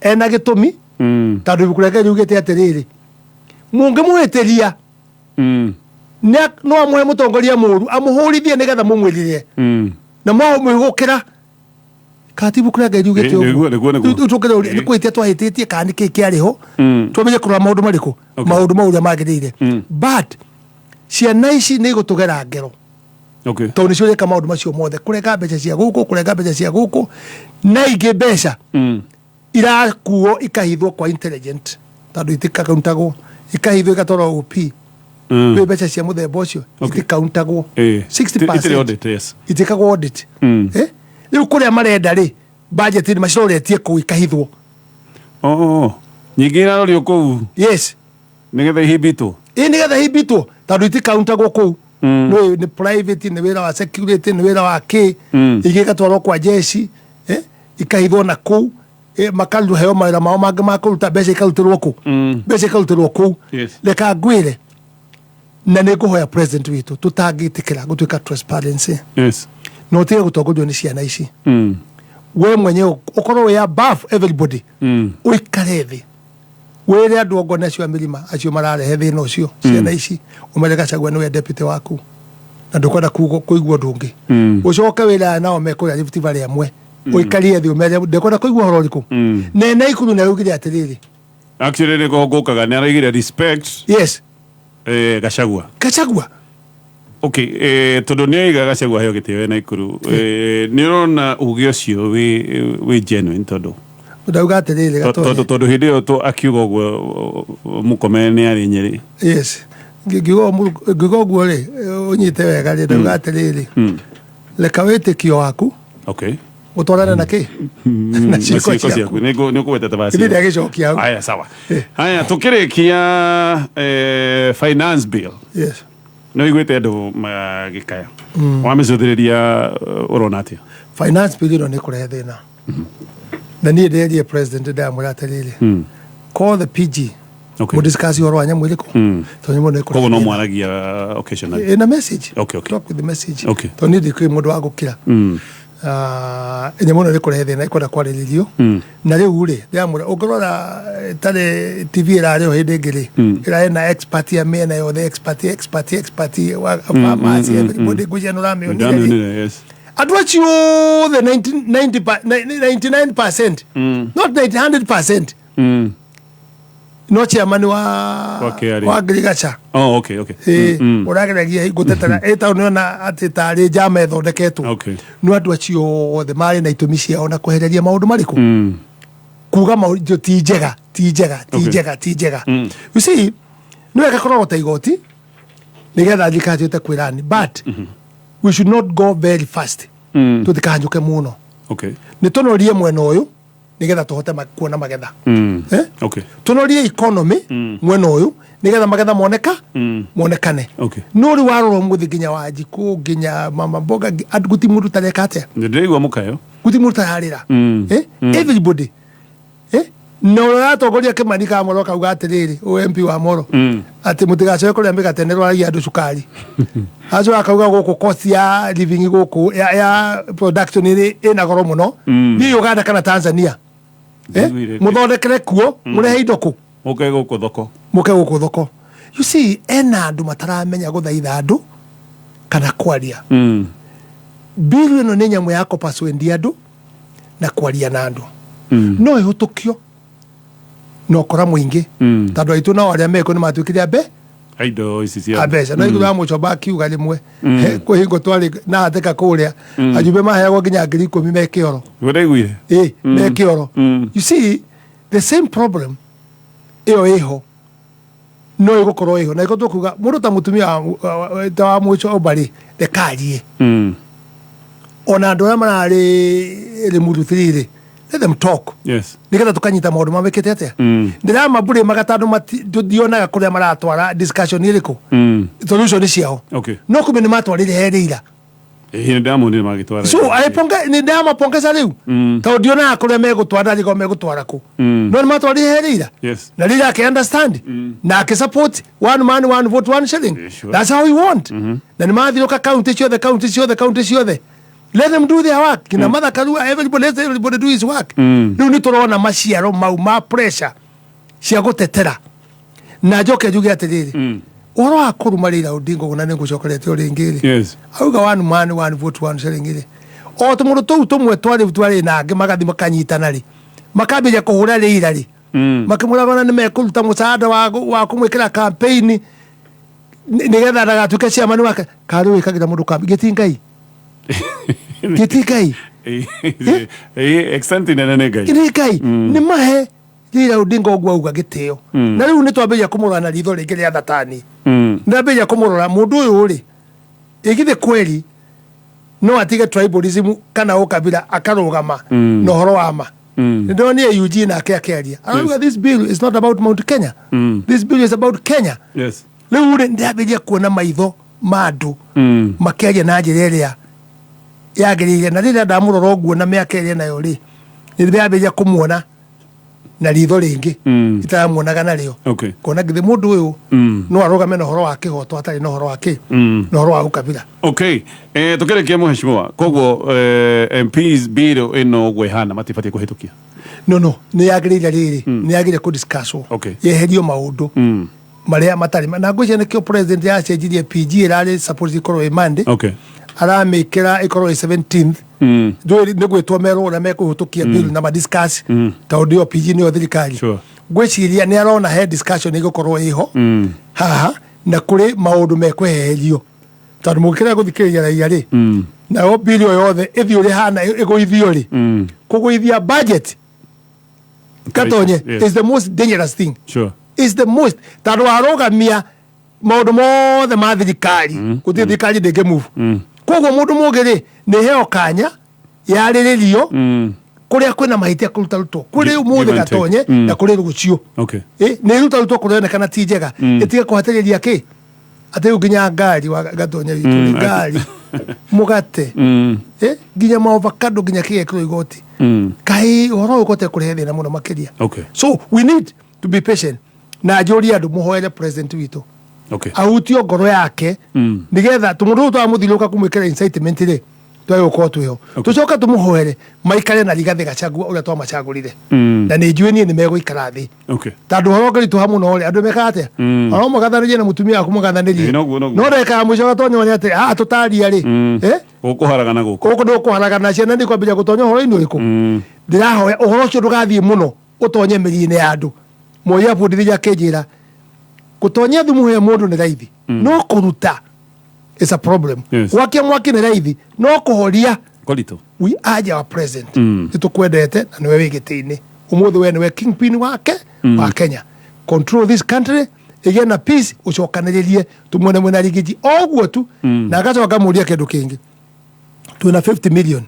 ena gĩtũmi, tondũ ibuku rĩa Ngai riugĩte atĩrĩrĩ, mũngĩmũhĩtĩria, no amũhe mũtongoria mũru amũhũrithie nĩgetha mũmwĩrire na mwamwĩgũkĩra. Kana ti ibuku rĩa Ngai riugĩte ũguo? Nĩguo, nĩguo. Rĩu tũngĩrora nĩ kũhĩtia twahĩtĩtie kana nĩ kĩĩ kĩarĩ ho, twamenye kũrora maũndũ marĩkũ, maũndũ mau ũrĩa magĩrĩire. But ciana ici nĩ igũtũgera ngero, tondũ nĩcio ireka maũndũ macio mothe, kũrenga mbeca cia gũkũ, kũrenga mbeca cia gũkũ, na ingĩ mbeca irakuo ikahithwo kwa intelligent, tondũ itikauntagwo, ikahithwo igatwarwo OP. Kwĩ mbeca cia mũthemba ũcio itikauntagwo. 60% Itirĩ audit, yes. Itikagwo audit. Eh? Rĩu kũrĩa marenda rĩ, budget nĩ maciroretie kũu ikahithwo. Oh, nyingĩ irarorio kũu. Yes. Nĩgetha ihimbitwo. Ĩ, nĩgetha ihimbitwo, tondũ itikauntagwo kũu. Nĩ private, nĩ wĩra wa security, nĩ wĩra wa kĩ. Ingĩ igatwarwo kwa jeshi, eh? Ikahithwo na kũu, eh, makareheo mawĩra mao mangĩ ma kũruta mbeca, ikarutĩrwo kũ? Mbeca ikarutĩrwo kũu. Reka ngwĩre, na nĩ ngũhoya president witũ, tũtangĩtĩkĩra gũtuĩka transparency na ũtige gũtongorio nĩ ciana ici. We mwenyewe ũkorwo wĩ above everybody. Ũikare thĩ, wĩre andũ ongone acio a mĩrima, acio mararehe thĩna ũcio, ciana ici, ũmere Gachagua nĩwe deputy waku na ndũkwenda kũigua ũndũ ũngĩ. Ũcoke wĩre aya nao mekũrĩa Rift Valley amwe, ũikarie thĩ, ũmere ndekwenda kũigua ũhoro ũrĩkũ. Nene Ikuru nĩ araugire atĩrĩrĩ. Actually nĩko ngũkaga, nĩ araigire respect. Gachagua. Gachagua. Okay, tondũ nĩ oiga Gachagua heo gĩtĩo na Ikuru, nĩ ũrona uge ũcio wĩ genuine, tondũ Ndauga atĩrĩrĩ, Gatonya. Tondũ hĩndĩ ĩyo akiuga ũguo, Mũkomere nĩ arĩ Nyĩrĩ. Yes, ngiuga ũguo rĩ, ũnyite wega rĩ, ndauga atĩrĩrĩ, reka wĩtĩkio waku ũtwarane na kĩ? Na ciĩko ciĩko ciaku. Ciaku. Nĩ ũkũgwetete basi. Ithe ndagĩcokia hau. Haya, sawa. Haya, tukĩrĩkia, finance bill. Nĩ ũiguĩte andũ magĩkaya. Wamĩcũthĩrĩria, ũrona atĩa? Finance bill ĩno nĩ kũrehe thĩna, na niĩ nderie president, ndamwĩra atĩrĩrĩ, call the PG, mũdiscuss ũhoro wa nyamũ ĩrĩkũ, tondũ nyamũ ĩno ĩkũrehe Koguo no thĩna. mwaragia occasionally? Ĩna message. Talk with the message. Tondũ niĩ ndikũrĩ mũndũ wa gũkira. Nyamũ ĩno ĩkũrehe thĩna, ĩkwenda kwarĩrĩrio. Na rĩu rĩ, ndĩramwĩra, ũngĩrora tarĩ TV ĩrarĩ o hĩndĩ ĩngĩ rĩ, ĩrarĩ na expert ya mĩena yothe, expert, expert, expert wa farmers, everybody, ngwĩciria nĩ ũramĩonire rĩ. Ndamĩonire, yes. Andũ acio othe 90 99%, not 90, 100%, no chairman wa Wa KRA. wa ngirigaca. Oh, okay. Ĩ, ũrageragia gũtetera ĩ tondũ nĩona atĩ tarĩ njama ĩthondeketwo. No andũ acio othe marĩ na itũmi ciao na kwehereria maũndũ marĩkũ, kuga maũndũ ti njega, ti njega, ti njega, ti njega. You see, nĩ wega kũrorwo ta igoti nĩgetha thirikari tũhote kwĩrani, but we should not go very fast. Tũtikahanyũke mũno. Nĩ tũnorie mwena ũyũ nĩgetha tũhote kuona magetha. Eh? Tũnorie economy mwena ũyũ nĩgetha magetha moneka, monekane. No rĩu warora ũmũthĩ, nginya Wanjikũ, nginya mama mboga, andũ, guti mũndũ tareka atĩa. Nĩ ndĩraigua mũkayo. Guti mũndũ tararĩra. Eh? Everybody, eh? Na ũrĩa ũratongoria Kĩmani Kamoro akauga atĩrĩrĩ, ũyũ MP wa Moro, atĩ mũtigacoke kũrĩa mĩgate, nĩ rwaragia andũ cukari. Acoka akauga gũkũ cost ya living gũkũ ya production ĩna goro mũno. Thiĩ Uganda kana Tanzania, eh? Njiguire. Mũthondekere kuo, mũrehe indo kũ? Mũke gũkũ thoko. Mũke gũkũ thoko. You see, ena andũ mataramenya gũthaitha andũ kana kwaria. Bill ĩno nĩ nyamũ ya kũpersuade andũ na kwaria na andũ. No ĩhũtũkio na ũkora mũingĩ, tondũ aitũ nao arĩa mekuo nĩ matuĩkire ambe Aindo ici cia a mbeca no igũrũ wa mũcomba akiuga rĩmwe. Kwĩ hingo twarĩ na hatĩka kũrĩa, ajumbe maheagwo nginya 10,000 me kĩoro. Nĩguo ndaiguire. Ĩ, me kĩoro. You see, the same problem ĩyo ĩho, no ĩgũkorwo ĩho, na ĩko tũkuga mũndũ ta mũtumia ta wa mũcomba rĩ, rekarie. Ona andũ arĩa mararĩ Limuru 3 rĩ, let them talk, nĩgetha tũkanyita maũndũ mamĩkĩte atĩa. Ndĩramambũrĩ magatandũ, tũtionaga kũrĩa maratwara discussion ĩrĩkũ, solution ciao. No kumbe nĩ matwarĩre he rĩira. Ĩĩ, nĩ ndamonire magĩtwara. So nĩ ndamapongeza rĩu, tondũ ndionaga kũrĩa megũtwara, ndarigwo megũtwara kũ, no nĩ matwarire he Raila. Na Raila ake understand na ake support one man, one vote, one shilling. That's how we want. Na nĩ mathiũka county ciothe, county ciothe, county ciothe. Let them do their work. Kina Martha Karua, everybody, let everybody do his work. Rĩu nĩ tũrona maciaro mau ma pressure cia gũtetera. Na njoke njuge atĩrĩrĩ, ũhoro wa kũruma Raila Odinga ũguo, na nĩ ngũcokerete o rĩngĩ rĩ, auga one man, one vote, one shilling rĩ, o tũmũndũ tũu tũmwe twarĩ twarĩ na angĩ magathi makanyitana rĩ, makambĩrĩria kũhũra Raila rĩ, makĩmwĩraga ona nĩ mekũruta mũcaada wa kũmwĩkĩra campaign nĩgetha ndagatuĩke chairman wake. Karĩ wĩkagĩra mũndũ kambi gĩti Ngai, gĩti Ngai. Ĩĩ, extent nene nĩ Ngai. Nĩ Ngai. Nĩ mahe Raila Odinga ũguo auga gĩtĩo. Na rĩu nĩ twambĩrĩria kũmũrora na ritho rĩngĩ rĩa thatani. Ndambĩrĩria kũmũrora mũndũ ũyũ rĩ, ĩgithĩ kweri no atige tribalism kana ũkabira, akarũgama na ũhoro wa ma. Nĩ ndonire Eugene nake akĩaria, arauga this bill is not about Mount Kenya, this bill is about Kenya. Rĩu rĩ, ndambĩrĩria kuona maitho ma andũ makĩaria na njĩra ĩrĩa yagĩrĩire. Na rĩrĩa ndamũrora ũguo na mĩaka ĩrĩa nayo rĩ, nĩ ndambĩrĩria kũmuona na ritho rĩngĩ itaramuonaga narĩo, kuona githĩ mũndũ ũyũ no arũgame na ũhoro wa kĩhoto atarĩ na ũhoro wa kĩ na ũhoro wa ũkabira. Okay, tukĩrĩkia, mheshimiwa, koguo MPs bill ĩno ũguo ĩhana matibatiĩ kũhĩtũkia? No, nĩ yagĩrĩire rĩrĩ, nĩ yagĩrĩire kũdiscusswo, yeherio maũndũ marĩa matarĩ. Na ngwĩciria nĩkĩo president yacenjirie PG, ĩrarĩ suppose ĩkorwo ĩ Monday, aramĩkĩra ĩkorwo ĩ 17th. Ndũĩ nĩ gwĩtwo merwo ũrĩa mekũhĩtũkia bill na madiscuss, tondũ nĩyo PG, nĩyo thirikari. Ngwĩciria nĩ arona he discussion ĩgũkorwo ĩho haha na kũrĩ maũndũ mekweherio, tondũ mũngĩkĩrega gũthikĩrĩria raia rĩ, nayo bill ĩyo yothe ĩthiĩ ũrĩa hana ĩgũithio rĩ, kũgũithia budget, Gatonye, is the most dangerous thing. Is the most, tondũ warũgamia maũndũ mothe ma thirikari, gũtirĩ thirikari ndĩngĩ move. Koguo mũndũ mũgĩ rĩ, nĩ heo kanya yarĩrĩrio kũrĩa kwĩna mahĩtia kũrutarutwo kũrĩ ũmũthĩ, Give and take. Gatonye, na kũrĩ rũciũ. Nĩ irutarutwo kũrĩonekana ti njega, ĩtige kũhatĩrĩria kĩ atĩ rĩu nginya ngari wa Gatonye witũ rĩ, ngari, mũgate, nginya maovacado, nginya kĩgekĩrwo igoti. Kaĩ ũhoro ũyũ ũkote kũrehe thĩna mũno makĩria. So we need to be patient, na njũrie andũ mũhoere president witũ ahutio ngoro yake, nigetha tũmũndũ ũyũ twamũthirũka kũmwĩkĩra incitement rĩ, twage gũkorwo twĩho. Tũcoke tũmũhoere maikare na Rigathĩ Gachagua ũrĩa twamacagũrire, na nĩ njũĩ niĩ nĩ megũikara thĩ, tondũ ũhoro ũngĩritũha mũno rĩ, andũ mekaga atĩa? Ona mũgathanĩrie na mũtumia waku, mũgathanĩrie. Ĩĩ, noguo, noguo. No ndagĩka ya mũico gatonyone atĩ haha tũtaria rĩ, Gũkũharagana gũkũ. Gũkũ ndũkũharagana, ciana nĩ kwambĩrĩria gũtonya ũhoro-inĩ ũrĩkũ. Ndĩrahoya ũhoro ũcio ndũgathiĩ mũno ũtonye mĩri-inĩ ya andũ. Moi abundithirie akĩnjĩra gũtonyia thumu he mũndũ nĩ raithi, no kũruta is a problem. Gwakia mwaki nĩ raithi, no kũhoria Kũritũ. We urge our president, nĩ tũkwendete na nĩwe wĩ gĩtĩ-inĩ ũmũthĩ, we nĩwe kingpin wake wa Kenya. Control this country, ĩgĩe na peace, ũcokanĩrĩrie tũmuone mwena Rigiji o ũguo tu. Na agacoka ngamũria kĩndũ kĩngĩ, twĩna 50 million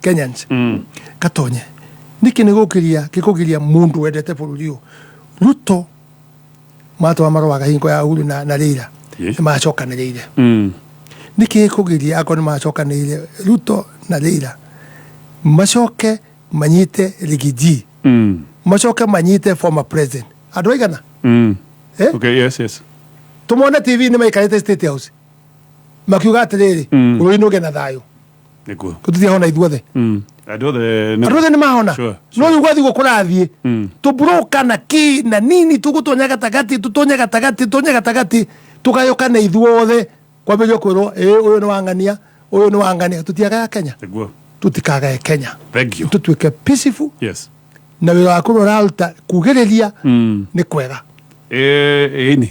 Kenyans. Gatonye, nĩkĩ nĩ gũkĩria gĩkũgiria mũndũ wendete bũrũri ũyũ, Ruto matwa marũaga hingo ya Uhuru na Raila, nĩ macokanĩrĩire? Nĩkĩ gĩkũgiria, akorwo nĩ macokanĩrĩire, Ruto na Raila macoke manyite Rigiji, macoke manyite former president, andũ aigana? Eh? Okay, yes. Tumone TV nĩ maikarĩte State House makiuga atĩrĩrĩ, bũrũri nĩ ũgĩe na thayũ. Nĩguo. Tũtihona ithuothe. Andũ othe Andũ othe nĩ mahona. No rĩu gwathiĩ guo kũrathiĩ, tũburoka na ki na nini, tũgũtonya gatagatĩ, tũtonye gatagatĩ, tũtonye gatagatĩ, tũgayũkane ithuothe, kwambĩrĩria kwĩrwo ĩ ũyũ nĩ wang'ania, ũyũ nĩ wang'ania. Tũtiagaya Kenya. Tũtikagae Kenya. Thank you. Tũtuĩke peaceful. Na wĩra waku ũrĩa ũraruta kugĩrĩria nĩ kwega. Ĩni.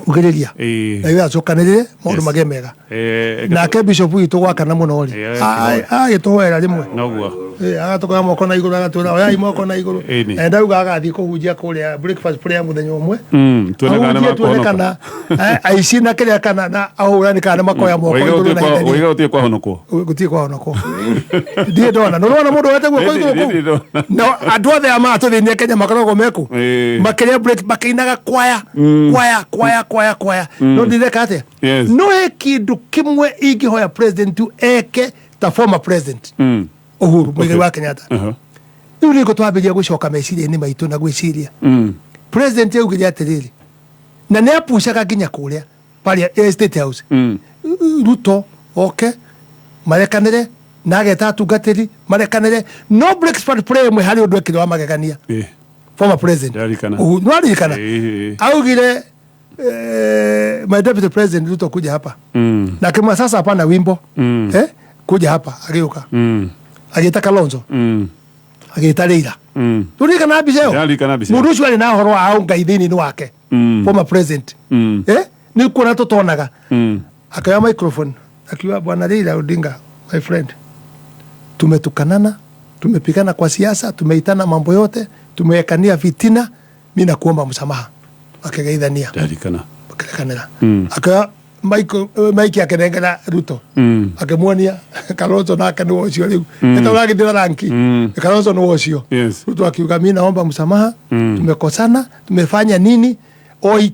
Kugĩrĩria Ĩĩ. na wĩra acokanĩrĩre maũndũ magĩe mega. Nake bishop witũ gwakana mũno rĩ, agĩtũhoera rĩmwe. Noguo. Agatũkoya moko na igũrũ, agatwĩra oyai moko na igũrũ. Ĩni. Na ndauga agathiĩ kũhunjia kũrĩa breakfast prayer mũthenya ũmwe. Tuone kana Ahunjie tuone nĩmakohonoka. kana aici na kĩrĩa kana na ahũrani kana nĩmakoya moko Waiga igũrũ na gũtirĩ ithani. waiga gũtirĩ kwahonokwo. Gũtirĩ kwahonokwo. Ndirĩ ndona. Nĩũrona mũndũ woete guoko igũrũ kũu? Ndirĩ ndona. No andũ othe aya maratũthĩnia Kenya makoragwo meku makĩrĩa break makĩinaga kwaya, kwaya, kwaya, kwaya, kwaya. No ndireka atĩa? Yes. No he kĩndũ kĩmwe ingĩhoya president tu eke ta former president Uhuru Muigai wa Kenyatta. Rĩu nĩguo twambĩrĩria gũcoka meciria-inĩ maitũ na gwĩciria. President augire atĩrĩrĩ, na nĩ apucaga nginya kũrĩa parĩa State House. Ruto oke marekanĩre na ageta atungatĩri marekanĩre, no breakfast prayer ĩmwe harĩ ũndũ ekire wa magegania. Former president Ndarikana. Uhuru, nĩwaririkana? Ĩĩ. Augire my deputy president Ruto kuja hapa na akimwambia sasa hapana wimbo, kuja hapa, agĩũka agĩta Kalonzo, agĩta Raila. Nĩũririkana mbica ĩyo? Ndarikana mbica ĩyo. Mũndũ ũcio arĩ na ũhoro wa ũngai thĩinĩ wake. Former president, nĩ kuona tũtonaga. Akioya microphone akiwa, bwana Raila Odinga, my friend, tumetukanana, tumepigana kwa siasa, tumeitana mambo yote, tumewekania fitina, mi nakuomba msamaha. Makigeithania. Ndarikana. Makirekanĩra. Akioya maiki akĩnengera Ruto, akĩmuonia Kalonzo nake nĩwe ũcio rĩu. Nĩ ta ũragĩthira ranki. Kalonzo nĩwe ũcio. Yes. Ruto akiuga mi naomba msamaha, tumekosana, tumefanya nini, oi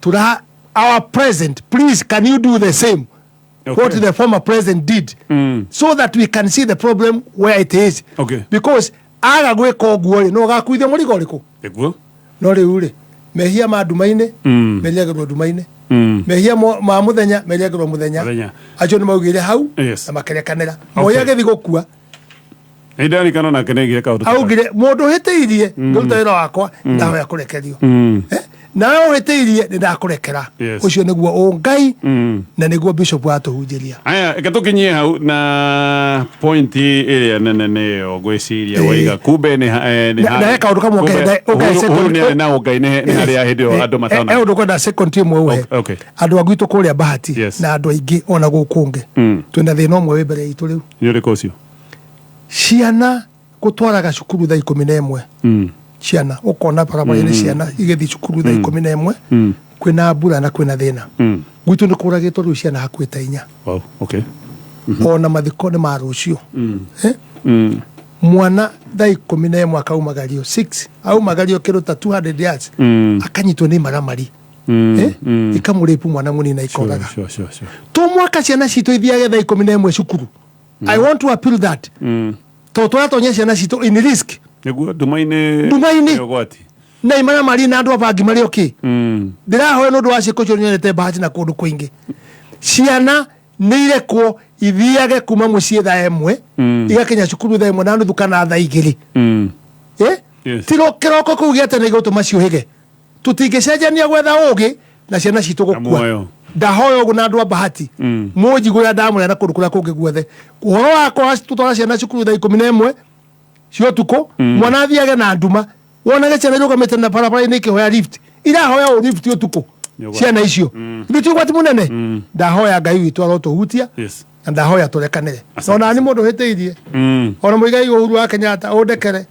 tura our president, please can you do the same what the former president did, so that we can see the problem where it is. Because aga gwĩka ũguo rĩ, no ũgakuithia mũrigo ũrĩkũ? Nĩguo. No rĩu rĩ, mehia ma nduma-inĩ meriagĩrwo nduma-inĩ, mehia ma mũthenya meriagĩrwo mũthenya. Mũthenya. Acio nĩ maugire hau Yes. na makerekanĩra. Moi agĩthiĩ gũkua Nĩ ndarikana nake nĩ aigire kaũndũ ta kau. Augire mũndũ ũhĩtĩirie ngĩruta wĩra wakwa, ndahoya kũrekerio, nawe ũhĩtĩirie nĩ ndakũrekera. Yes. Ũcio nĩguo ũngai na nĩguo bishop watũhunjĩria. Aya, reke tũkinyie hau na pointi ĩrĩa nene nĩyo ngwĩciria waiga kumbe nĩ nĩ Na he kaũndũ kamwe kumbe ũkahe Uhuru second- nĩ arĩ na ũngai nĩ harĩa hĩndĩ ĩyo andũ He matona. ũndũ kwenda second ĩmwe ũhe Okay. andũ a gwitũ kũrĩa Bahati Yes. na andũ aingĩ ona gũkũ ũngĩ. Twĩna thĩna ũmwe wĩ mbere itũ rĩu. Nĩ ũrĩkũ ũcio? Ciana gũtwaraga cukuru thaa 11. Ciana ũkona barabara-inĩ, ciana igĩthiĩ cukuru thaa 11, kwĩna mbura na kwĩna thĩna. Gwitũ nĩ kũragĩtwo rĩu ciana hakuhĩ ta 4. Wow, okay. Ona mathiko nĩ ma rũciũ. Mwana thaa 11 akaumagario 6, aumagario kĩndũ ta 200 yards, akanyitwo nĩ maramari, ikamũrĩpu mwana mũnini ikoraga. Sure, sure, sure. To mwaka ciana citũ ithiage thaa 11 cukuru. I want to appeal that tondũ tũratonya ciana citũ in risk. Nĩguo nduma-inĩ. Nduma-inĩ. Nĩ ũgwati. Na imaramari na andũ a bangi marĩ okĩ. Ndĩrahoya nĩ ũndũ wa ciĩko icio nyonete Bahati na kũndũ kũingĩ, ciana nĩ irekwo ithiage kuma mũciĩ thaa 1, igakinya cukuru thaa 1:30 kana thaa 2. Yes. Tiro kĩroko kũu gĩa tene gĩgũtũma ciũhĩge. Tũtingĩcenjania gwetha ũgĩ na ciana citũ gũkua. Muoyo. Ndahoya ũguo na andũ a Bahati mũnjigũrĩa ndamũrĩa na kũndũ kũrĩa kũngĩ guothe, ũhoro wakwa tũtwara ciana cukuru thaa 11 cia ũtukũ, mwana athiage na nduma, wonage ciana irũgamĩte na barabara-inĩ ikĩhoya lift, irahoya ũ lift ũtukũ. Nĩ ũgwati. Ciana icio nĩ ti ũgwati mũnene. Ndahoya Ngai witũ arotũhutia Yes. na ndahoya tũrekanĩre. No nani mũndũ ũhĩtĩirie, ona Muigai Uhuru wa Kenyatta ũndekere,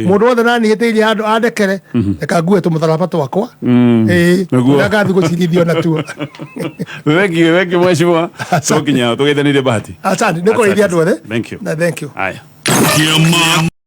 mũndũ wothe nani hĩtĩirie handũ andekere, reka ngue tũmũtharaba twakwa. Nĩguo. Ũrĩa ngathiĩ gũcirithio natuo. Thank you, thank you mheshimiwa. Tũkinya hau tũgeithanĩrie Bahati. Asante, nĩ kũgeithia andũ othe. Thank you. Na thank you. Aya. Kiama.